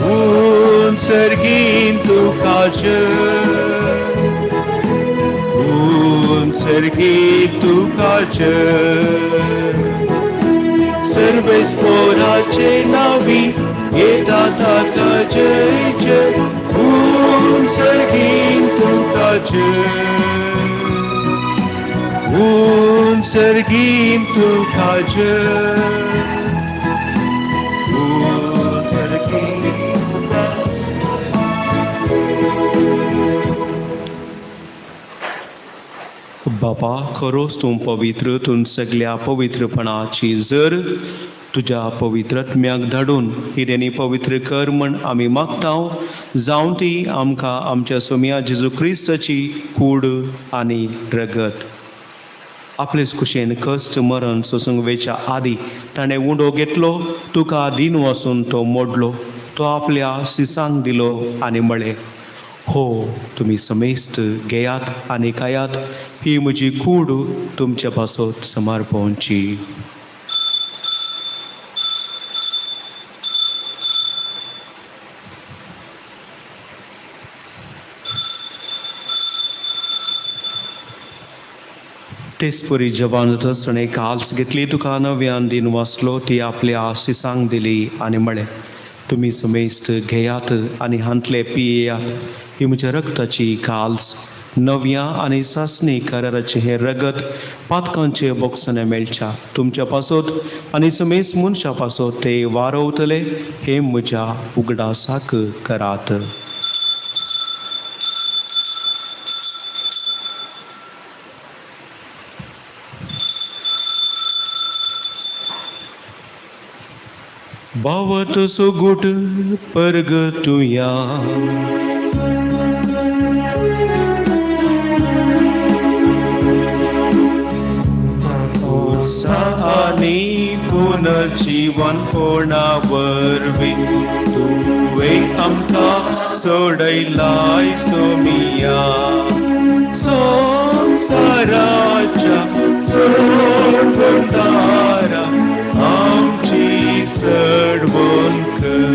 उंच सर्गीन तुका जय, उंच सर्गीन तुका जय. सर्वेस पोराचे नावी येता ताका जय जय, उंच सर्गीन तुका जय, उंच सर्गीन तुका जय, उंच सर्गीन तुका. बापा खरोच तूं पवित्र, तूं सगल्या पवित्रपणाची जर तुज्या पवित्रत्म्याक धाडून ही देणी पवित्र कर म्हण आमी मागता. जावं ती आमकां आमच्या सोम्या जेजू क्रिस्ताची कूड आनी रगत. आपलेच कुशेन कश्ट मरण सोसूंक वेच्या आदी ताणें उंडो घेतलो, तुका दिन वसून तो मोडलो, तो आपल्या सिसांक दिलो आनी म्हळें, हो तुमी समेस्त घेयात आनी खायात, ही म्हजी कूड तुमच्या पासत समर्पणची. तेचपरी जवान जातच ताणें काल्स घेतली, तुका नव्यान दिन वाचलो, ती आपल्या सिसांक दिली आनी म्हळें, तुमी समेस्त घेयात आनी हांतले पियेयात, ही म्हज्या रक्ताची काल्स, नव्या आनी सासणी कराराचें हें रगत पातकांचे बोगसणे मेळच्या तुमच्या पासत आनी समेस्त मनशां पासत ते वारवतले, हे म्हज्या उगडासाक करात. भावत सुगुट परगतुया. उत्साहानी पुनर्जीवन कोणा वरवीं तुवें आमकां सोडयलाय सोमिया. संवसाराच्या सोडवणदारा आमची सडवण कर.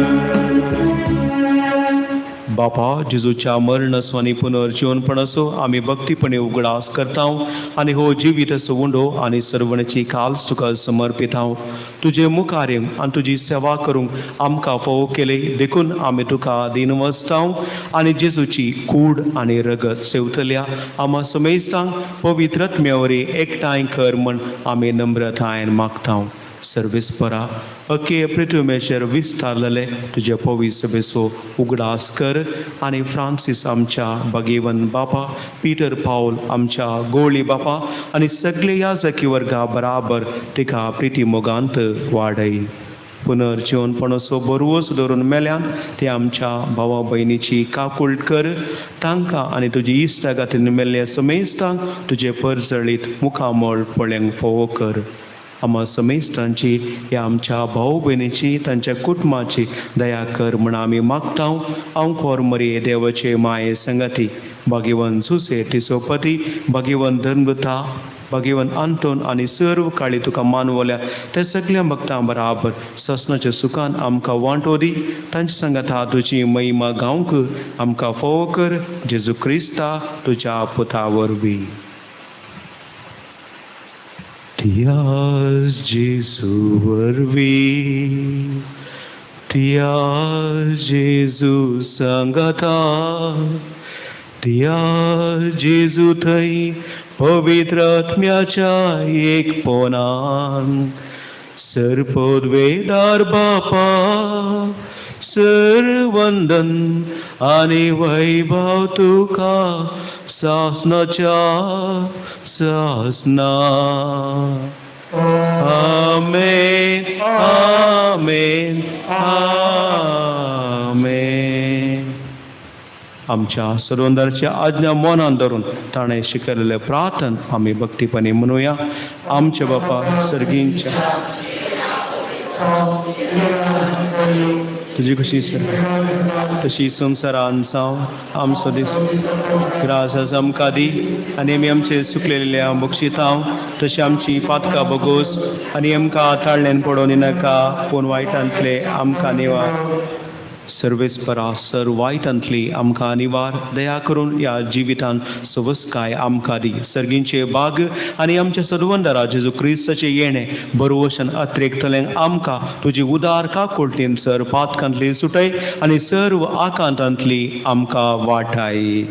बापा जेजूच्या मरण आनी पुनर्जीवनपणाचो आमी भक्तीपणे उगडास करता आनी हो जिवीत उंडो आनी सर्वणची काल्स तुका समर्पित हांव. तुजे मुखार येवंक आनी तुजी सेवा करूंक आमकां फोव केले देखून आमी तुका दिनवसता आनी जेजूची कूड आनी रगत सेवतल्या आमा समेस्तांक पवित्र आत्म्या वरी एकठांय कर म्हण आमी नम्रतायेन मागता. सर्वेस्परा अके पृथ्वीचेर विस्तारलेले तुजे पवित्र सभेचो उगडास कर आनी फ्रांसीस आमच्या भगेवन बापा, पीटर पावल आमच्या गोळी बापा आनी सगळे याजकी वर्गा बराबर तिका प्रिती मोगांत वाडय. पुनर्जीवनपणाचो बरवस धरून मेल्यान ते आमच्या भावा भयणीची काकूळट कर. तांकां आनी तुजी इश्टागातीन मेल्ल्या समेस्तांक तुजे परजळीत मुखामळ पळोवंक फोवो कर. आमा समेस्तांची ह्या आमच्या भाव भयणीची तांच्या कुटुंबाची दया कर म्हण आमी मागता. हांव खोर मरिये देवाचे माये संगाती भाग्यवन सुसे टिसोपती भाग्यवन धर्मदुता भाग्यवन आंतोन आनी सर्व काळी तुका मानवल्या त्या सगल्या भक्तां बराबर ससनाच्या सुखान आमकां वांटो दी. तांचे सांगाता तुजी महिमा गावंक आमकां फोव कर. जेजू क्रिस्ता तुज्या पुता वरवीं. त्याच जेजू वरवीं, त्याच जेजू सांगाता, त्या जेजू थंय पवित्र आत्म्याच्या एकपणान सर्पद्वेदार बापा सर्वंदन आनी वैभव तुका सासनाच्या सासना. आमेन आमेन आमेन. आमच्या सर्वंदारच्या आज्ञा मनान धरून ताणें शिकयलेलें प्रार्थन आमी भक्तीपणी म्हणुया. आमच्या बापा सर्गींच्या तुजी कशी तशी संवसारान जावं आमचो दीस ग्रास आमकां दी आनी आमी आमचे सुकलेल्या बक्षितां तशी आमची पातकां बगोस आनी आमकां ताळल्यान पडोवन नाका पूण वायटांतले आमकां निवार. सर्वेस्परा सर वायटांतली आमकां निवार. दया करून ह्या जिवितान सवसकाय आमकां दी. सर्गींचे बाग आनी आमच्या सर्वंदरा जेजू क्रिस्ताचें येणें बरवशन अत्रेकतल्यांक आमकां तुजी उदार काकुळटीन सर पातकांतली सुटय आनी सर्व आकांतांतली आमकां वाटाय.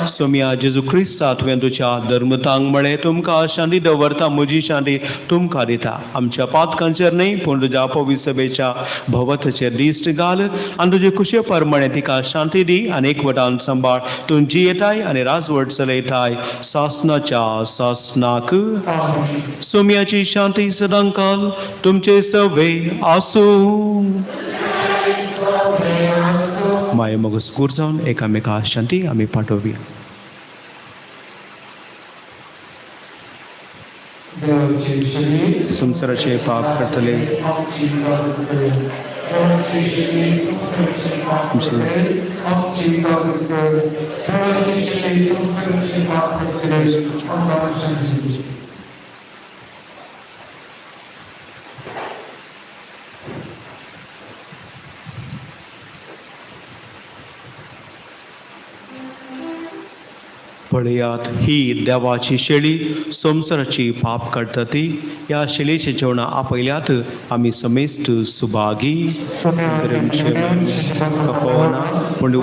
सोम्या जेजू क्रिस्ता तुवें तुज्या धर्मतांक म्हळें तुमकां शांती दवरता म्हजी शांती तुमकां दिता. आमच्या पातकांचेर न्हय पूण तुज्या पवित्र सभेच्या भवताचेर दिश्ट घाल आनी तुजे खुशे प्रमाणे तिका शांती दी आनी एकवटान सांबाळ. तूं जियेताय आनी राजवट चलयताय सासनाच्या सासनाक. सोम्याची शांती सदांकाल तुमचे सवे आसूं. माये मग स्कूर जावन एकामेका शांती आमी पाठोवया. संवसाराचे पाप करतले पळयात ही देवाची शेळी संवसाराची पाप काडटा ती. ह्या शेळीचे जेवणां आपयल्यात आमी समेस्त सुभागी. कफोना पूण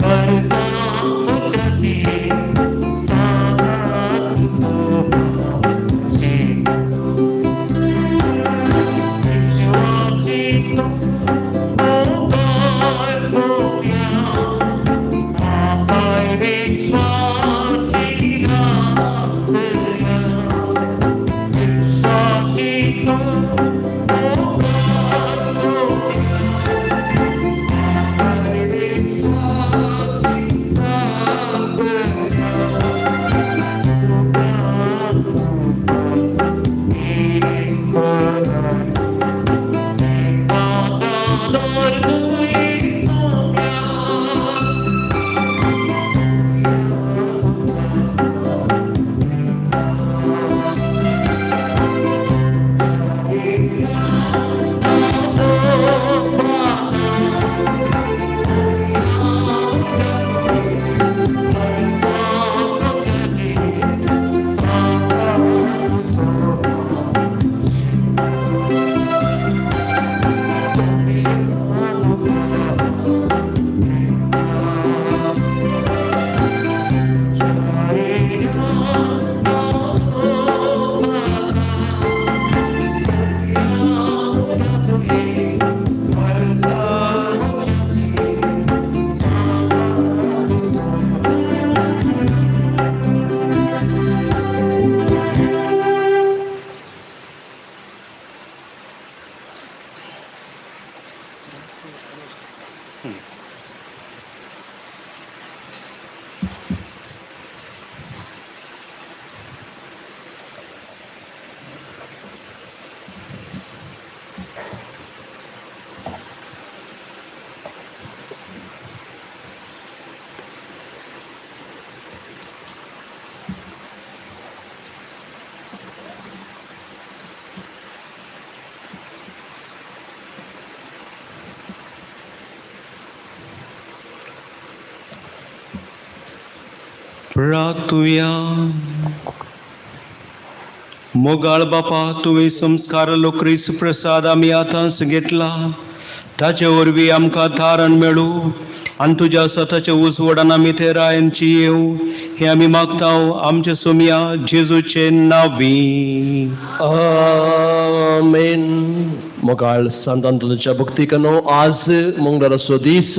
But प्रार्थुया. मोगाळ बापा, तुवें संस्कारलो क्रिस्त प्रसाद आमी आतांच घेतला, ताचे वरवीं आमकां तारण मेळूं आनी तुज्या सताच्या उजवाडान आमी ते रायनची येवं हें आमी मागता आमच्या सोमया जेजूचे नांवी. आमेन. मोगाळ सांत आंतोनीच्या भक्तिकनो आज मंगळाराचो दीस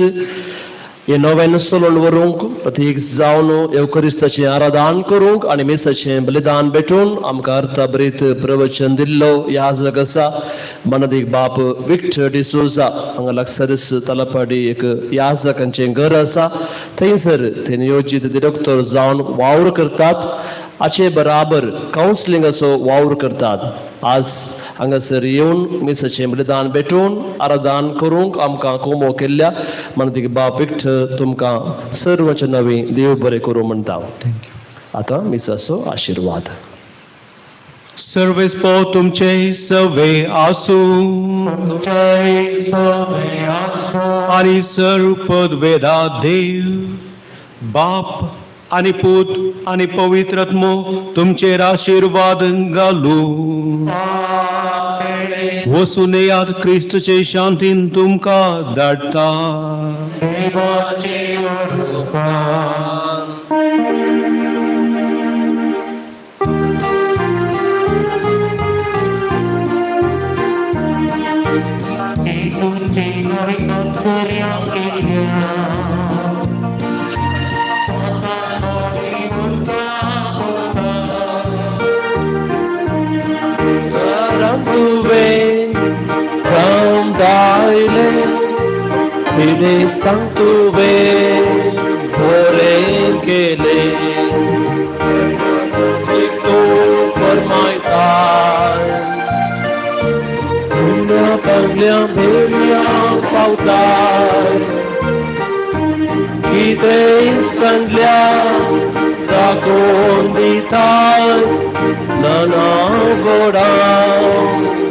हे नव्यान सोलोन व्हरूंक प्रत्येक जावन येवकरिस्ताचें आराधन करूंक आनी मिसाचें बलिदान भेटून आमकां अर्थाभरीत प्रवचन दिल्लो याजक आसा मनादीक बाप विक्टर डिसोजा. हांगा लागसारच तलापाडी एक याजकांचें घर आसा, थंयसर ते नियोजीत डिरेक्टर जावन वावर करतात, हाचे बराबर कावन्सिलिंगाचो वावर करतात. आज हांगासर येवन मिसाचें बलिदान भेटून आराधन करूंक आमकां कोमो केल्ल्या मनादीक बाप विक्टर तुमकां सर्वांचे नवी देव बरें करूं म्हणटा. आतां मिसाचो आशिर्वाद. सर्वेस्पो तुमचे सवे आसूं आनी सर्वपदवेदा देव बाप आनी पूत आनी पवित्र आत्मो तुमचेर आशिर्वाद घालूं. वसून येयात, क्रिस्तचे शांतीन तुमकां धाडटा. तुवे बरें केलें तूं फरमायताय, पुण्या पावल्या भेल्या पावताय, कितें सांगल्या दाखोवन दिताय, नाना गोडा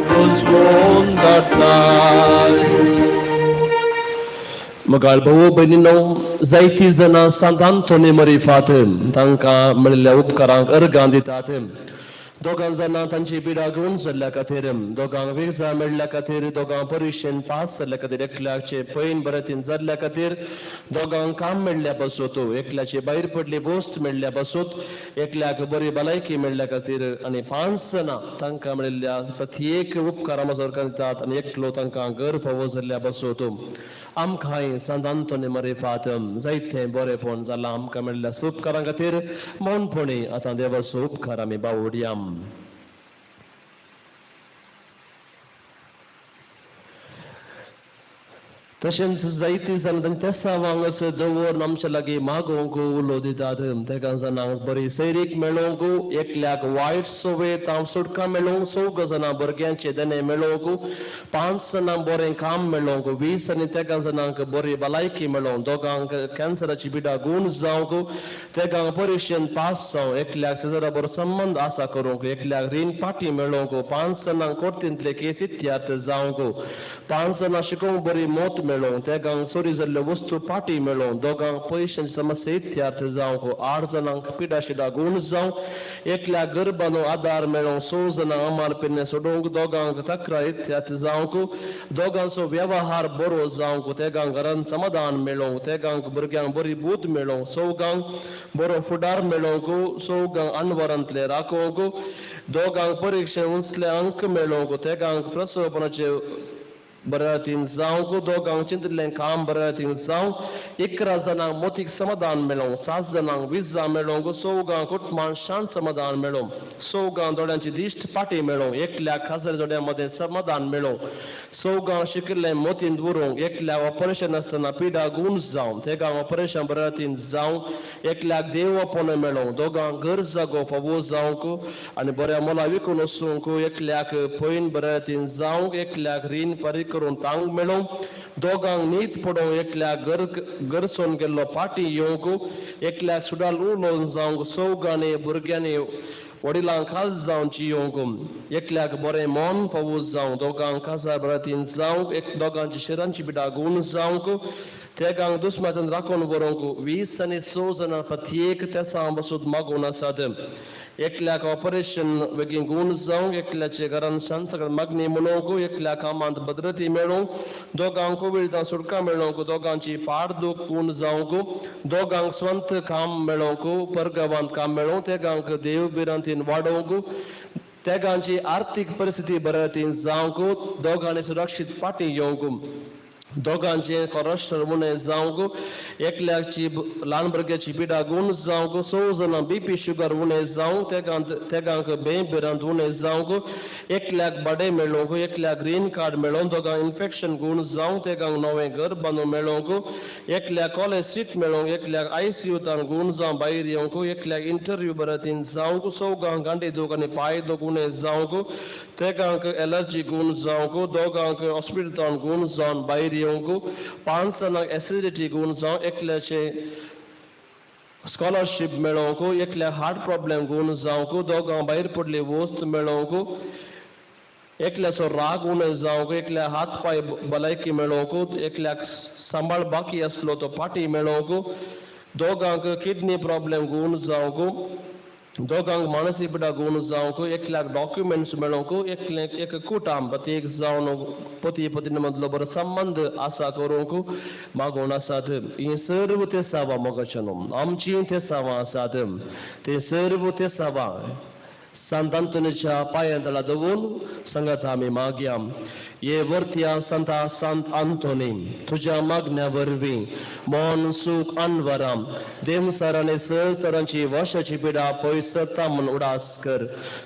रुजवोन धाडटाय. मगाळ भाऊ भयणीनो, जायतीं जाणां सांत आंतोनी मरिफात तांकां मेळिल्ल्या उपकारांक अर्गां दितात. दोगां जाणां तांची पिडा गुण जाल्ल्या खातीर, दोगांक विजा मेळ्ळ्या खातीर, दोगां परिक्षेन पास जाल्ल्या खातीर, एकल्याचे पयन बरेतीन जाल्ल्या खातीर, दोगांक काम मेळ्ळ्या पासत, एकल्याचे भायर पडली वस्त मेळ्ळ्या पासत, एकल्याक बरी भलायकी मेळ्ळ्या खातीर आनी पांच जाणां तांकां मेळिल्ल्या प्रत्येक उपकारां अर्गां दितात आनी एकलो तांकां घर फावो जाल्ल्या पासत. आमकांय सांत आंतोनी मरिफात जायतें बरेंपण जालां. आमकां मेळिल्ल्या उपकारां खातीर मौनपणी आतां देवाचो उपकार आमी बावडया. तशेंच जायतीं जाणां तांच्या तेसावांक असो दवरून आमच्या लागीं मागोवंक उलो दितात. तेका जाणांक बरी सैरीक मेळोवंक, एकल्याक वायट संवय तांव सुटका मेळोवंक, चौग जाणां भुरग्यांचे देणें मेळोवंक, पांच जाणांक बरें काम मेळोवंक, 20 आनी तेगां जाणांक बरी भलायकी मेळोवंक, दोगांक कॅन्सराची पिडा गूण जावंक, तेगांक परिक्षेन पास जावं, एकल्याक शेजरा बरो संबंद आसा करूंक, एकल्याक रीण पाटी मेळोवंक, पांच जाणांक कोर्तींतले केस इत्यार्थ जावंक, पांच जाणां शिकोवंक बरी मत मेळोवंक, तेगांक चोरी जाल्ल्यो वस्तू पाटी मेळोवंक, दोगांक पयशांची समस्या इत्यार्थ जावंक, 8 जाणांक पिडा शिडा गूण जावंक, एकल्याक गरबानो आदार मेळोवंक, 6 जाणांक अमार पेडणें सोडोवंक, दोगांक तक्रार इत्यार्थ जावंक, दोगांचो वेव्हार बरो जावंक, तेगांक घरांत समाधान मेळोवंक, तेगांक भुरग्यांक बरी बूद मेळोवंक, चौगांक बरो फुडार मेळोवंक, चौगांक अनवरांतले राखोवंक, दोगांक परिक्षे उंचले अंक मेळोवंक, तेगांक प्रसवपणाचे बऱ्या जावंक दोगांक चिंतिल्लें काम बऱ्या जावंक 11 जाणांक मोतीक समाधान मेळोंक 7 जाणांक विजा मेळोंक 4 कुटुंबांक शांत समाधान मेळोंक 4 दोळ्यांची दिश्ट पाटी मेळोंक 1 खाजर जोड्यां मदें समाधान मेळोंक 4 शिकिल्लें मोतींत उरोंक 1 ऑपरेशन आसतना पिडा गुण जावं 3 ऑपरेशन बऱ्या जावंक 1 देव आपोवणें मेळोंक 2 घर जागो फावो जावंक आनी बऱ्या मोला विकून वचूंक 1 पयन बऱ्या जावंक 1 रीण फारीक करून तांक मेळोंक 2 नीत पडोंक 1 गरसोन गेल्लो पाटी येवंक 1 सुडाल उलोवन जावंक 4 भुरग्यांनी वडिलांक खास जावन येवंक 1 बरें मन फावो जावंक 2 काजार बऱ्या जावंक 2 शिरांची पिडा गुण जावंक 3 दुस्मातान राखून व्हरूंक 20 आनी 6 जाणां प्रत्येक तेसां बसून मागून आसात 1 ऑपरेशन बेगीन गुण जावंक 1 घरान शांत सगळें मागणी म्हणूंक 1 कामांत भद्रती मेळोंक 2 कोविडान सुटका मेळोंक 2 पाड दूख गुण जावंक 2 स्वंत काम मेळोंक परगांवांत काम मेळोंक 3 देव भिरांतीन वाडोवंक 3 आर्थीक परिस्थिती बऱ्या जावंक 2 सुरक्षीत पाटी येवंक 2 कोलेस्ट्रॉल उणें जावंक 1 ल्हान भुरग्याची पिडा गुण जावंक 6 जाणां बीपी शुगर उणें जावंक 3 बें भिरांत उणें जावंक 1 भाडें मेळोंक 1 ग्रीन कार्ड मेळोंक 2 इन्फेक्शन गुण जावंक 3 नवें घर बांदून मेळोंक 1 कॉलेज सीट मेळोंक 1 आयसीयूतान गुण जावं भायर येवंक 1 इंटरव्यू बऱ्या जावंक 4 गांडी दूख आनी पांय दूख उणें जावंक 3 एलर्जी गुण जावंक 2 हॉस्पिटलान गुण जावन भायर येवंक 5 जाणांक एसिडिटी गुण जावं 1 स्कॉलरशीप मेळोंक 1 हार्ट प्रॉब्लेम गुण जावंक 2 भायर पडली वस्त मेळोंक 1 राग उणें जावंक 1 हात पांय भलायकी मेळोंक 1 सांबाळ बाकी आसलो तो पाटी मेळोंक 2 किडनी प्रॉब्लेम गुण जावंक 2 मानसीक पिडा गुण जावंक 1 डॉक्युमेंट्स मेळोंक 1 कुटाम प्रत्येक जावन पती पत्नी मदलो बरो संबंद आसा करूंक मागून आसात. ही सर्व तेसावां मोगाच्यानो आमची तेसावां आसात ते सर्व तेसावां संत अंतोनीच्या पांयां तळा दवरून सांगता आमी मागया. ये वरत्या संता संत अंतोनी तुज्या मागण्या वरवीं मन सूख अनवराम देमसाराने सर तरांची वशाची पिडा पयस सरता म्हूण उडास कर.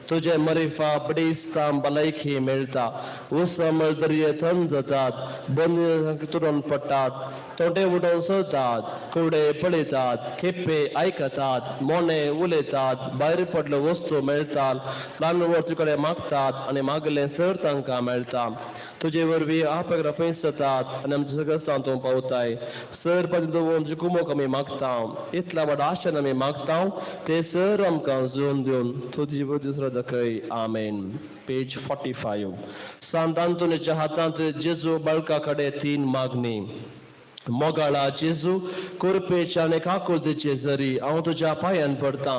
तुजे मरिफा बडिस्ताम भलायकी मेळटा उसमळ दर्ये थंड जातात बंद तुरून पडटात तोंडे उडोवन सरतात कुडे पळयतात खेपे आयकतात मोने उलयतात भायर पडल्यो वस्तू मेळटा ल्हान व्हड कडेन मागतात आनी मागलें सर तांकां मेळटा. तुजे वरवीं आपक पयस जातात आनी आमचे सगळें तूं पावताय सर पद आमची कुमोक आमी मागता इतल्या व्हड आशेन आमी मागता ते सर आमकां जुन दिवन तुजी दुसरो दाखय. आमेन. पेज 45. सांत अंतोनीच्या हातांत जेजू बाळका कडेन 3 मागणी. मोगाळा जेजू कुरपेच्या आनी काकुळतेचे जरी हांव तुज्या पांयान पडटा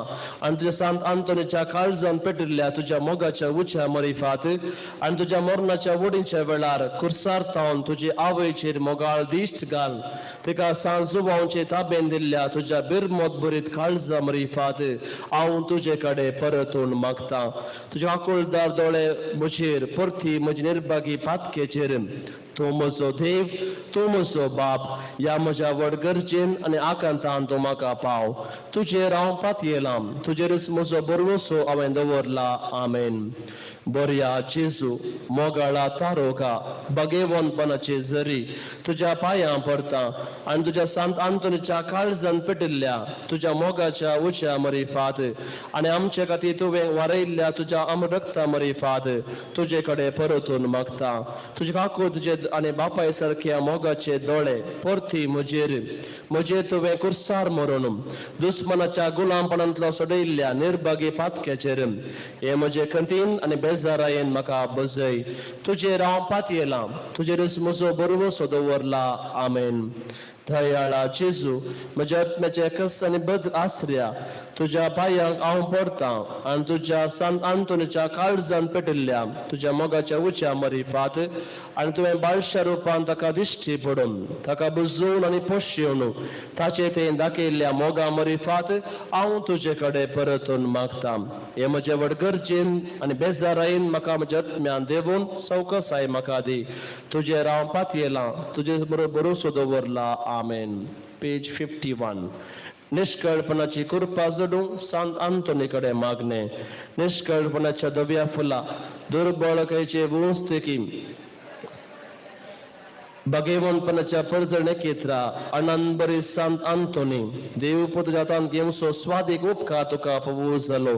आनी तुज्या सांत अंतोनीच्या काळजान पेटिल्ल्या तुज्या मोगाच्या उच्या मरिफात आनी तुज्या मरणाच्या वडींच्या वेळार कुर्सार तावन तुजे आवयचेर मोगाळ दिश्ट घाल. तिका सांत जुवांचे ताबेन दिल्ल्या तुज्या बिरमोत भरीत काळजा मरिफात हांव तुजे कडेन परतून मागता. तुजे आकुळदार दोळे म्हजेर परती म्हजी निर्भागी पातकेचेर. तूं म्हजो देव तूं म्हजो बाप ह्या म्हज्या व्हड गरजेन आनी आकांतान तूं म्हाका पाव. तुजेर हांव पातयेलां तुजेरच म्हजो भरवसो हांवें दवरला. आमेन. बऱ्या जेजू मोगाळा तारोका बगेवनपणाचे जरी तुज्या पांयां पडटा आनी तुज्या सांत अंतोनीच्या काळजान पेटिल्ल्या तुज्या मोगाच्या उच्या मरिफात आनी आमचे खातीर तुवें वारयल्ल्या तुज्या अमरक्ता मरिफात तुजे कडेन परतून मागता. तुजे काकू तुजे आनी बापाय सारक्या मोगाचे दोळे परती म्हजेर म्हजेर तुवें कुर्सार मरून दुस्मनाच्या गुलामपणांतलो सोडयल्ल्या निर्भागी पातक्याचेर हे म्हजे खंतीन आनी बेजारायेन म्हाका बजय. तुजेर हांव पातयेलां तुजेरच म्हजो भरवसो दवरला. आमेन. दयाळा जेजू म्हज्या आत्म्याच्या कस आनी बद आसऱ्या तुज्या पांयांक हांव पडतां आनी तुज्या सांत आंतोनीच्या काळजान पेटिल्ल्या तुज्या मोगाच्या उच्या मरिफात आनी तुवें बाळशा रुपान ताका दिश्टी पडून ताका बुजोवन आनी पोशेवन ताचे तें दाखयल्ल्या मोगा मरिफात हांव तुजे कडेन परतून मागतां. हे म्हजे व्हड गरजेन आनी बेजारायेन म्हाका म्हज्या आत्म्यान देवून सवकसाय म्हाका दी. तुजेर हांव पातयेलां, तुजे बरोबर भरोसो दवरला. आमेन. पेज 51. निष्कळपणाची कृपा जोडूंक सांत आंतोनी कडेन मागणें. निष्कळपणाच्या धव्या फुलां दुर्बळकायचे वंस्तिकी भगेवनपणाच्या परजणेकेत्रा आनंद सांत आंतोनी देव तुज्या हातान घेवचो स्वादीक उपकार तुका फावो जालो.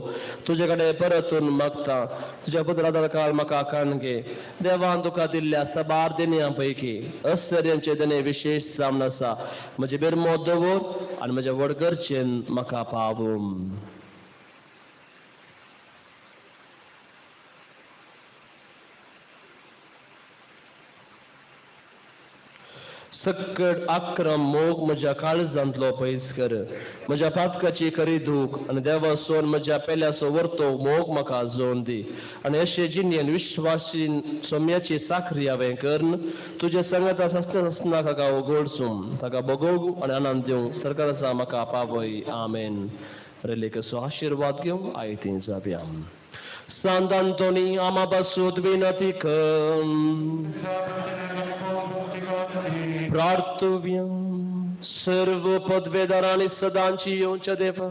तुजे कडेन परतून मागता तुज्या पुत्रादार काळ म्हाका काण घे. देवान तुका दिल्ल्या साबार देणयां पैकी असर्यांचे देणे विशेश जावन आसा. म्हजे बेरमो दवर आनी म्हज्या व्हड गरजेन म्हाका पावूं. सक्कड आक्रम मोग म्हज्या काळजांतलो पयस कर. म्हज्या पातकाची खरी दूख आनी देवासोन म्हज्या पेल्याचो वर्तो मोग म्हाका जोन दी आनी अशे जिणेन विश्वासीन सोम्याची साखरी हांवें करून तुजे संगत आसतना आसतना ताका उगडसूं ताका भोगोवंक आनी आनंद दिवंक सरकाराचा म्हाका पावय. आमेन. रेलेकसो आशिर्वाद घेवंक आयती जावया. सांत आंतोनी आमा पासून विनती कर. प्रार्थव्य सर्व पदवेदारांनी सदांची येवच्या देवा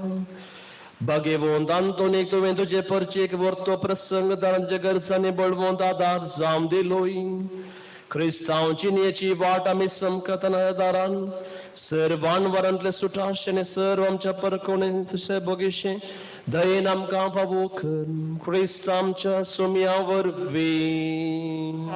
बागेवंत आंतोनीक तुवें तुजे परचेक वर्तो प्रसंग दारांच्या गरजांनी बळवंत आदार जावं दिलोय. क्रिस्तांव जिणेची वाट आमी समकतना दारान सर्व वारांतले सुटाशें सर्व आमच्या परकोणे तुजें बगीशें दयेन आमकां फावो कर. क्रिस्त आमच्या सुम्या वरवीं.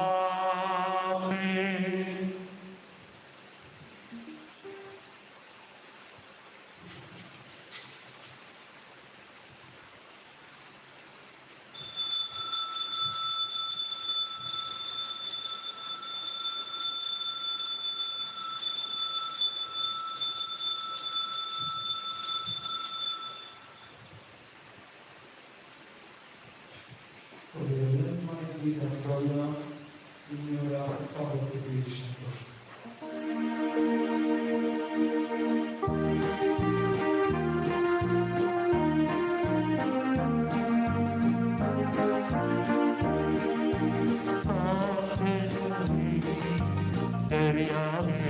Amen.